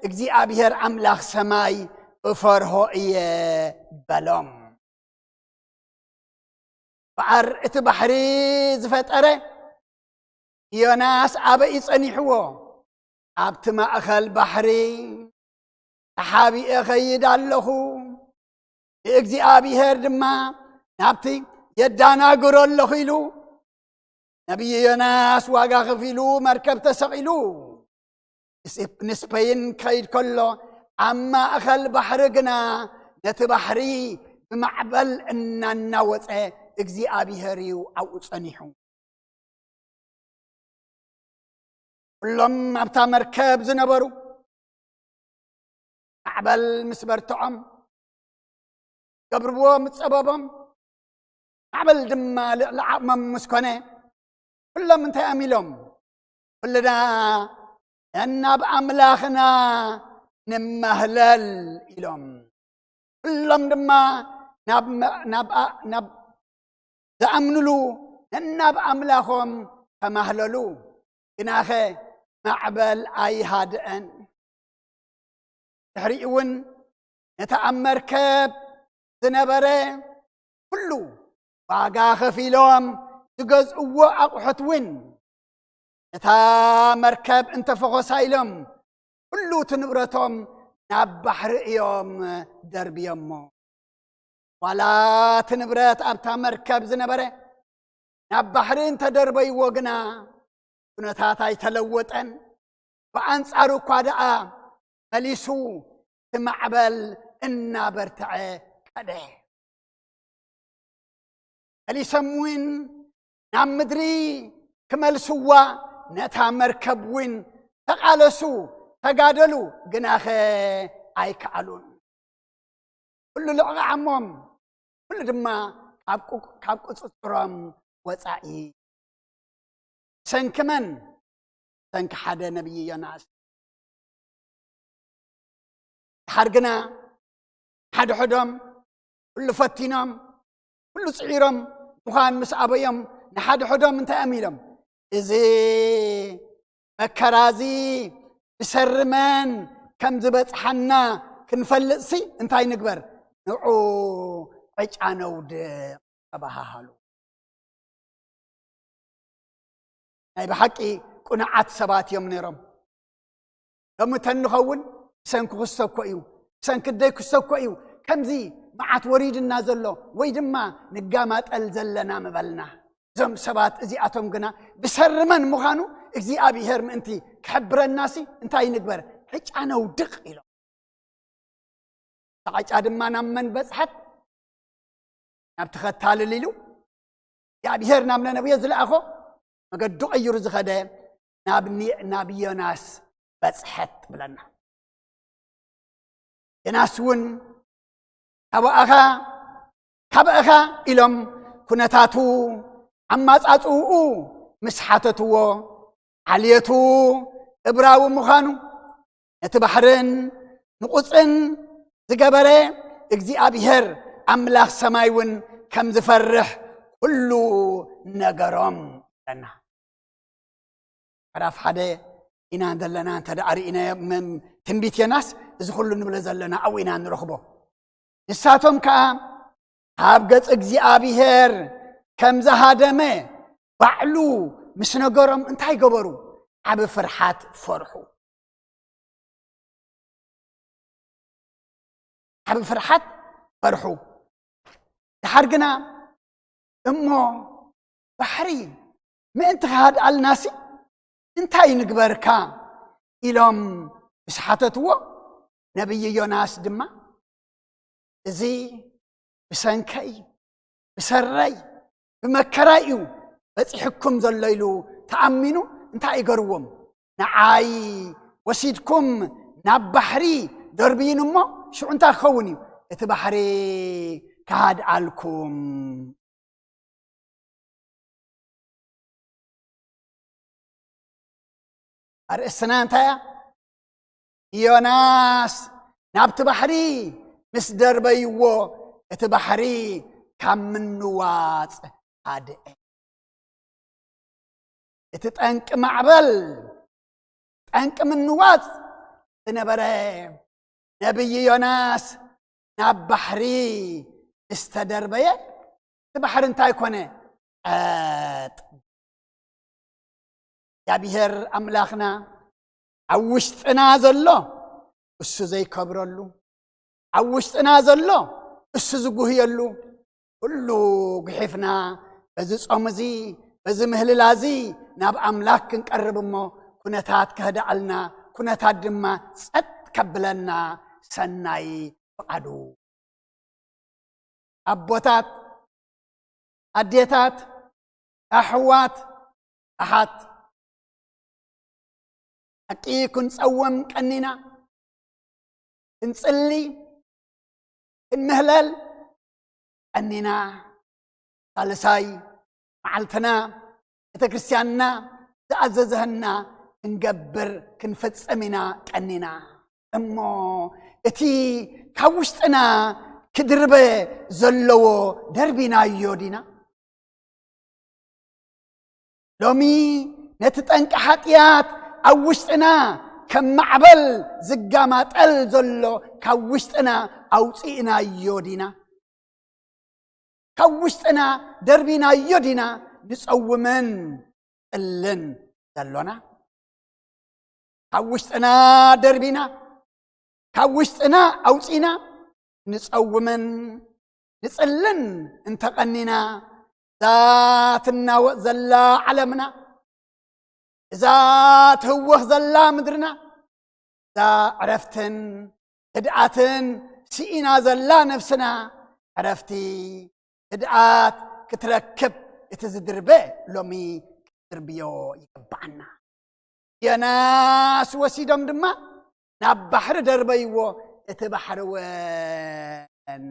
እግዚኣብሔር ኣምላኽ ሰማይ እፈርሆ እየ በሎም። በኣር እቲ ባሕሪ ዝፈጠረ ዮናስ ኣበይ ጸኒሕዎ? ኣብቲ ማእኸል ባሕሪ ተሓቢኤ ኸይድ ኣለኹ፣ ንእግዚኣብሔር ድማ ናብቲ የዳናግሮ ኣለኹ ኢሉ ነቢይ ዮናስ ዋጋ ከፊሉ መርከብ ተሰቒሉ ንስፐይን ክኸይድ ከሎ ኣብ ማእኸል ባሕሪ ግና ነቲ ባሕሪ ብማዕበል እናናወፀ እግዚኣብሔር እዩ ኣብኡ ጸኒሑ። ኩሎም ኣብታ መርከብ ዝነበሩ ማዕበል ምስ በርትዖም ገብርዎ ምጸበቦም ማዕበል ድማ ልዕሊ ዓቕሞም ምስ ኮነ ኩሎም እንታይ ኣሚሎም? ኩልና ነናብ ኣምላኽና ንማህለል ኢሎም። ኩሎም ድማ ናብ ናብ ዝኣምንሉ ነናብ ኣምላኾም ተማህለሉ። ግናኸ ማዕበል ኣይሃድአን። ድሕሪኡ እውን ነቲ ኣብ መርከብ ዝነበረ ኩሉ ዋጋ ከፊሎም ዝገዝእዎ ኣቑሑት እውን ነታ መርከብ እንተፈኾሳ ኢሎም ኩሉ እቲ ንብረቶም ናብ ባሕሪ እዮም ደርብዮሞ። ዋላ እቲ ንብረት ኣብታ መርከብ ዝነበረ ናብ ባሕሪ እንተደርበይዎ ግና ኩነታት ኣይተለወጠን። ብኣንጻሩ እኳ ደኣ መሊሱ እቲ ማዕበል እናበርትዐ ከደ። መሊሶም እውን ናብ ምድሪ ክመልስዋ ነታ መርከብ እውን ተቓለሱ፣ ተጋደሉ፣ ግናኸ ኣይከኣሉን። ኩሉ ልቕዓሞም፣ ኩሉ ድማ ካብ ቁ- ካብ ቁጽጽሮም ወጻኢ። ብሰንኪ መን? ብሰንኪ ሓደ ነቢይ ዮናስ። ድሓር ግና ሓደ ሕዶም ኩሉ ፈቲኖም ኩሉ ጽዒሮም ምዃን ምስ ኣበዮም ንሓድሕዶም እንታይ እዮም ኢሎም? እዚ መከራ እዚ ብሰሪ መን ከም ዝበጽሓና ክንፈልጥሲ እንታይ ንግበር? ንዑ ዕጫ ነውድቕ ተባሃሃሉ። ናይ ብሓቂ ቅኑዓት ሰባት እዮም ነይሮም። ሎሚ ተንኸውን ብሰንኪ ክሰኮ እዩ፣ ብሰንኪ ደይ ክሰኮ እዩ ከምዚ መዓት ወሪድና ዘሎ ወይ ድማ ንጋማጠል ዘለና ምበልና። እዞም ሰባት እዚኣቶም ግና ብሰሪ መን ምዃኑ እግዚኣብሔር ምእንቲ ክሕብረናሲ እንታይ ንግበር? ዕጫ ነውድቕ ኢሎም። ሳዕጫ ድማ ናብ መን በጽሐት? ናብ ተኸታልል ኢሉ እግዚኣብሔር ናብ ነነዌ ዝለኣኾ መገዱ ቀይሩ ዝኸደ ናብ ኒ-፣ ናብ ዮናስ በጽሐት ትብለና። ዮናስ እውን ካባኣኻ፣ ካባኣኻ ኢሎም ኩነታቱ ኣማጻጽኡ ምስ ሓተትዎ፣ ዓልየቱ እብራዊ ምዃኑ፣ ነቲ ባሕርን ንቑጽን ዝገበረ እግዚኣብሔር ኣምላኽ ሰማይ እውን ከም ዝፈርሕ ኩሉ ነገሮም ኣለና። ምዕራፍ ሓደ ኢና ዘለና፣ እንተ ደኣ ርኢናዮ፣ ም-፣ ትንቢት ዮናስ፣ እዚ ኩሉ ንብሎ ዘለና ኣብኡ ኢና ንረኽቦ። ንሳቶም ከኣ ኣብ ገጽ እግዚኣብሔር ከም ዝሃደመ ባዕሉ ምስ ነገሮም እንታይ ገበሩ? ዓቢ ፍርሓት ፈርሑ። ዓቢ ፍርሓት ፈርሑ። ደሓር ግና፣ "እሞ ባሕሪ ምእንቲ ክሃድኣልናሲ እንታይ ንግበርካ?" ኢሎም ምስ ሓተትዎ፣ ነብዪ ዮናስ ድማ፣ "እዚ ብሰንከይ፣ ብሰረይ፣ ብመከራይ እዩ በጺሕኩም ዘሎ" ኢሉ ተኣሚኑ፣ እንታይ ይገርዎም? "ንዓይ ወሲድኩም ናብ ባሕሪ ደርብዩን እሞ፣ ሽዑ እንታይ ክኸውን እዩ? እቲ ባሕሪ ክሃድኣልኩም።" ኣርእስትና እንታይ እያ? ዮናስ ናብቲ ባሕሪ ምስ ደርበይዎ፣ እቲ ባሕሪ ካብ ምንዋጽ ሃድአ። እቲ ጠንቂ ማዕበል፣ ጠንቂ ምንዋጽ ዝነበረ ነብዪ ዮናስ ናብ ባሕሪ ምስ ተደርበየ፣ እቲ ባሕሪ እንታይ ኮነ? ቀጥ። እግዚኣብሔር ኣምላኽና ኣብ ውሽጥና ዘሎ እሱ ዘይከብረሉ፣ ኣብ ውሽጥና ዘሎ እሱ ዝጉህየሉ፣ ኩሉ ጉሒፍና፣ በዚ ጾም እዚ፣ በዚ ምህልላ እዚ ናብ ኣምላኽ ክንቀርብ እሞ፣ ኩነታት ከህድኣልና፣ ኩነታት ድማ ጸጥ ከብለና ሰናይ ፍቓዱ። ኣቦታት፣ ኣዴታት፣ ኣሕዋት፣ ኣሓት፣ ሓቂ ክንጸውም ቀኒና፣ ክንጽሊ፣ ክንምህለል ቀኒና፣ ሳልሳይ መዓልትና ቤተ ክርስቲያንና ዝኣዘዘህና ክንገብር ክንፍጽም ኢና ቀኒና። እሞ እቲ ካብ ውሽጥና ክድርበ ዘለዎ ደርቢናዮ ዲና? ሎሚ ነቲ ጠንቂ ሓጢኣት ኣብ ውሽጥና ከም ማዕበል ዝጋማጠል ዘሎ ካብ ውሽጥና ኣውፂእናዮ ዲና? ካብ ውሽጥና ደርቢናዮ ዲና ንጸውምን ንጽልን ዘሎና? ካብ ውሽጥና ደርቢና፣ ካብ ውሽጥና ኣውጺና ንጸውምን ንጽልን እንተቐኒና፣ እዛ ትናወጽ ዘላ ዓለምና፣ እዛ ትህወኽ ዘላ ምድርና፣ እዛ ዕረፍትን ህድኣትን ስኢና ዘላ ነፍስና፣ ዕረፍቲ ህድኣት ክትረክብ እቲ ዝድርበ ሎሚ ክትድርብዮ ይግብኣና። ዮናስ ወሲዶም ድማ ናብ ባሕሪ ደርበይዎ፣ እቲ ባሕሪ እውን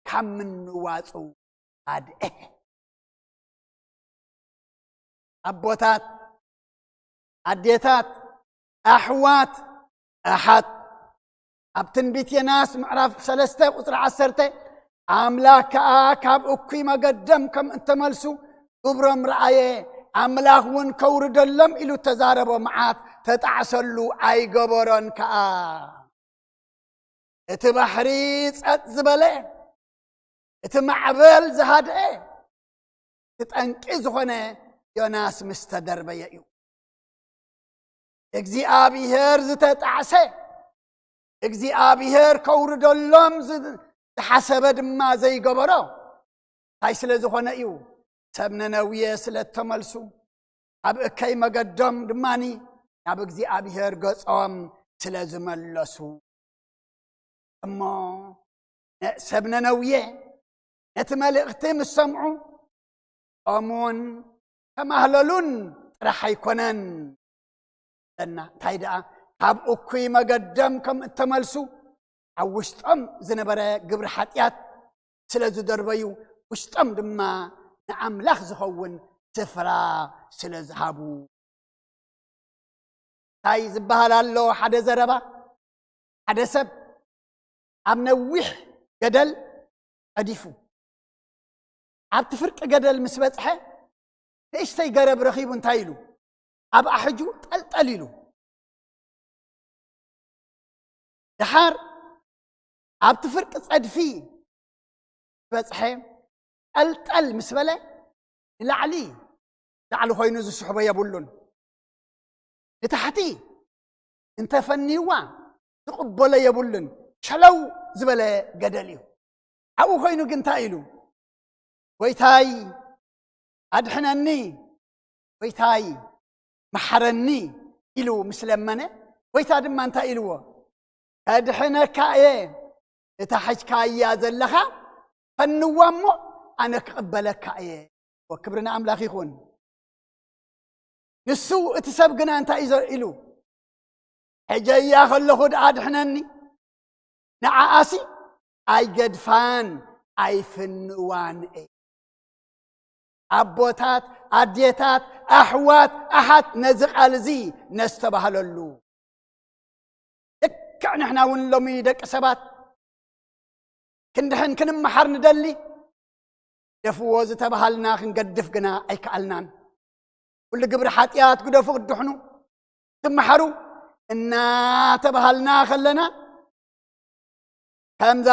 ካብ ምንዋጹ ኣድአ። ኣቦታት፣ ኣዴታት፣ ኣሕዋት፣ ኣሓት፣ ኣብ ትንቢት ዮናስ ምዕራፍ ሰለስተ ቁጽሪ ዓሰርተ፣ ኣምላኽ ከኣ ካብ እኩይ መገዶም ከም እተመልሱ ግብሮም ረኣየ፣ ኣምላኽ እውን ከውርደሎም ኢሉ እተዛረቦ መዓት ተጣዕሰሉ፣ ኣይገበሮን ከኣ። እቲ ባሕሪ ጸጥ ዝበለ፣ እቲ ማዕበል ዝሃድአ፣ እቲ ጠንቂ ዝኾነ ዮናስ ምስ ተደርበየ እዩ። እግዚኣብሔር ዝተጣዕሰ፣ እግዚኣብሔር ከውርደሎም ዝ-፣ ዝሓሰበ ድማ ዘይገበሮ እንታይ ስለ ዝኾነ እዩ? ሰብ ነነውየ ስለ እተመልሱ፣ ኣብ እከይ መገዶም ድማኒ ናብ እግዚኣብሔር ገጾም ስለ ዝመለሱ እሞ ሰብ ነነውየ ነቲ መልእኽቲ ምስ ሰምዑ፣ ጾሙን ተማህለሉን ጥራሕ ኣይኮነን። ለና እንታይ ደኣ፣ ካብ እኩይ መገዶም ከም እተመልሱ፣ ኣብ ውሽጦም ዝነበረ ግብሪ ሓጢኣት ስለ ዝደርበዩ፣ ውሽጦም ድማ ንኣምላኽ ዝኸውን ስፍራ ስለ ዝሃቡ። እንታይ ዝበሃል ኣሎ? ሓደ ዘረባ፣ ሓደ ሰብ ኣብ ነዊሕ ገደል ጸዲፉ፣ ኣብቲ ፍርቂ ገደል ምስ በጽሐ፣ ንእሽተይ ገረብ ረኺቡ እንታይ ኢሉ? ኣብ ኣሕጁ ጠልጠል ኢሉ። ደሓር ኣብቲ ፍርቂ ጸድፊ በጽሐ፣ ጠልጠል ምስ በለ፣ ንላዕሊ ላዕሊ ኮይኑ ዝስሕቦ የብሉን። ንታሕቲ እንተፈንይዋ ዝቕበሎ የብሉን። ሸለው ዝበለ ገደል እዩ። ኣብኡ ኮይኑ ግን እንታይ ኢሉ? "ጎይታይ ኣድሕነኒ፣ ጎይታይ መሓረኒ" ኢሉ ምስ ለመነ፣ ጎይታ ድማ እንታይ ኢልዎ? "ከድሕነካ እየ፣ እታ ሒዝካያ ዘለኻ ፈንዋ እሞ ኣነ ክቕበለካ እየ።" ወክብሪ ንኣምላኽ ይኹን። ንሱ እቲ ሰብ ግና እንታይ እዩ ዘ-፣ ኢሉ? "ሕጀያ ከለኹ ደኣ ኣድሕነኒ፣ ንዓኣሲ ኣይገድፋን ኣይፍንዋን እየ።" ኣቦታት፣ ኣዴታት፣ ኣሕዋት፣ ኣሓት፣ ነዚ ቃል እዚ ነስተባህለሉ። ልክዕ ንሕና እውን ሎሚ ደቂ ሰባት ክንድሕን ክንመሓር ንደሊ፣ ደፍዎ ዝተባሃልና ክንገድፍ ግና ኣይከኣልናን። ኩሉ ግብሪ ሓጢኣት ግደፉ፣ ክትድሕኑ፣ ትመሓሩ እናተባሃልና ከለና፣ ከምዛ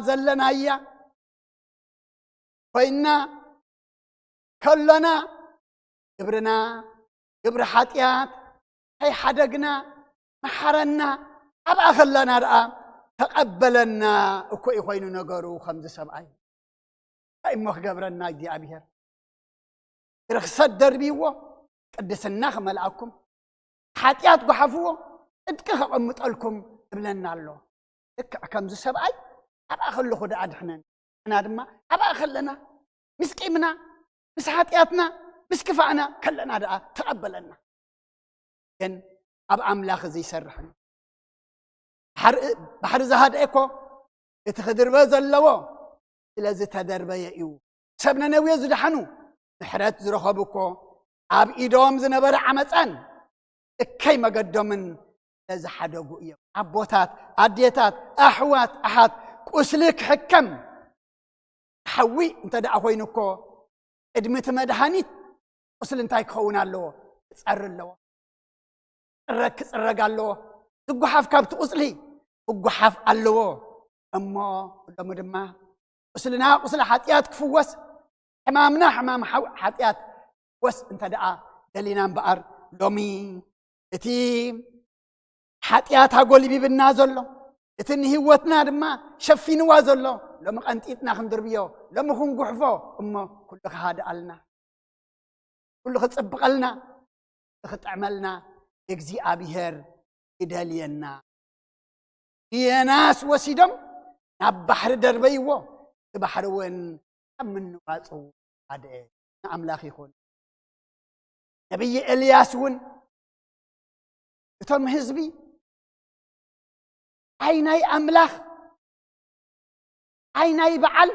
ዘለናያ ኮይና ከሎና፣ ግብርና ግብሪ ሓጢኣት ከይሓደግና፣ መሓረና፣ ኣብኣ ከለና ደኣ ተቐበለና እኮ እዩ ኮይኑ ነገሩ። ከምዚ ሰብኣይ እንታይ እሞ ክገብረና እግዚኣብሔር? ርኽሰት ደርብይዎ፣ ቅድስና ክመልኣኩም፣ ሓጢኣት ጓሓፍዎ፣ ጽድቂ ከቐምጠልኩም እብለና ኣሎ። ልክዕ ከምዚ ሰብኣይ ኣብኣ ከለኹ ደኣ ድሕነን። ንሕና ድማ ኣብኣ ከለና፣ ምስ ቂምና፣ ምስ ሓጢኣትና፣ ምስ ክፋእና ከለና ደኣ ተቐበለና። ግን ኣብ ኣምላኽ እዚ ይሰርሕን። ባሕሪ፣ ባሕሪ ዝሃድአ እኮ እቲ ክድርበ ዘለዎ ስለ ዝተደርበየ እዩ። ሰብ ነነዌ ዝደሓኑ ምሕረት ዝረኸቡ እኮ ኣብ ኢዶም ዝነበረ ዓመፃን እከይ መገዶምን ስለ ዝሓደጉ እዮም። ኣቦታት፣ ኣዴታት፣ ኣሕዋት፣ ኣሓት፣ ቁስሊ ክሕከም ሓዊ እንተ ደኣ ኮይኑ እኮ፣ ቅድሚ እቲ መድሃኒት ቁስሊ እንታይ ክኸውን ኣለዎ? ክጸሪ ኣለዎ። ክጽረግ፣ ክጽረግ ኣለዎ። ዝጓሓፍ ካብቲ ቁስሊ ክጓሓፍ ኣለዎ። እሞ ሎሚ ድማ ቁስልና ቁስሊ ሓጢኣት ክፍወስ፣ ሕማምና ሕማም ሓው-፣ ሓጢኣት ክፍወስ እንተ ደኣ ደሊና እምበኣር፣ ሎሚ እቲ ሓጢኣት ኣጎልቢብና ዘሎ፣ እቲ ንህይወትና ድማ ሸፊንዋ ዘሎ፣ ሎሚ ቀንጢጥና ክንድርብዮ፣ ሎሚ ክንጉሕፎ፣ እሞ ኩሉ ክሃድኣልና፣ ኩሉ ክጽብቐልና፣ ክጥዕመልና እግዚኣብሔር ይደልየና። ንዮናስ ወሲዶም ናብ ባሕሪ ደርበይዎ፣ እቲ ባሕሪ እውን ኣብ ምንዋጹ ሃድአ። ንኣምላኽ ይኹን። ነቢይ ኤልያስ እውን እቶም ህዝቢ ኣይ ናይ ኣምላኽ ኣይ ናይ በዓል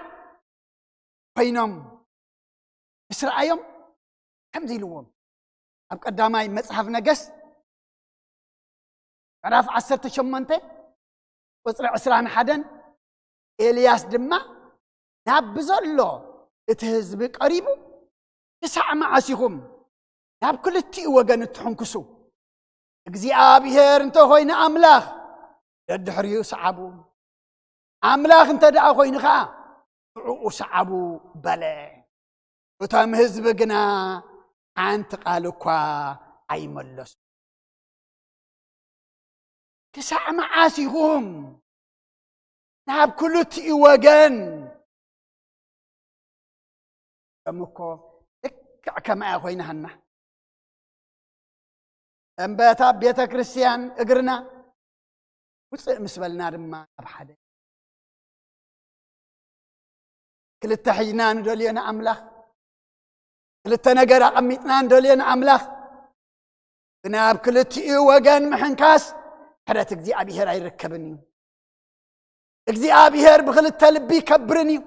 ኮይኖም ምስ ረኣዮም ከምዚ ኢልዎም። ኣብ ቀዳማይ መጽሓፍ ነገስት ምዕራፍ ዓሰርተ ሸሞንተ ቁጽሪ ዕስራን ሓደን፣ ኤልያስ ድማ ናብ ብዘሎ እቲ ህዝቢ ቀሪቡ፣ "ክሳዕ መዓስ ኢኹም ናብ ክልቲኡ ወገን እትሕንክሱ? እግዚኣብሔር እንተኾይኑ ኣምላኽ፣ ደድሕሪኡ ሰዓቡ፣ ኣምላኽ እንተ ደኣ ኮይኑ ኸዓ፣ ብዕኡ ሰዓቡ" በለ። እቶም ህዝቢ ግና ሓንቲ ቃል እኳ ኣይመለሱ። ክሳዕ መዓስ ኢኹም ናብ ክልቲኡ ወገን? ከም እኮ ልክዕ ከምኣ ኮይና ሃና። ሰንበት ኣብ ቤተ ክርስቲያን እግርና ውፅእ ምስ በልና ድማ ኣብ ሓደ ክልተ ሒዝና ንደልዮ ንኣምላኽ፣ ክልተ ነገር ኣቐሚጥና ንደልዮ ንኣምላኽ፣ ግን ኣብ ክልቲኡ ወገን ምሕንካስ ምሕረት እግዚኣብሔር ኣይርከብን እዩ። እግዚኣብሔር ብኽልተ ልቢ ይከብርን እዩ።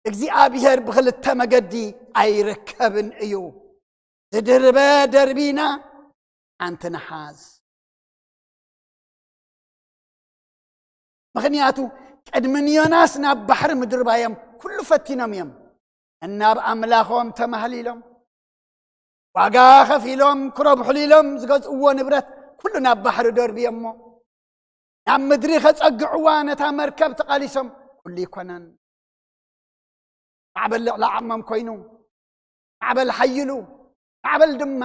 እግዚኣብሔር ብኽልተ መገዲ ኣይርከብን እዩ። ዝድርበ ደርቢና ሓንቲ ንሓዝ። ምኽንያቱ ቅድሚ ንዮናስ ናብ ባሕሪ ምድርባዮም ኩሉ ፈቲኖም እዮም። እናብ ኣምላኾም ተማህሊሎም ዋጋ ከፊሎም ክረብሕሉ ኢሎም ዝገዝእዎ ንብረት ኩሉ ናብ ባሕሪ ደርብዮሞ። ናብ ምድሪ ከጸግዕዋ ነታ መርከብ ተቓሊሶም ኩሉ ይኮነን። ማዕበል ልዕሊ ዓቕሞም ኮይኑ፣ ማዕበል ሓይሉ፣ ማዕበል ድማ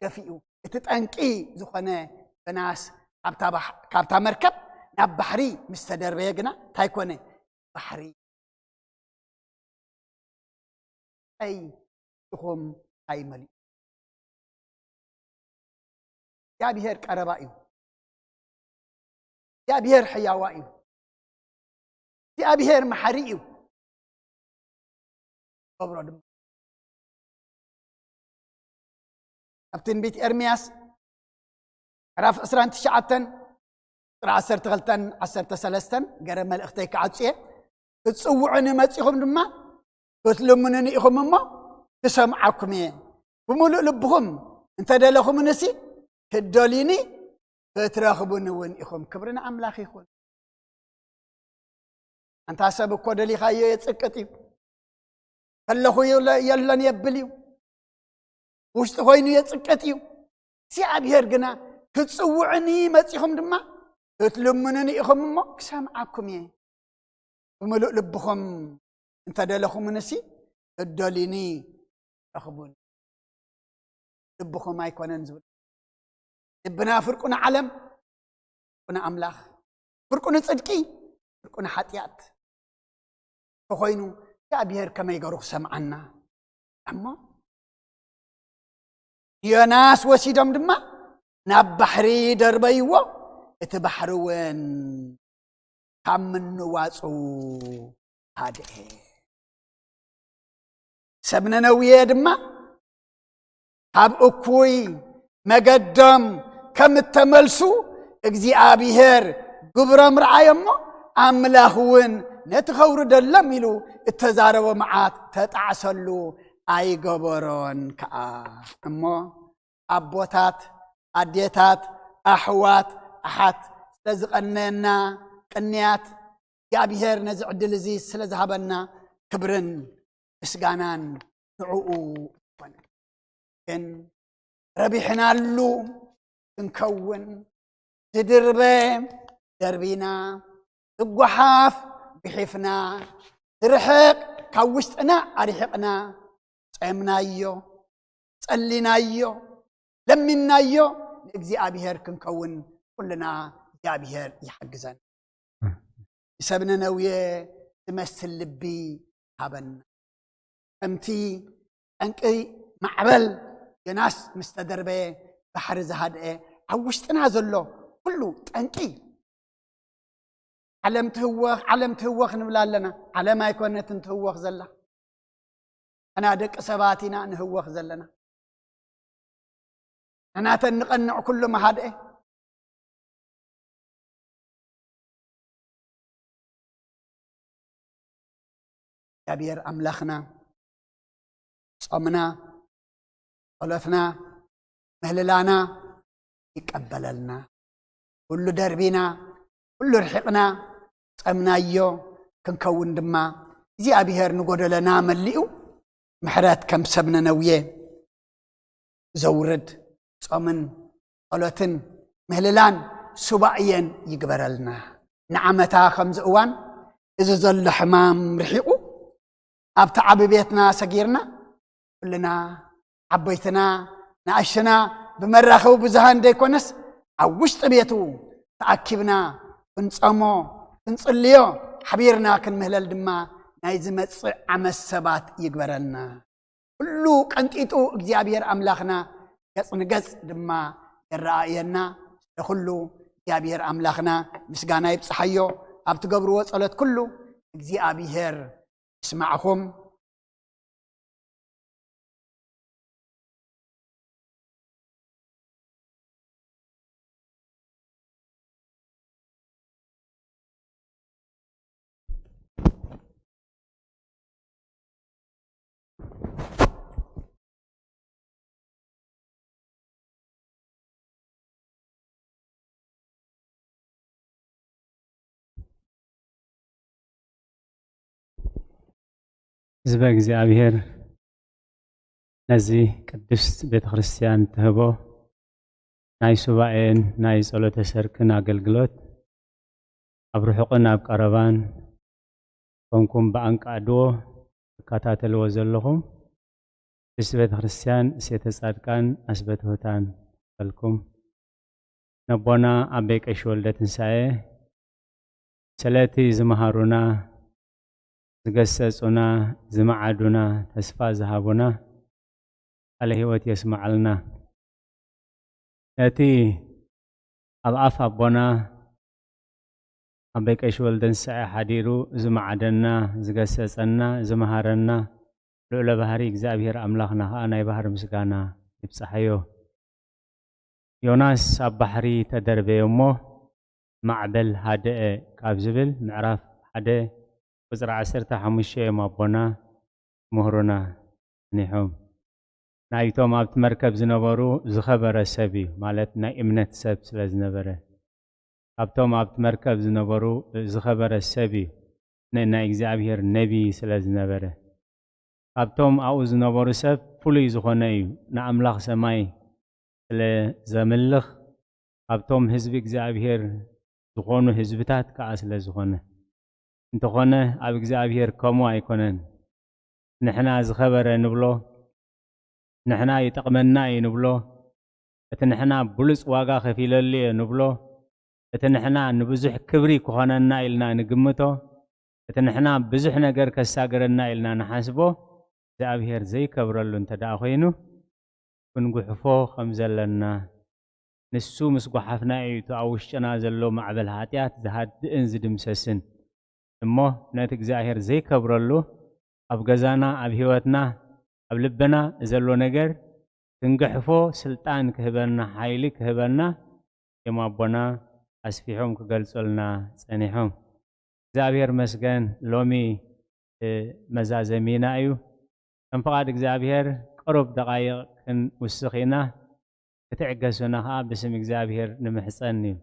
ደፊኡ። እቲ ጠንቂ ዝኾነ ዮናስ ካብታ ባሕ-፣ ካብታ መርከብ ናብ ባሕሪ ምስ ተደርበየ ግና እንታይ ኮነ? ባሕሪ ኣይ ኢኹም ኣይመልኡ። እግዚኣብሔር ቀረባ እዩ። እግዚኣብሔር ሕያዋ እዩ። እግዚኣብሔር መሓሪ እዩ። ገብሮ ድማ ኣብ ትንቢት ኤርምያስ ምዕራፍ ዕስራን ትሽዓተን ቁጽሪ ዓሰርተ ክልተን ዓሰርተ ሰለስተን ገረ መልእኽተይ ክዓጹ እየ። ክትጽውዑኒ መጺኹም ድማ ክትልምኑኒ ኢኹም እሞ ክሰምዓኩም እየ። ብምሉእ ልብኹም እንተ ደለኹምንሲ ክትደልዩኒ ክትረኽቡኒ እውን ኢኹም። ክብሪ ንኣምላኽ ይኹን። ኣንታ ሰብ እኮ ደሊኻዮ የጽቅጥ እዩ። ከለኹ የለ-፣ የለን የብል እዩ። ውሽጢ ኮይኑ የጽቅጥ እዩ። እግዚኣብሔር ግና ክትጽውዑኒ መጺኹም ድማ ክትልምኑኒ ኢኹም እሞ ክሰምዓኩም እየ። ብምሉእ ልብኹም እንተ ደለኹምንሲ እደልዩኒ ረኽቡኒ። ልብኹም ኣይኮነን ዝብል። ልብና ፍርቁ ንዓለም፣ ፍርቁ ንኣምላኽ፣ ፍርቁ ንጽድቂ፣ ፍርቁ ንሓጢኣት ተኾይኑ እግዚኣብሔር ከመይ ገሩ ክሰምዓና? እሞ ንዮናስ ወሲዶም ድማ ናብ ባሕሪ ደርበይዎ፣ እቲ ባሕሪ እውን ካብ ምንዋጹ ሃድአ። ሰብ ነነውየ ድማ ካብ እኩይ መገዶም ከም እተመልሱ እግዚኣብሔር ግብሮም ረኣዮ እሞ ኣምላኽ እውን ነቲ ከውርደሎም ኢሉ እተዛረቦ መዓት ተጣዕሰሉ ኣይገበሮን ከኣ። እሞ ኣቦታት፣ ኣዴታት፣ ኣሕዋት፣ ኣሓት ስለ ዝቐነየና ቅንያት እግዚኣብሔር ነዚ ዕድል እዚ ስለ ዝሃበና ክብርን ምስጋናን ንዕኡ ይኹን። ግን ረቢሕናሉ ክንከውን ዝድርበ ደርቢና፣ ዝጓሓፍ ግሒፍና፣ ዝርሕቕ ካብ ውሽጥና ኣርሒቕና፣ ጸምናዮ፣ ጸሊናዮ፣ ለሚናዮ ንእግዚኣብሔር ክንከውን ኩልና እግዚኣብሔር ይሓግዘን። ንሰብ ነነውየ ዝመስል ልቢ ሃበና። ከምቲ ጠንቂ ማዕበል ዮናስ ምስ ተደርበየ ባሕሪ ዝሃድአ ኣብ ውሽጥና ዘሎ ኩሉ ጠንቂ ዓለም ትህወኽ፣ ዓለም ትህወኽ ንብላ ኣለና። ዓለም ኣይኮነትን ትህወኽ ዘላ። ኣና ደቂ ሰባት ኢና ንህወኽ ዘለና። ኣናተን ንቐንዕ ኩሉ መሃድአ። እግዚኣብሔር ኣምላኽና ጾምና፣ ጸሎትና፣ ምህልላና ይቀበለልና። ኩሉ ደርቢና፣ ኩሉ ርሒቕና፣ ጸምናዮ ክንከውን ድማ እግዚኣብሔር ንጎደለና መሊኡ ምሕረት ከም ሰብ ነነውየ ዘውርድ ጾምን ጸሎትን ምህልላን ሱባእየን ይግበረልና። ንዓመታ ከምዚ እዋን እዚ ዘሎ ሕማም ርሒቑ ኣብቲ ዓቢ ቤትና ሰጊርና ኩልና ዓበይትና ንኣሽና ብመራኸቢ ብዙሃን ዘይኮነስ ኣብ ውሽጢ ቤቱ ተኣኪብና ክንጸሞ ክንጽልዮ ሓቢርና ክንምህለል ድማ ናይ ዝመጽእ ዓመት ሰባት ይግበረና። ኩሉ ቀንጢጡ እግዚኣብሔር ኣምላኽና ገጽ ንገጽ ድማ የረኣየና። ንኹሉ እግዚኣብሔር ኣምላኽና ምስጋና ይብጽሓዮ። ኣብ ትገብርዎ ጸሎት ኩሉ እግዚኣብሔር ስማዕኹም። ህዝበ እግዚኣብሔር ነዚ ቅድስት ቤተ ክርስቲያን ትህቦ ናይ ሱባኤን ናይ ጸሎተ ሰርክን ኣገልግሎት ኣብ ርሑቕን ኣብ ቀረባን ኮንኩም ብኣንቃድዎ ትከታተልዎ ዘለኹም ቅድስት ቤተ ክርስቲያን እሴተ ጻድቃን ኣስበትሁታን በልኩም። ነቦና ኣበይ ቀሺ ወልደ ትንሳኤ ስለቲ ዝመሃሩና፣ ዝገሰጹና፣ ዝመዓዱና፣ ተስፋ ዝሃቡና ቃለ ሕይወት የስምዓልና። ነቲ ኣብ ኣፍ ኣቦና ኣበይ ቀሺ ወልደ ትንሳኤ ሓዲሩ ዝመዓደና፣ ዝገሰጸና፣ ዝመሃረና ልዑለ ባህሪ እግዚኣብሔር ኣምላኽና ኸኣ ናይ ባህሪ ምስጋና ይብጻሓዮ። ዮናስ ኣብ ባሕሪ ተደርበየ እሞ ማዕበል ሃደአ ካብ ዝብል ምዕራፍ ሓደ ቁጽሪ ዓሰርተ ሓሙሽተ እዮም ኣቦና ምህሩና ጸኒሖም። ናይቶም ኣብቲ መርከብ ዝነበሩ ዝኸበረ ሰብ እዩ፣ ማለት ናይ እምነት ሰብ ስለ ዝነበረ። ካብቶም ኣብቲ መርከብ ዝነበሩ ዝኸበረ ሰብ እዩ፣ ን-፣ ናይ እግዚኣብሔር ነቢይ ስለ ዝነበረ። ካብቶም ኣብኡ ዝነበሩ ሰብ ፍሉይ ዝኾነ እዩ፣ ንኣምላኽ ሰማይ ስለ ዘምልኽ፣ ካብቶም ህዝቢ እግዚኣብሔር ዝኾኑ ህዝብታት ከኣ ስለ ዝኾነ። እንተኾነ ኣብ እግዚኣብሔር ከምኡ ኣይኮነን። ንሕና ዝኸበረ ንብሎ፣ ንሕና ይጠቕመና እዩ ንብሎ፣ እቲ ንሕና ብሉጽ ዋጋ ከፊለሉ እየ ንብሎ፣ እቲ ንሕና ንብዙሕ ክብሪ ክኾነና ኢልና ንግምቶ፣ እቲ ንሕና ብዙሕ ነገር ከሳግረና ኢልና ንሓስቦ፣ እግዚኣብሔር ዘይከብረሉ እንተ ደኣ ኮይኑ፣ ክንጉሕፎ ከም ዘለና፣ ንሱ ምስ ጓሓፍና እዩ እቲ ኣብ ውሽጥና ዘሎ ማዕበል ሓጢኣት ዝሃድእን ዝድምሰስን። እሞ ነቲ እግዚኣብሔር ዘይከብረሉ ኣብ ገዛና፣ ኣብ ህይወትና፣ ኣብ ልብና ዘሎ ነገር ክንግሕፎ ስልጣን ክህበና፣ ሓይሊ ክህበና እዮም ኣቦና ኣስፊሖም ክገልጹልና ጸኒሖም። እግዚኣብሔር መስገን ሎሚ፣ እ፣ መዛዘሚና እዩ። ከም ፍቓድ እግዚኣብሔር ቅሩብ ደቓይቕ ክንውስኽ ኢና። ክትዕገሱና ኸኣ ብስም እግዚኣብሔር ንምሕጸን እዩ።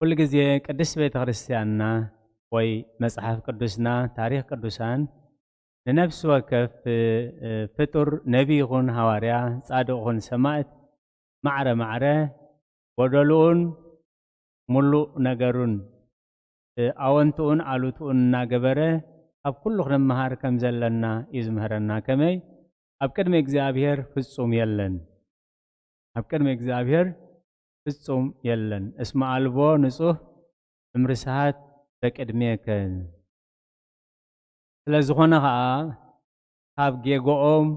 ኩሉ ግዜ ቅድስት ቤተ ክርስቲያንና ወይ መጽሓፍ ቅዱስና፣ ታሪኽ ቅዱሳን ንነፍሲ ወከፍ፣ እ፣ እ፣ ፍጡር ነቢ ይኹን ሃዋርያ፣ ጻድቕ ይኹን ሰማዕት ማዕረ ማዕረ ጎደልኡን ምሉእ ነገሩን፣ እ፣ ኣወንትኡን ኣሉትኡን እናገበረ ካብ ኩሉ ክንመሃር ከም ዘለና እዩ ዝምህረና። ከመይ? ኣብ ቅድሚ እግዚኣብሔር ፍጹም የለን። ኣብ ቅድሚ እግዚኣብሔር ፍጹም የለን። እስመ ኣልቦ ንጹህ እምርስሃት በቅድሜከ። ስለ ዝኾነ ኸኣ ካብ ጌግኦም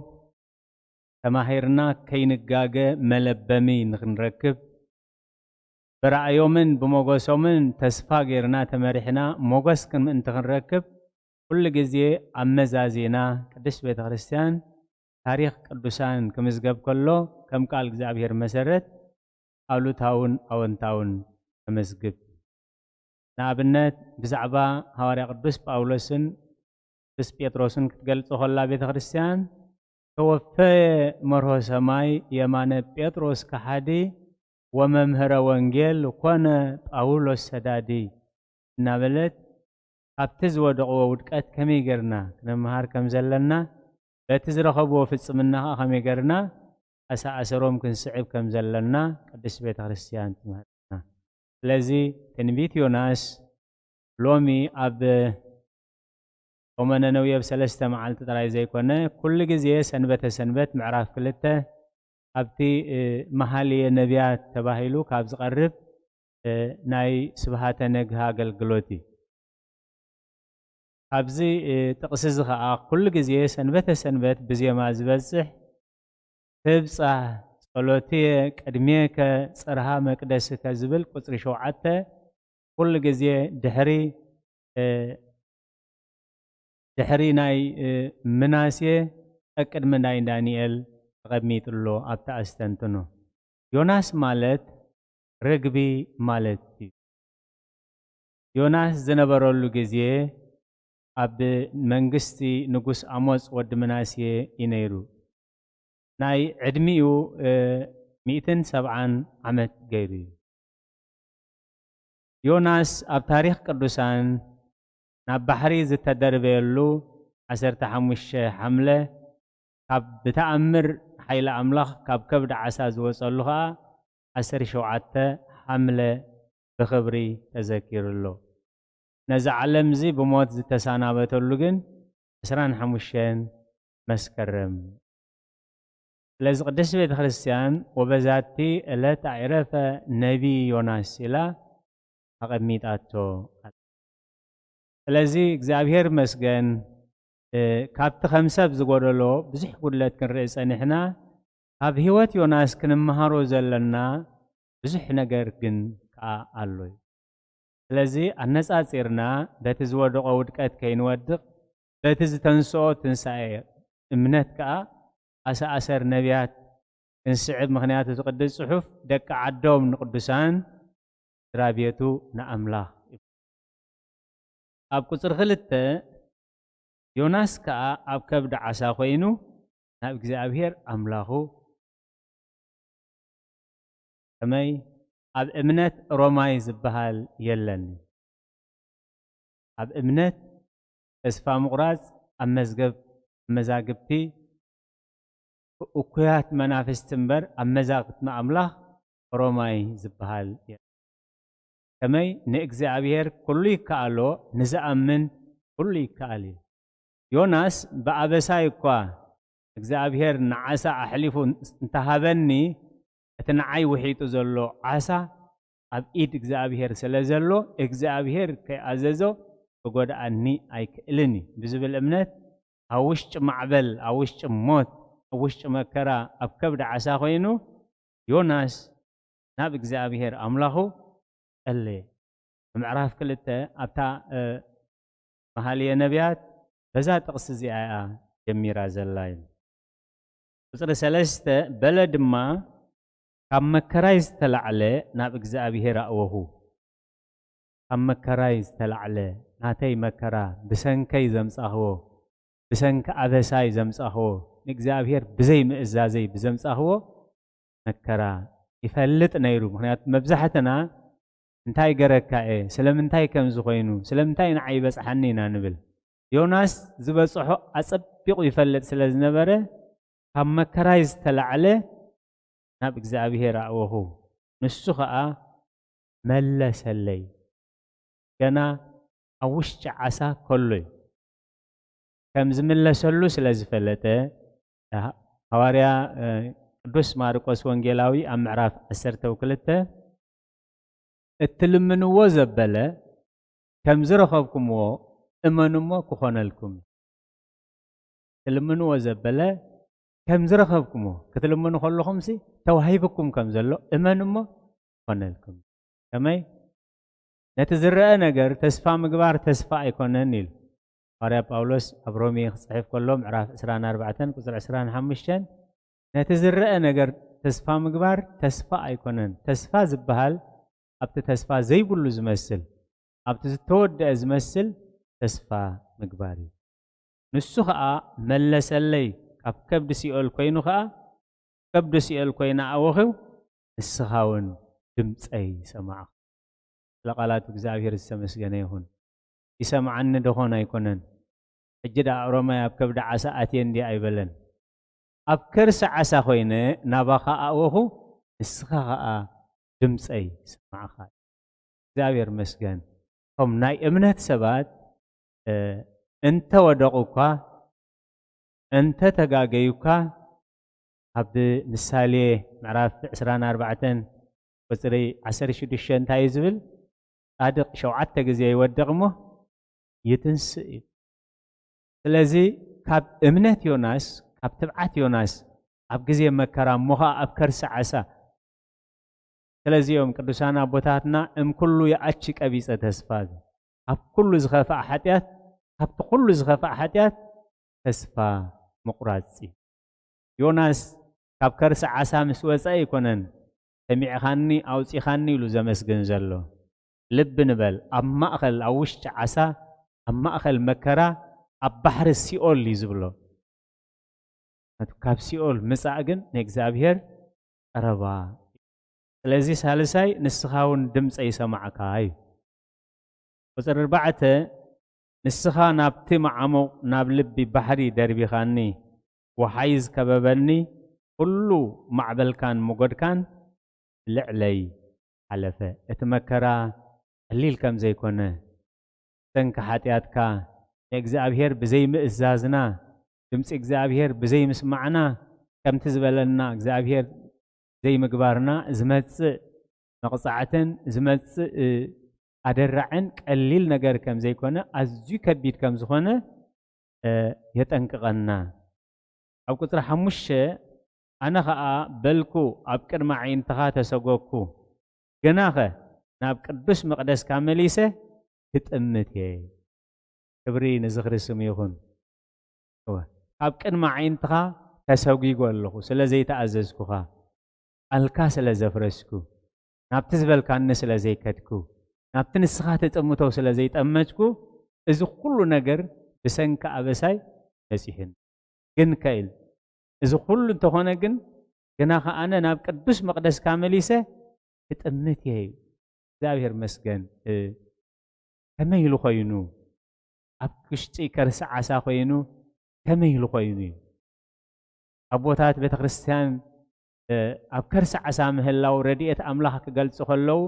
ተማሂርና ከይንጋገ መለበሚ ንኽንረክብ፣ ብራእዮምን ብሞገሶምን ተስፋ ጌርና ተመሪሕና ሞገስ ክን-፣ ምእንቲ ክንረክብ፣ ኩሉ ግዜ ኣመዛዚና ቅድስት ቤተ ክርስቲያን ታሪኽ ቅዱሳን ክምዝገብ ከሎ፣ ከም ቃል እግዚኣብሔር መሰረት ኣሉታውን ኣወንታውን ተመዝግብ። ንኣብነት፣ ብዛዕባ ሃዋርያ ቅዱስ ጳውሎስን ቅዱስ ጴጥሮስን ክትገልጾ ከላ ቤተ ክርስቲያን፣ "ተወፈየ መርሆ ሰማይ የማነ ጴጥሮስ ከሓዲ ወመምህረ ወንጌል ኮነ ጳውሎስ ሰዳዲ" እናበለት፣ ካብቲ ዝወደቕዎ ውድቀት ከመይ ጌርና ክንመሃር ከም ዘለና፣ በቲ ዝረኸብዎ ፍጽምና ኸኣ ከመይ ጌርና ኣሰኣሰሮም ክንስዕብ ከም ዘለና ቅድስት ቤተ ክርስቲያን ትምህረና። ስለዚ ትንቢት ዮናስ ሎሚ ኣብ ሰሙነ ነውየ ኣብ ሰለስተ መዓልቲ ጥራይ ዘይኮነ፣ ኩሉ ግዜ ሰንበተ ሰንበት ምዕራፍ ክልተ ኣብቲ፣ እ፣ መሃልየ ነቢያት ተባሂሉ ካብ ዝቐርብ፣ እ፣ ናይ ስብሃተ ነግህ ኣገልግሎት እዩ። ኣብዚ፣ እ፣ ጥቕሲ እዚ ኸኣ ኩሉ ግዜ ሰንበተ ሰንበት ብዜማ ዝበጽሕ "ትብጻሕ ጸሎትየ ቅድሜከ ጽርሃ መቅደስከ" ዝብል ቁጽሪ ሸውዓተ ኩሉ ግዜ ድሕሪ፣ እ፣ ድሕሪ ናይ ምናሴ ቀቅድሚ ናይ ዳንኤል ተቐሚጥሎ ኣብቲ ኣስተንትኖ። ዮናስ ማለት ርግቢ ማለት እዩ። ዮናስ ዝነበረሉ ግዜ ኣብ መንግስቲ ንጉስ ኣሞጽ ወዲ ምናሴ እዩ ነይሩ። ናይ ዕድሚኡ ሚእትን ሰብዓን ዓመት ገይሩ እዩ። ዮናስ ኣብ ታሪኽ ቅዱሳን ናብ ባሕሪ ዝተደርበየሉ ዓሰርተ ሓሙሽተ ሓምለ፣ ካብ ብተኣምር ሓይሊ ኣምላኽ ካብ ከብዲ ዓሳ ዝወጸሉ ኸኣ ዓሰርተ ሸውዓተ ሓምለ ብኽብሪ ተዘኪሩ ኣሎ። ነዚ ዓለም እዚ ብሞት ዝተሰናበተሉ ግን ዕስራን ሓሙሽተን መስከረም። ስለዚ ቅድስት ቤተ ክርስቲያን ወበዛቲ ዕለት ኣዕረፈ ነቢ ዮናስ ኢላ ኣቐሚጣቶ። ስለዚ እግዚኣብሔር መስገን። ካብቲ ከም ሰብ ዝጎደሎ ብዙሕ ጉድለት ክንርኢ ጸኒሕና፣ ካብ ህይወት ዮናስ ክንመሃሮ ዘለና ብዙሕ ነገር ግን ከኣ ኣሎ እዩ። ስለዚ ኣነጻጺርና በቲ ዝወደቖ ውድቀት ከይንወድቕ፣ በቲ ዝተንስኦ ትንሳኤ እምነት ከኣ ኣሰኣሰር ነቢያት ክንስዕብ። ምኽንያቱ እቲ ቅዱስ ጽሑፍ ደቂ ዓዶም ንቅዱሳን፣ ስድራ ቤቱ ንኣምላኽ። ኣብ ቁጽሪ ክልተ፣ ዮናስ ከኣ ኣብ ከብዲ ዓሳ ኮይኑ ናብ እግዚኣብሔር ኣምላኹ። ከመይ ኣብ እምነት ሮማይ ዝበሃል የለን። ኣብ እምነት ተስፋ ምቑራጽ ኣብ መዝገብ መዛግብቲ እኩያት መናፍስቲ እምበር ኣብ መዛግብቲ ኣምላኽ ሮማይ ዝበሃል የለን። ከመይ ንእግዚኣብሔር ኩሉ ይከኣሎ፣ ንዝኣምን ኩሉ ይከኣል እዩ። ዮናስ ብኣበሳይ እኳ እግዚኣብሔር ንዓሳ ኣሕሊፉ እንተሃበኒ፣ እቲ ንዓይ ውሒጡ ዘሎ ዓሳ ኣብ ኢድ እግዚኣብሔር ስለ ዘሎ፣ እግዚኣብሔር ከይኣዘዞ ክጎድኣኒ ኣይክእልን እዩ ብዝብል እምነት፣ ኣብ ውሽጢ ማዕበል፣ ኣብ ውሽጢ ሞት፣ ኣብ ውሽጢ መከራ፣ ኣብ ከብዲ ዓሳ ኮይኑ ዮናስ ናብ እግዚኣብሔር ኣምላኹ ጸለየ። ምዕራፍ ክልተ ኣብታ መሃልየ ነቢያት በዛ ጥቕሲ እዚኣ እያ ጀሚራ ዘላ እዩ። ቁጽሪ ሰለስተ፣ በለ ድማ፣ ካብ መከራይ ዝተላዕለ ናብ እግዚኣብሔር ኣእወኹ። ካብ መከራይ ዝተላዕለ፣ ናተይ መከራ ብሰንከይ ዘምጻኽዎ፣ ብሰንኪ ኣበሳይ ዘምጻኽዎ፣ ንእግዚኣብሔር ብዘይ ምእዛዘይ ብዘምጻኽዎ መከራ ይፈልጥ ነይሩ። ምኽንያቱ መብዛሕትና እንታይ ገረካ እየ፣ ስለምንታይ ከምዚ ኮይኑ፣ ስለምንታይ ንዓይ ይበጽሓኒ ኢና ንብል። ዮናስ ዝበጽሖ ኣጸቢቑ ይፈልጥ ስለ ዝነበረ፣ ካብ መከራይ ዝተላዕለ ናብ እግዚኣብሔር ኣእወኹ፣ ንሱ ኸኣ መለሰለይ። ገና ኣብ ውሽጢ ዓሳ ከሎ እዩ። ከም ዝምለሰሉ ስለ ዝፈለጠ፣ ሃዋርያ ቅዱስ ማርቆስ ወንጌላዊ ኣብ ምዕራፍ ዓሰርተ ክልተ፣ እትልምንዎ ዘበለ ከም ዝረኸብኩምዎ እመኑ እሞ ክኾነልኩም። ትልምንዎ ዘበለ ከም ዝረኸብኩምዎ፣ ክትልምኑ ከለኹምሲ ተዋሂብኩም ከም ዘሎ እመኑ እሞ ክኾነልኩም። ከመይ? ነቲ ዝረአ ነገር ተስፋ ምግባር ተስፋ ኣይኮነን ኢሉ። ሃዋርያ ጳውሎስ ኣብ ሮሜ ክጽሕፍ ከሎ ምዕራፍ ዕስራን ኣርባዕተን ቁጽሪ ዕስራን ሓሙሽተን፣ ነቲ ዝረአ ነገር ተስፋ ምግባር ተስፋ ኣይኮነን። ተስፋ ዝበሃል ኣብቲ ተስፋ ዘይብሉ ዝመስል፣ ኣብቲ ዝተወደአ ዝመስል ተስፋ ምግባር እዩ። ንሱ ኸኣ መለሰለይ፣ ካብ ከብዲ ሲኦል ኮይኑ ኸኣ፣ ከብዲ ሲኦል ኮይና ኣወኺው፣ ንስኻ እውን ድምፀይ ሰማዕኻ። ስለ ቃላት እግዚኣብሔር ዝተመስገነ ይኹን። ይሰምዓኒ ደኾን ኣይኮነን? ሕጂ ደኣ ኦሮማይ ኣብ ከብዲ ዓሳ ኣትየ እንዲ ኣይበለን። ኣብ ከርሲ ዓሳ ኮይነ ናባኻ ኣእወኹ፣ ንስኻ ኸኣ ድምፀይ ሰማዕኻ። እግዚኣብሔር መስገን። እቶም ናይ እምነት ሰባት፣ እ፣ እንተ ወደቑ እኳ፣ እንተ ተጋገዩ እኳ፣ ኣብ ምሳሌ ምዕራፍ ዕስራን ኣርባዕተን ቁጽሪ ዓሰርተ ሽዱሽተ እንታይ እዩ ዝብል? ጻድቕ ሸውዓተ ግዜ ይወድቕ እሞ ይትንስእ እዩ። ስለዚ ካብ እምነት ዮናስ፣ ካብ ትብዓት ዮናስ ኣብ ግዜ መከራ እሞ ኸኣ ኣብ ከርሲ ዓሳ፣ ስለዚ እዮም ቅዱሳን ኣቦታትና እም ኩሉ ይኣቺ ቀቢጸ ተስፋ፣ ኣብ ኩሉ ዝኸፍኣ ሓጢኣት ካብቲ ኩሉ ዝኸፍኣ ሓጢኣት ተስፋ ምቑራጽ እዩ። ዮናስ ካብ ከርሲ ዓሳ ምስ ወጸ ኣይኮነን ሰሚዕኻኒ ኣውጺኻኒ ኢሉ ዘመስግን ዘሎ። ልቢ ንበል፣ ኣብ ማእኸል፣ ኣብ ውሽጢ ዓሳ፣ ኣብ ማእኸል መከራ፣ ኣብ ባሕሪ ሲኦል እዩ ዝብሎ። ካብ ሲኦል ምጻእ ግን ንእግዚኣብሔር ቀረባ። ስለዚ ሳልሳይ ንስኻ እውን ድምፀይ ሰማዕካ እዩ። ቁፅሪ ኣርባዕተ፣ ንስኻ ናብቲ መዓሙቕ ናብ ልቢ ባሕሪ ደርቢኻኒ፣ ወሓይዝ ከበበኒ፣ ኩሉ ማዕበልካን ሞገድካን ልዕለይ ሓለፈ። እቲ መከራ ቀሊል ከም ዘይኮነ፣ ሰንኪ ሓጢኣትካ ንእግዚኣብሔር ብዘይምእዛዝና፣ ድምፂ እግዚኣብሔር ብዘይምስማዕና፣ ከምቲ ዝበለና እግዚኣብሔር ዘይምግባርና ዝመፅእ መቕፃዕትን ዝመፅእ ኣደራዕን ቀሊል ነገር ከም ዘይኮነ፣ ኣዝዩ ከቢድ ከም ዝኾነ የጠንቅቐና። ኣብ ቁፅሪ ሓሙሽተ፣ ኣነ ኸዓ በልኩ፣ ኣብ ቅድሚ ኣዒንትኻ ተሰጎግኩ፣ ግናኸ ናብ ቅዱስ መቕደስካ መሊሰ ክጥምት እየ። ክብሪ ንዝኽሪ ስሙ ይኹን። እወ፣ ኣብ ቅድሚ ኣዒንትኻ ተሰጒጎ ኣለኹ፣ ስለ ዘይተኣዘዝኩኻ፣ ቃልካ ስለ ዘፍረስኩ፣ ናብቲ ዝበልካኒ ስለ ዘይከድኩ፣ ናብቲ ንስኻ ትጥምቶ ስለ ዘይጠመትኩ፣ እዚ ኩሉ ነገር ብሰንኪ ኣበሳይ በጺሑኒ። ግን ከኢል፣ እዚ ኩሉ እንተኾነ ግን፣ ግና ከኣነ ናብ ቅዱስ መቕደስካ መሊሰ ክጥምት እየ። እግዚኣብሔር መስገን። እ፣ ከመይ ኢሉ ኮይኑ? ኣብ ውሽጢ ከርሲ ዓሳ ኮይኑ ከመይ ኢሉ ኮይኑ እዩ? ኣቦታት ቤተ ክርስቲያን፣ እ፣ ኣብ ከርሲ ዓሳ ምህላው ረድኤት ኣምላኽ ክገልጹ ከለዉ፣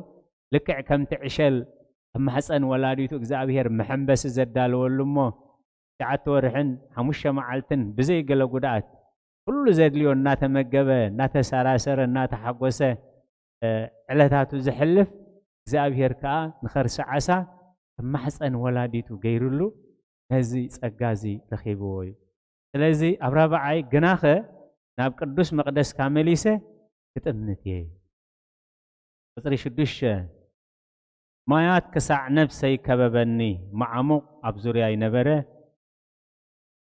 ልክዕ ከምቲ ዕሸል ኣብ ማሕፀን ወላዲቱ እግዚኣብሔር መሐንበሲ ዘዳለወሉ እሞ፣ ትሽዓተ ወርሕን ሓሙሽተ መዓልትን ብዘይ ገለ ጉድኣት ኩሉ ዘድልዮ እናተመገበ፣ እናተሰራሰረ፣ እናተሓጎሰ፣ እ፣ ዕለታቱ ዘሕልፍ፣ እግዚኣብሔር ከኣ ንኸርሲ ዓሳ ኣብ ማሕፀን ወላዲቱ ገይሩሉ ነዚ ጸጋ እዚ ረኺብዎ እዩ። ስለዚ ኣብ ራብዓይ፣ ግናኸ ናብ ቅዱስ መቕደስካ መሊሰ ክጥምት እየ። ቁጽሪ ሽዱሽተ፣ ማያት ክሳዕ ነፍሰይ ከበበኒ፣ መዓሙቕ ኣብ ዙርያይ ነበረ፣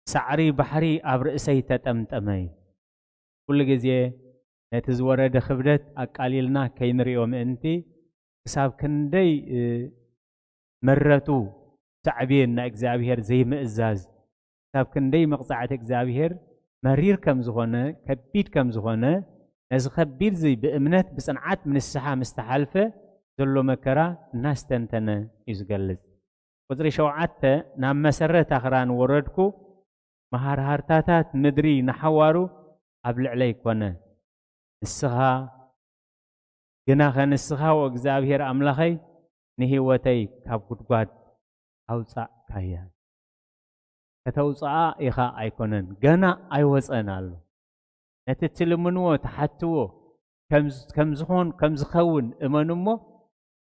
ሳዕሪ ባሕሪ ኣብ ርእሰይ ተጠምጠመ። ኩሉ ግዜ ነቲ ዝወረደ ክብደት ኣቃሊልና ከይንርእዮ ምእንቲ፣ ክሳብ ክንደይ፣ እ፣ ምረቱ ሳዕቤን ናይ እግዚኣብሔር ዘይምእዛዝ፣ ክሳብ ክንደይ መቕጻዕቲ እግዚኣብሔር መሪር ከም ዝኾነ፣ ከቢድ ከም ዝኾነ፣ ነዚ ከቢድ እዚ ብእምነት ብጽንዓት ንስሓ ምስ ተሓልፈ ዘሎ መከራ እናስተንተነ እዩ ዝገልጽ። ቁጽሪ ሸውዓተ፣ ናብ መሰረት ኣኽራን ወረድኩ፣ መሃርሃርታታት ምድሪ ንሓዋሩ ኣብ ልዕለይ ኮነ። ንስኻ፣ ግናኸ ንስኻ ወእግዚኣብሔር ኣምላኸይ ንህይወተይ ካብ ጉድጓድ ኣውጻእካያ። ከተውጽኣ ኢኻ ኣይኮነን፣ ገና ኣይወጸን ኣሎ። ነቲ ትልምንዎ፣ ትሓትዎ፣ ከም፣ ከም ዝኾን፣ ከም ዝኸውን እመኑ እሞ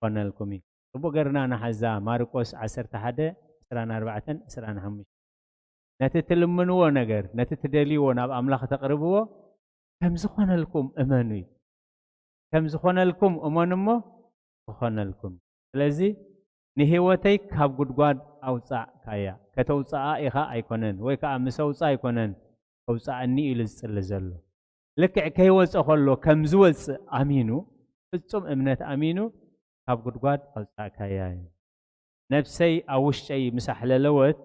ኮነልኩም እዩ። ጽቡቕ ገርና ንሓዛ ማርቆስ ዓሰርተ ሓደ፣ ዕስራን ኣርባዕተን፣ ዕስራን ሓሙሽተን። ነቲ ትልምንዎ ነገር፣ ነቲ ትደልይዎ ናብ ኣምላኽ ተቕርብዎ፣ ከም ዝኾነልኩም እመኑ እዩ። ከም ዝኾነልኩም እመኑ እሞ ክኾነልኩም። ስለዚ ንህይወተይ ካብ ጉድጓድ ኣውጻእካያ። ከተውጽኣ ኢኻ ኣይኮነን፣ ወይ ከኣ ምስ ኣውጽኣ ኣይኮነን ከውጽኣኒ ኢሉ ዝጽሊ ዘሎ። ልክዕ ከይወጸ ከሎ ከም ዝወጽእ ኣሚኑ፣ ፍጹም እምነት ኣሚኑ፣ ካብ ጉድጓድ ኣውጻእካያ እዩ። ነፍሰይ ኣብ ውሽጠይ ምስ ኣሕለለወት፣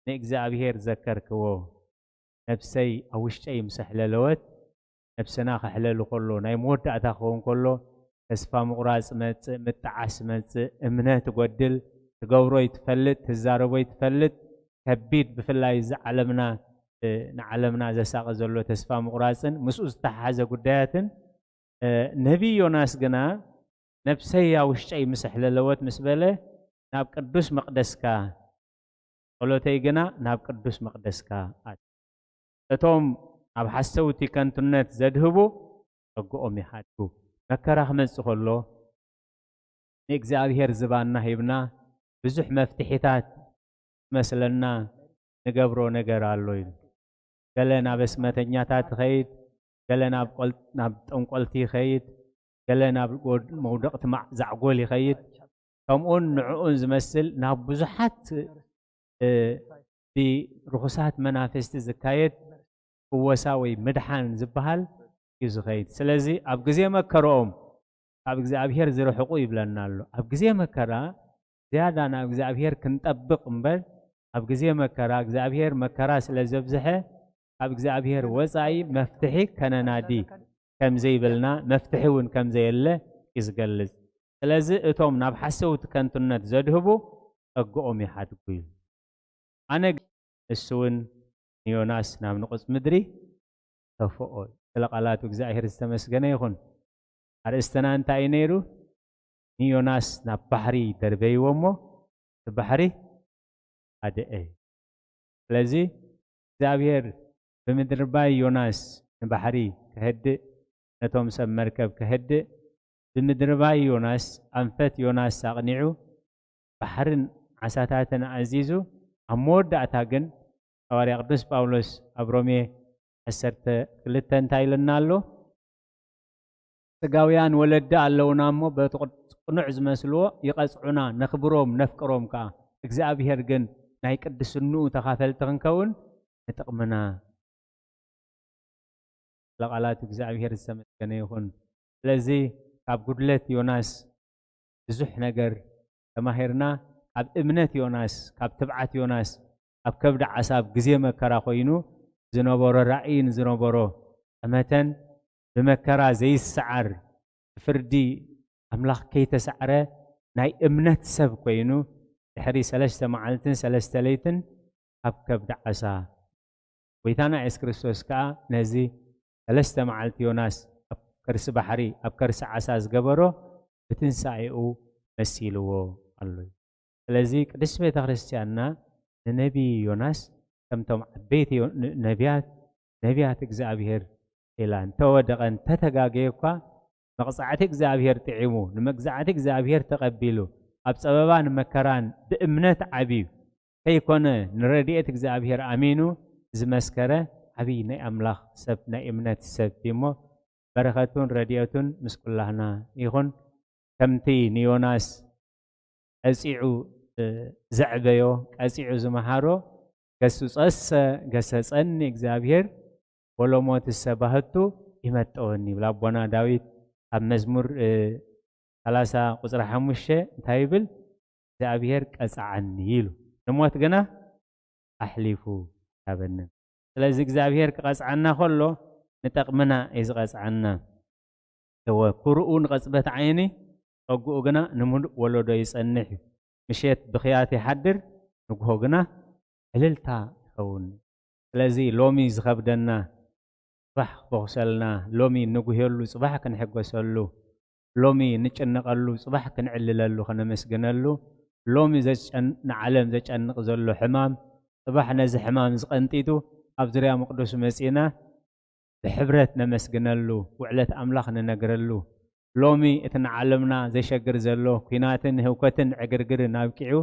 ንእግዚኣብሔር ዘከርክዎ። ነፍሰይ ኣብ ውሽጠይ ምስ ኣሕለለወት፣ ነፍስና ከሕለሉ ከሎ፣ ናይ መወዳእታ ክኸውን ከሎ፣ ተስፋ ምቑራጽ መጽእ፣ ምጥዓስ መጽእ፣ እምነት ይጎድል፣ ትገብሮ ይትፈልጥ፣ ትዛረቦ ይትፈልጥ፣ ከቢድ፣ ብፍላይ እዚ ዓለምና፣ እ፣ ንዓለምና ዘሳቐ ዘሎ ተስፋ ምቑራጽን ምስኡ ዝተሓሓዘ ጉዳያትን፣ እ፣ ነቢይ ዮናስ ግና፣ ነፍሰይ ኣብ ውሽጠይ ምስ ኣሕለለወት ምስ በለ፣ ናብ ቅዱስ መቕደስካ፣ ጸሎተይ ግና ናብ ቅዱስ መቕደስካ ኣት-፣ እቶም ኣብ ሓሰውቲ ከንቱነት ዘድህቡ ጸግኦም ይሓድጉ። መከራ ክመጽእ ከሎ፣ ንእግዚኣብሔር ዝባንና ሂብና፣ ብዙሕ መፍትሒታት መስለና ንገብሮ ነገር ኣሎ ኢሉ። ገለ ናብ ኣስማተኛታት ይኸይድ፣ ገለ ናብ ቆል-፣ ናብ ጠንቆልቲ ይኸይድ፣ ገለ ናብ ጎድ-፣ መውደቕቲ ማዕ-፣ ዛዕጎል ይኸይድ። ከምኡውን ንዕኡን ዝመስል ናብ ብዙሓት እ፣ ብርኹሳት መናፍስቲ ዝካየድ ፍወሳ ወይ ምድሓን ዝበሃል እዩ ዝኸይድ። ስለዚ ኣብ ግዜ መከረኦም ካብ እግዚኣብሔር ዝርሕቑ ይብለና ኣሎ። ኣብ ግዜ መከራ ዝያዳ ናብ እግዚኣብሔር ክንጠብቕ እምበር፣ ኣብ ግዜ መከራ እግዚኣብሔር መከራ ስለ ዘብዝሐ ካብ እግዚኣብሔር ወጻኢ መፍትሒ ከነናዲ ከም ዘይብልና፣ መፍትሒ እውን ከም ዘየለ እዩ ዝገልጽ። ስለዚ እቶም ናብ ሓሰውቲ ከንቱነት ዘድህቡ ጸግኦም ይሓድጉ እዩ። ኣነ ግን፣ እሱ እውን ንዮናስ ናብ ንቑጽ ምድሪ ተፍኦ። ስለ ቃላቱ እግዚኣብሔር ዝተመስገነ ይኹን። ኣርእስትና እንታይ እዩ ነይሩ? ንዮናስ ናብ ባሕሪ ደርበይዎ እሞ፣ እቲ ባሕሪ ሃደአ። ስለዚ እግዚኣብሔር ብምድርባይ ዮናስ ንባሕሪ ከህድእ፣ ነቶም ሰብ መርከብ ከህድእ፣ ብምድርባይ ዮናስ፣ ኣንፈት ዮናስ ኣቕኒዑ፣ ባሕርን ዓሳታትን ኣዚዙ፣ ኣብ መወዳእታ ግን ሃዋርያ ቅዱስ ጳውሎስ ኣብ ሮሜ ዓሰርተ ክልተ እንታይ ኢለና ኣሎ? ስጋውያን ወለዲ ኣለውና እሞ፣ በቲ ቅኑዕ ዝመስልዎ ይቐጽዑና፣ ነኽብሮም፣ ነፍቅሮም ከኣ። እግዚኣብሔር ግን ናይ ቅድስንኡ ተኻፈልቲ ክንከውን ንጥቕምና። ለቓላት እግዚኣብሔር ዝተመስገነ ይኹን። ስለዚ ካብ ጉድለት ዮናስ ብዙሕ ነገር ተማሂርና። ካብ እምነት ዮናስ፣ ካብ ትብዓት ዮናስ፣ ኣብ ከብዲ ዓሳ ኣብ ግዜ መከራ ኮይኑ ዝነበሮ ራእይን ዝነበሮ ጠመተን፣ ብመከራ ዘይሰዓር፣ ብፍርዲ ኣምላኽ ከይተሳዕረ ናይ እምነት ሰብ ኮይኑ፣ ድሕሪ ሰለስተ መዓልትን ሰለስተ ለይትን ካብ ከብዲ ዓሳ፣ ጎይታና የሱስ ክርስቶስ ከኣ ነዚ ሰለስተ መዓልቲ ዮናስ ኣብ ከርሲ ባሕሪ፣ ኣብ ከርሲ ዓሳ ዝገበሮ ብትንሳኤኡ መሲልዎ ኣሎ። ስለዚ ቅድስቲ ቤተ ክርስቲያንና ንነቢ ዮናስ ከምቶም ዓበይቲ ዮ-፣ ን-፣ ነቢያት፣ ነቢያት እግዚኣብሔር ኢላ እንተወደቐ፣ እንተተጋገየ እኳ፣ መቕጻዕቲ እግዚኣብሔር ጥዒሙ፣ ንመግዛዕቲ እግዚኣብሔር ተቐቢሉ፣ ኣብ ጸበባን መከራን ብእምነት ዓብዩ ከይኮነ፣ ንረድኤት እግዚኣብሔር ኣሚኑ ዝመስከረ ዓብዪ ናይ ኣምላኽ ሰብ፣ ናይ እምነት ሰብ እዩ እሞ፣ በረኸቱን ረድኤቱን ምስ ኩላህና ይኹን። ከምቲ ንዮናስ ቀጺዑ፣ እ፣ ዘዕበዮ፣ ቀጺዑ ዝመሃሮ፣ "ገስጸሰ ገሰጸኒ እግዚኣብሔር፣ ወለሞትሰ ባህቱ ይመጠወኒ" ይብል ኣቦና ዳዊት ኣብ መዝሙር፣ እ፣ ሰላሳ ቁጽሪ ሓሙሽተ እንታይ ይብል? "እግዚኣብሔር ቀጽዓኒ" ኢሉ፣ ንሞት ግና ኣሕሊፉ ሃበኒ። ስለዚ እግዚኣብሔር ክቐጽዓና ከሎ ንጠቕምና እዩ ዝቐጽዓና። እወ፣ ኩርኡ ንቐጽበት ዓይኒ፣ ጸግኡ ግና ንምሉእ ወለዶ ይጸንሕ እዩ። ምሸት ብኽያት ይሓድር፣ ንግሆ ግና ዕልልታ ይኸውን። ስለዚ ሎሚ ዝኸብደና ጽባሕ ክፈኹሰልና፣ ሎሚ ንጉህየሉ ጽባሕ ክንሕጎሰሉ፣ ሎሚ ንጭነቐሉ ጽባሕ ክንዕልለሉ፣ ከነመስግነሉ፣ ሎሚ ዘጨን-፣ ንዓለም ዘጨንቕ ዘሎ ሕማም፣ ጽባሕ ነዚ ሕማም ዝቐንጢጡ ኣብ ዙርያ መቕደሱ መጺእና ብሕብረት ነመስግነሉ፣ ውዕለት ኣምላኽ ንነግረሉ። ሎሚ እቲ ንዓለምና ዘሸግር ዘሎ ኲናትን ህውከትን ዕግርግርን ኣብቂዑ፣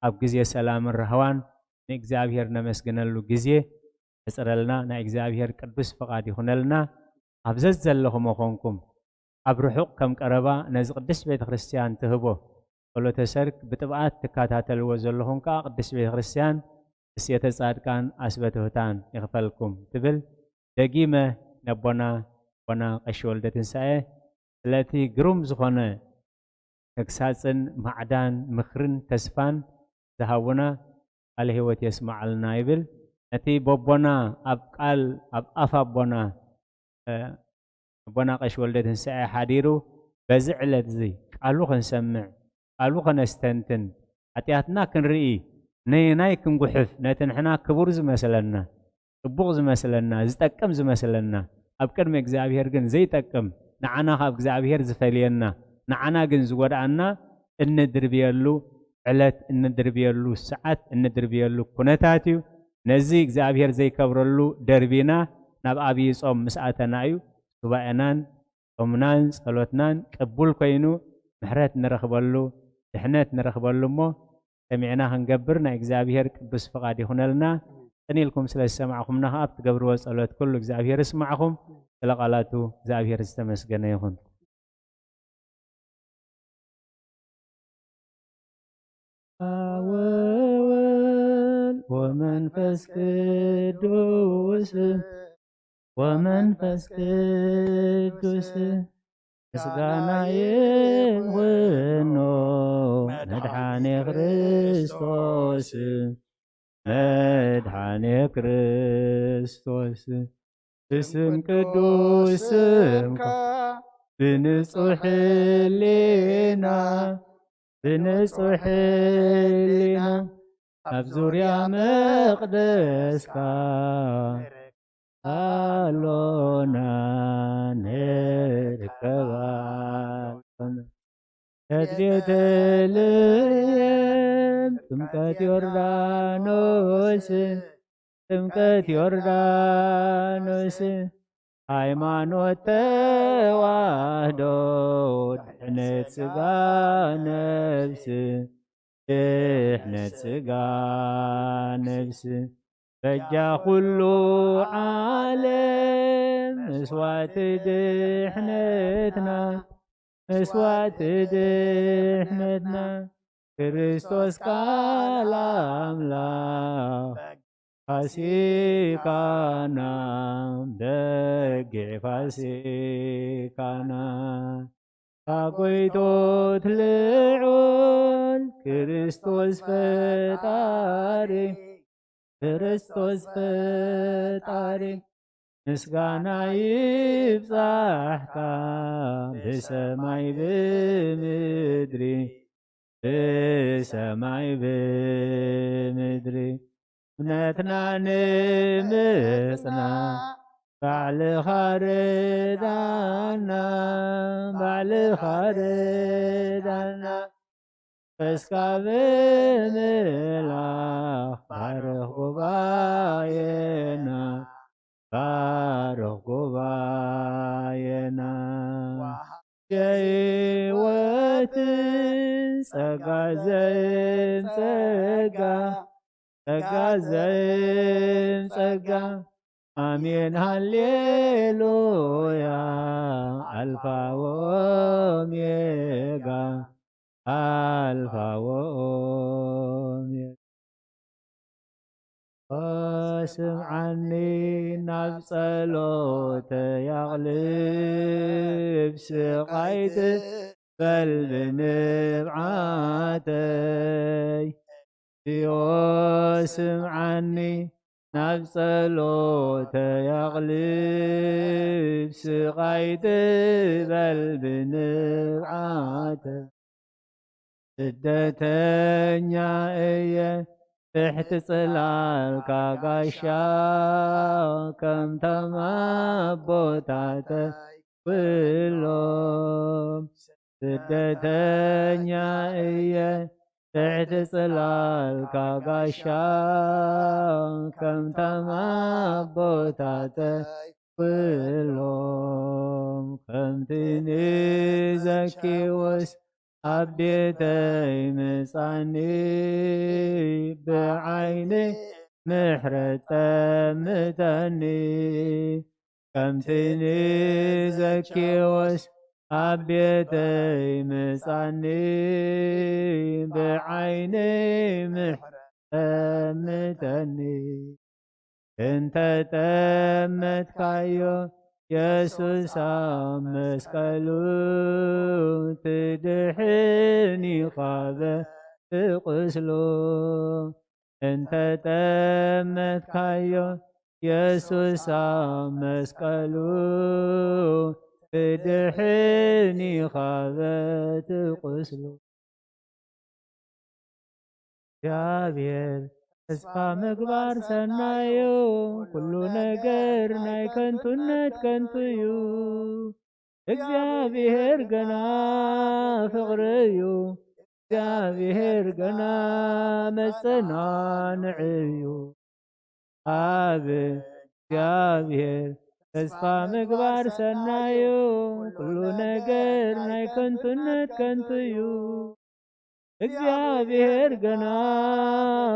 ኣብ ግዜ ሰላምን ራህዋን ንእግዚኣብሔር ነመስግነሉ ግዜ ሕጽረልና፣ ናይ እግዚኣብሔር ቅዱስ ፍቓድ ይኹነልና። ኣብ ዘዘለኹሞ ኾንኩም፣ ኣብ ርሑቕ ከም ቀረባ ነዚ ቅድስት ቤተ ክርስቲያን ትህቦ ጸሎተ ሰርክ ብጥብዓት ትከታተልዎ ዘለኹም ከኣ ቅድስት ቤተ ክርስቲያን እስየተ ጻድቃን ኣስበትሁታን ይኽፈልኩም ትብል። ደጊመ ነቦና፣ ኣቦና ቀሺ ወልደ ትንሳኤ ስለቲ ግሩም ዝኾነ ተግሳጽን ማዕዳን ምኽርን ተስፋን ዝሃቡና ቃለ ሕይወት የስምዓልና ይብል። ነቲ በቦና ኣብ ቃል፣ ኣብ ኣፍ ኣቦና፣ እ፣ ኣቦና ቀሺ ወልደ ትንሳኤ ሓዲሩ በዚ ዕለት እዚ ቃሉ ክንሰምዕ፣ ቃሉ ከነስተንትን፣ ሓጢኣትና ክንርኢ፣ ነየናይ ክንጉሕፍ፣ ነቲ ንሕና ክቡር ዝመስለና፣ ጽቡቕ ዝመስለና፣ ዝጠቅም ዝመስለና፣ ኣብ ቅድሚ እግዚኣብሔር ግን ዘይጠቅም፣ ንዓና ካብ እግዚኣብሔር ዝፈልየና፣ ንዓና ግን ዝጎድኣና እንድርብየሉ ዕለት፣ እንድርብየሉ ሰዓት፣ እንድርብየሉ ኩነታት እዩ። ነዚ እግዚኣብሔር ዘይከብረሉ ደርቢና ናብ ኣብዪ ጾም ምስ ኣተና እዩ ሱባኤናን ጾምናን ጸሎትናን ቅቡል ኮይኑ ምሕረት ንረኽበሉ፣ ድሕነት ንረኽበሉ እሞ ሰሚዕና ክንገብር ናይ እግዚኣብሔር ቅዱስ ፍቓድ ይኹነልና። ጽን ኢልኩም ስለ ዝሰማዕኹምና ከኣ ኣብ ትገብርዎ ጸሎት ኩሉ እግዚኣብሔር ይስማዕኹም። ስለ ቃላቱ እግዚኣብሔር ዝተመስገነ ይኹን። መንፈስ ቅዱስ ወመንፈስ ቅዱስ ምስጋና ይኹኖ መድኃኔ ክርስቶስ፣ መድኃኔ ክርስቶስ። ብስም ቅዱስ ስምካ ብንጹሕ ሕሊና፣ ብንጹሕ ሕሊና ኣብ ዙርያ መቕደስካ ኣሎና ንርከብ ኣሎና። ጥምቀት ቤተልሔም፣ ጥምቀት ዮርዳኖስ፣ ጥምቀት ዮርዳኖስ፣ ሃይማኖት ተዋህዶ፣ ድሕነት ሥጋ ነፍስ፣ ድሕነት ሥጋ ነፍስ፣ በጃ ኩሉ ዓለም መስዋዕቲ ድሕነትና፣ መስዋዕቲ ድሕነትና፣ ክርስቶስ ቃል ኣምላኽ ፋሲካና፣ በጊዕ ፋሲካና። ኣጎይቶት ልዑል ክርስቶስ ፈጣሪ፣ ክርስቶስ ፈጣሪ፣ ምስጋና ይብጻሕካ ብሰማይ ብምድሪ፣ ብሰማይ ብምድሪ። እምነትና ንምጽና ባዕልኻ ርዳና፣ ባዕልኻ ርዳና። መንፈስካ ብምልኣኽ ባርኽ ጉባኤና፣ ባርኽ ጉባኤና። የህይወትን ጸጋ ዘይም ጸጋ፣ ጸጋ ዘይም ጸጋ። ኣሜን ሃሌሉያ፣ ኣልፋ ወኦሜጋ፣ ኣልፋ ወኦሜጋ። ስምዓኒ፣ ናብ ጸሎተይ ኣቕልብ፣ ስቓይ ትበል ብንብዓተይ። ዮ ስምዓኒ፣ ናብ ጸሎተይ ኣቕልብ፣ ስቓይ ትበል ብንብዓተይ። ስደተኛ እየ ትሕቲ ጽላልካ ጋሻ፣ ከምቶም ኣቦታተይ ኩሎም። ስደተኛ እየ ትሕቲ ጽላልካ ጋሻ፣ ከምቶም ኣቦታተይ ኩሎም። ከምቲ ንዘኪዎስ ኣብ ቤተይ ምጻኒ፣ ብዓይኒ ምሕረት ጠምተኒ። ከምቲ ንዘኪዎስ ኣብ ቤተይ ምጻኒ፣ ብዓይኒ ምሕረት ጠምተኒ። እንተ ጠመትካዮ የሱስ ኣብ መስቀሉ፣ ትድሕን ኢኻ በቲ ቁስሉ። እንተ ጠመትካዮ የሱስ ኣብ መስቀሉ፣ ትድሕን ኢኻ በቲ ቁስሉ። እግዚኣብሔር ተስፋ ምግባር ሰናዩ፣ ኩሉ ነገር ናይ ከንቱነት ከንቱ እዩ። እግዚኣብሔር ገና ፍቕሪ እዩ። እግዚኣብሔር ገና መጸናንዒ እዩ። ኣብ እግዚኣብሔር ተስፋ ምግባር ሰናዩ፣ ኩሉ ነገር ናይ ከንቱነት ከንቱ እዩ። እግዚኣብሔር ገና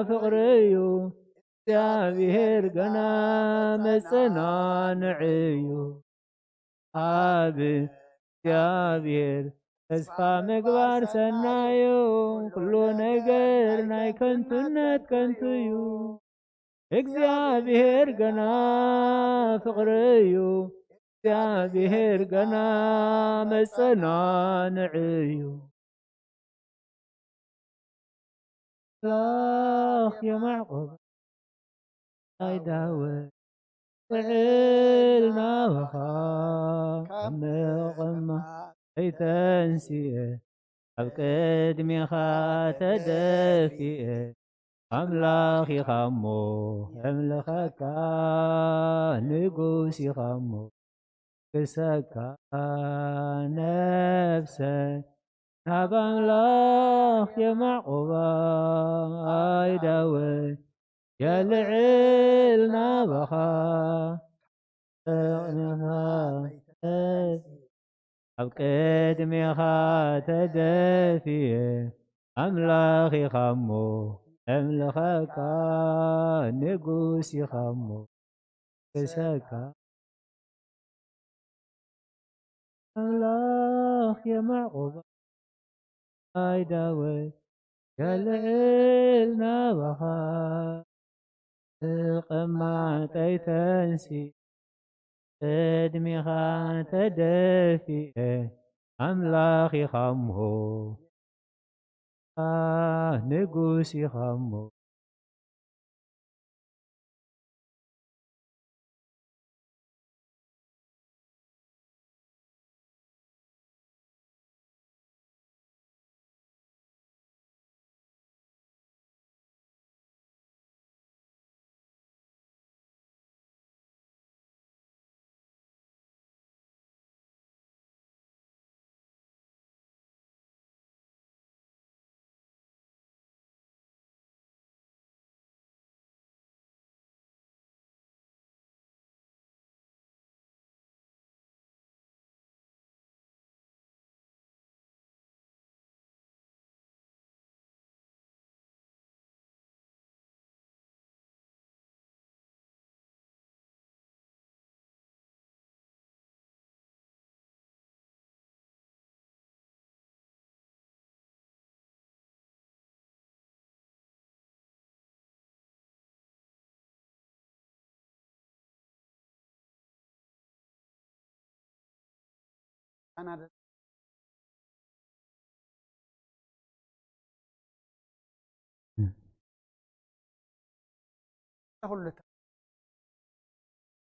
ፍቕሪ እዩ። እግዚኣብሔር ገና መጸናንዒ እዩ። ኣብ እግዚኣብሔር ተስፋ ምግባር ሰናዩ፣ ኩሉ ነገር ናይ ከንቱነት ከንቱ እዩ። እግዚኣብሔር ገና ፍቕሪ እዩ። እግዚኣብሔር ገና መጸናንዒ እዩ። ኣምላኽ የማዕቆብ ኣይዳወ ልዕል ናባኻ ካብ ምቕማጥ ኣይተንስኤ ኣብ ቅድሜኻ ተደፊኤ ኣምላኽ ኢኻ እሞ የምልኸካ ንጉስ ኢኻ እሞ ክሰካ ነፍሰ ናብ ኣምላኽ የማዕቆባ ኣይዳወ የልዕል ናባኻ ኣብ ቅድሜኻ ተደፊኤ ኣምላኽ ኢኻ እሞ እምልኸካ ንጉስ ኢኻ እሞ ክሰካ ኣምላኽ የማዕቆባ ኣይዳወ የልዕል ናባኻ ተቐማጠይ ተንሲ ቅድሜኻ ተደፊኤ ኣምላኽ ኢኻ እሞ ንጉስ ኢኻ እሞ ኩሉ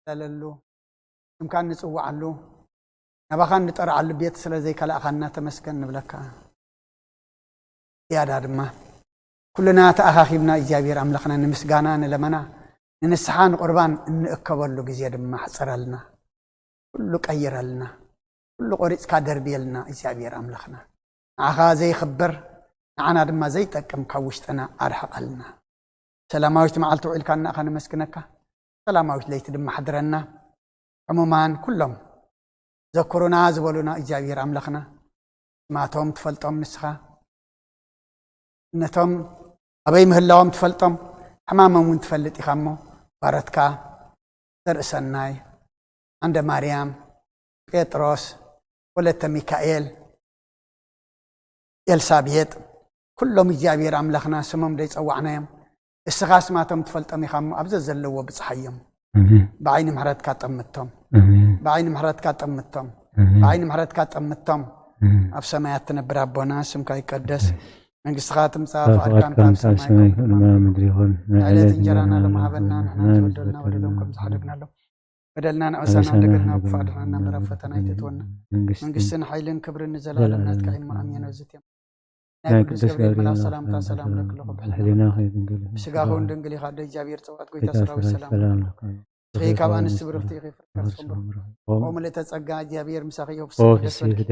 ዘለሉ ስምካ እንጽውዓሉ ናባኻ እንጠርዓሉ ቤት ስለ ዘይከላእኻና ተመስገን ንብለካ። ዝያዳ ድማ ኩልና ተኣኻኺብና እግዚኣብሔር ኣምላኽና ንምስጋና ንለመና ንንስሓ ንቁርባን እንእከበሉ ግዜ ድማ ሕፅረልና። ኩሉ ቀይረልና። ኩሉ ቆሪፅካ ደርብየልና እግዚኣብሔር ኣምላኽና። ንዓኻ ዘይኽበር ንዓና ድማ ዘይጠቅም ካብ ውሽጥና ኣርሕቐልና። ሰላማዊት መዓልቲ ውዒልካና ኢኻ ነመስግነካ። ሰላማዊት ለይቲ ድማ ሓድረና። ሕሙማን ኩሎም ዘኩሩና ዝበሉና እግዚኣብሔር ኣምላኽና ስማቶም ትፈልጦም ንስኻ ነቶም ኣበይ ምህላዎም ትፈልጦም ሕማሞም እውን ትፈልጥ ኢኻ እሞ ባረትካ ዘርእሰናይ ዓንደ ማርያም ጴጥሮስ ወለተ ሚካኤል ኤልሳቤጥ ኩሎም እግዚኣብሔር ኣምላኽና ስሞም ዘይጸዋዕናዮም እስኻ ስማቶም ትፈልጦም ኢኻ እሞ ኣብ ዘዘለዎ ብጽሓዮም። ብዓይኒ ምሕረትካ ጠምቶም። ብዓይኒ ምሕረትካ ጠምቶም። ብዓይኒ ምሕረትካ ጠምቶም። ኣብ ሰማያት ትነብር ኣቦና ስምካ ይቀደስ። መንግስትኻ ትምጻእ ፍቓድካ ከምታ ኣብ ሰማይ ከም ምድሪ ይኹን። ናይ ዕለት እንጀራና ሎም ሃበና ንሕና ንበደልና በደሎም ከም ዝሓደግናሎም በደልና ንዕሰና ንደገልና ብፍቓድና እምበር ኣብ ፈተና ኣይተእትወና። መንግስትን ሓይልን ክብርን ንዘለኣለም ናትካ እዩ እሞ ኣሜን። ኣብዚ ናይ ቅዱስ ገብርኤል መልኣክ ሰላምታ ሰላም ለኪ ለኹ ብሕልና ብስጋኹ እውን ድንግል ኢኻ ኣደ እግዚኣብሔር ጸዋት ጎይታ ሰራዊት ሰላም ንስኺ ካብ ኣንስቲ ብርኽቲ ኢኺ ፍርካስ ጽንቡር ኦ ምልእተ ጸጋ እግዚኣብሔር ምሳኺ ዮ ፍስሕቲ ደስ በልኪ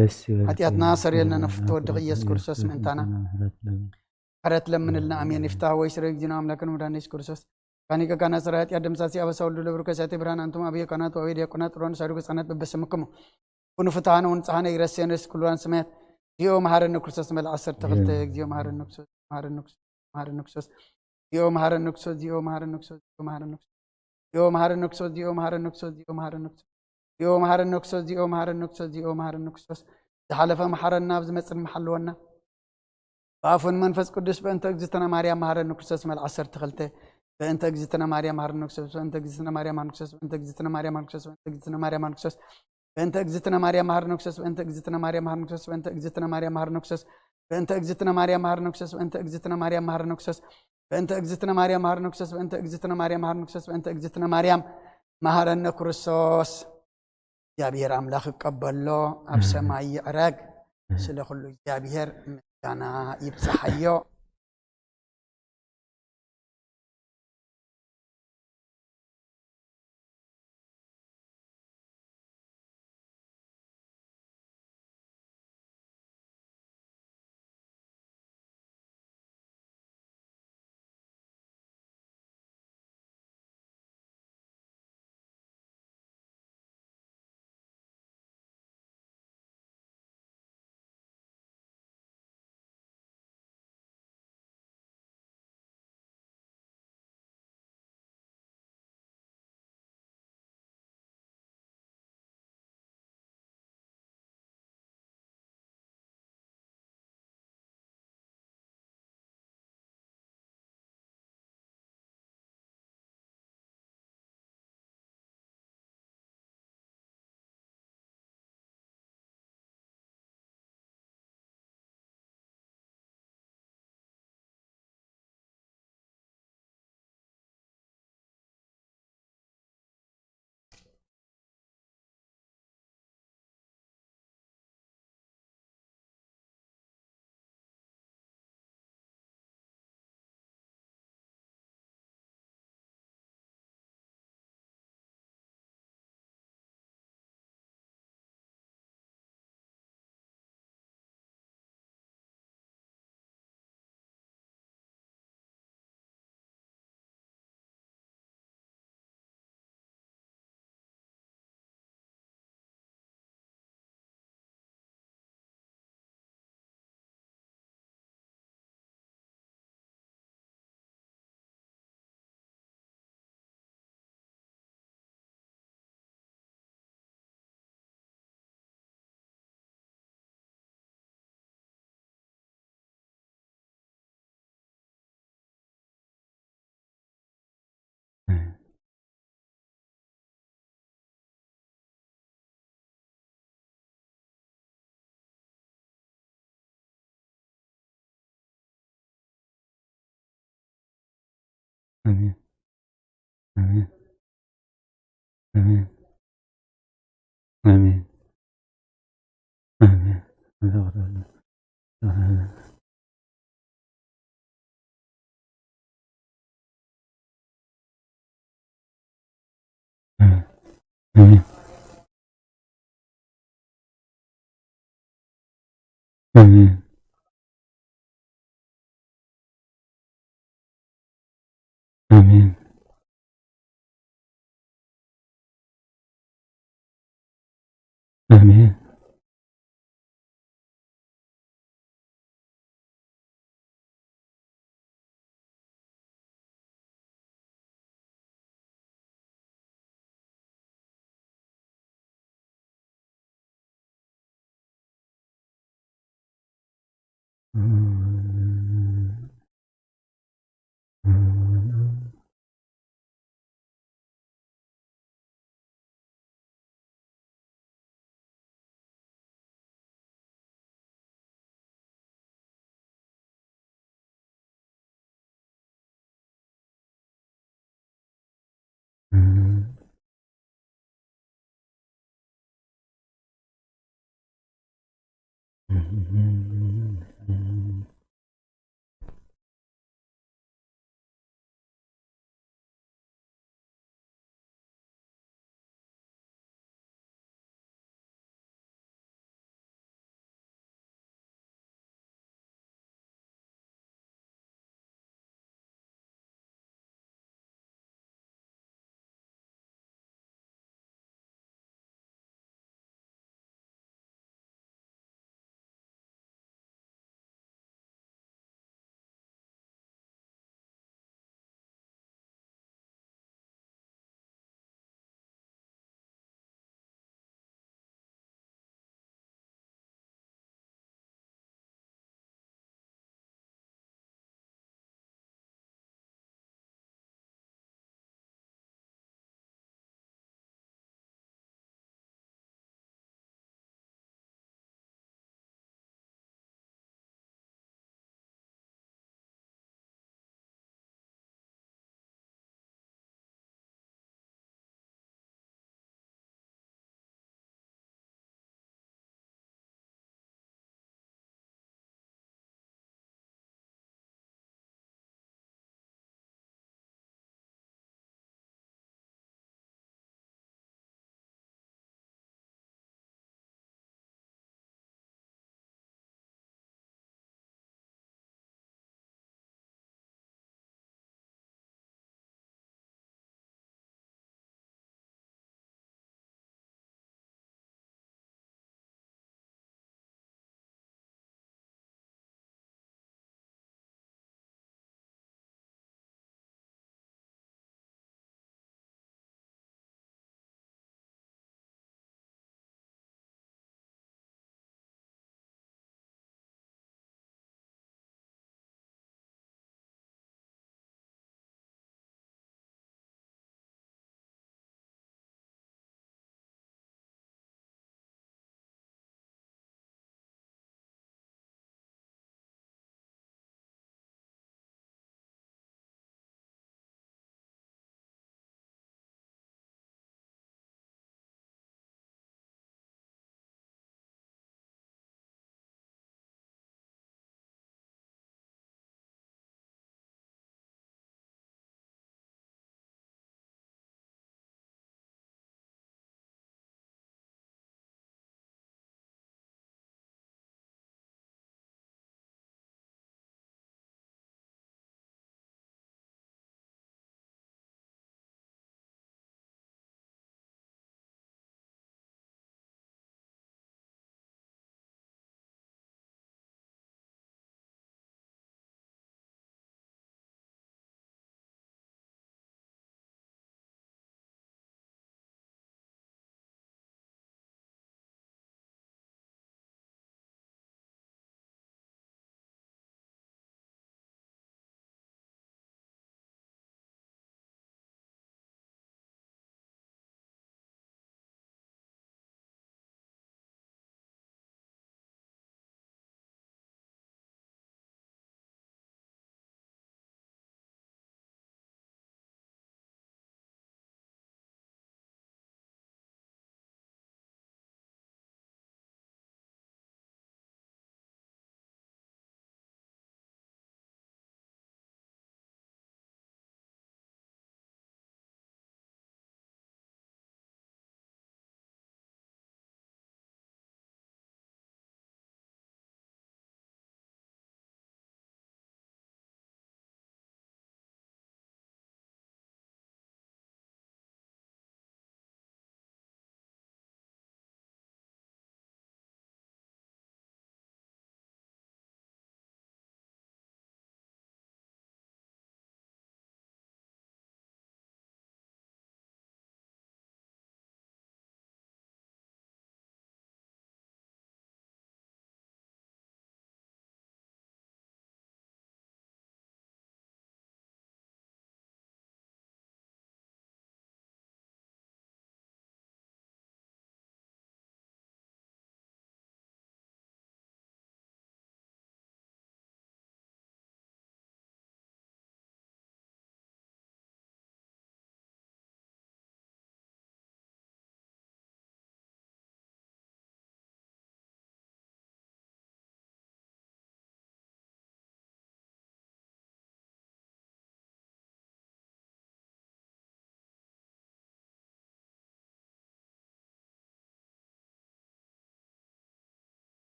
ሓጢኣትና ሰሪየልና ነፍቲ ወድኺ ኢየሱስ ክርስቶስ ምእንታና ምሕረት ለምንልና ኣሜን። ይፍታህ ወይ ስረ እግዚእነ ኣምላክን መድኃኒነ ኢየሱስ ክርስቶስ ካኒቀ ካና ስራ ኃጢአት ደምሳሲ አበሳ ወልዱ ለብሩ ከሳቴ ብርሃን አንቱም አብየ ካህናት ወአብየ ዲያቆናት ጥሮን ሳድጉ ህጻናት በበስምክሙ ኩኑ ፍትሐነ ወንጽሐነ ይረሴነ እስኩልዋን ስማያት። እግዚኦ መሐረነ ክርስቶስ መልክ ዓሰርተ ክልተ። እግዚኦ መሐረነ ክርስቶስ መሐረነ ክርስቶስ መሐረነ ክርስቶስ። እግዚኦ መሐረነ ክርስቶስ እግዚኦ መሐረነ ክርስቶስ እግዚኦ መሐረነ ክርስቶስ። እግዚኦ መሐረነ ክርስቶስ እግዚኦ መሐረነ ክርስቶስ እግዚኦ መሐረነ ክርስቶስ። እግዚኦ መሐረነ ክርስቶስ እግዚኦ መሐረነ ክርስቶስ። ዝሓለፈ መሐረና፣ ኣብ ዝመጽእ ድማ ሓልወና። ብኣፉን መንፈስ ቅዱስ በእንተ እግዝእትነ ማርያም መሐረኒ ክርስቶስ መልክ ዓሰርተ ክልተ። በእንተ እግዝእትነ ማርያም መሐረነ ክርስቶስ፣ በእንተ እግዝእትነ ማርያም መሐረነ ክርስቶስ፣ በእንተ እግዝእትነ ማርያም መሐረነ ክርስቶስ፣ በእንተ እግዝእትነ ማርያም መሐረነ ክርስቶስ፣ በእንተ እግዝእትነ ማርያም መሐረነ ክርስቶስ፣ በእንተ እግዝእትነ ማርያም መሐረነ ክርስቶስ፣ በእንተ እግዝእትነ ማርያም መሐረነ ክርስቶስ፣ በእንተ እግዝእትነ ማርያም መሐረነ ክርስቶስ፣ በእንተ እግዝእትነ ማርያም መሐረነ ክርስቶስ፣ በእንተ እግዝእትነ ማርያም መሐረነ ክርስቶስ፣ በእንተ እግዝእትነ ማርያም መሐረነ ክርስቶስ፣ በእንተ እግዝእትነ ማርያም መሐረነ ክርስቶስ። እግዚኣብሔር ኣምላኽ ይቀበሎ፣ ኣብ ሰማይ ይዕረግ። ስለ ኩሉ እግዚኣብሔር ምስጋና ይብጽሓዮ። ኣሜን። ኣሜን። ኣሜን። ኣሜን። ኣሜን። ኣሜን። ኣሜን። ኣሜን። ኣሜን።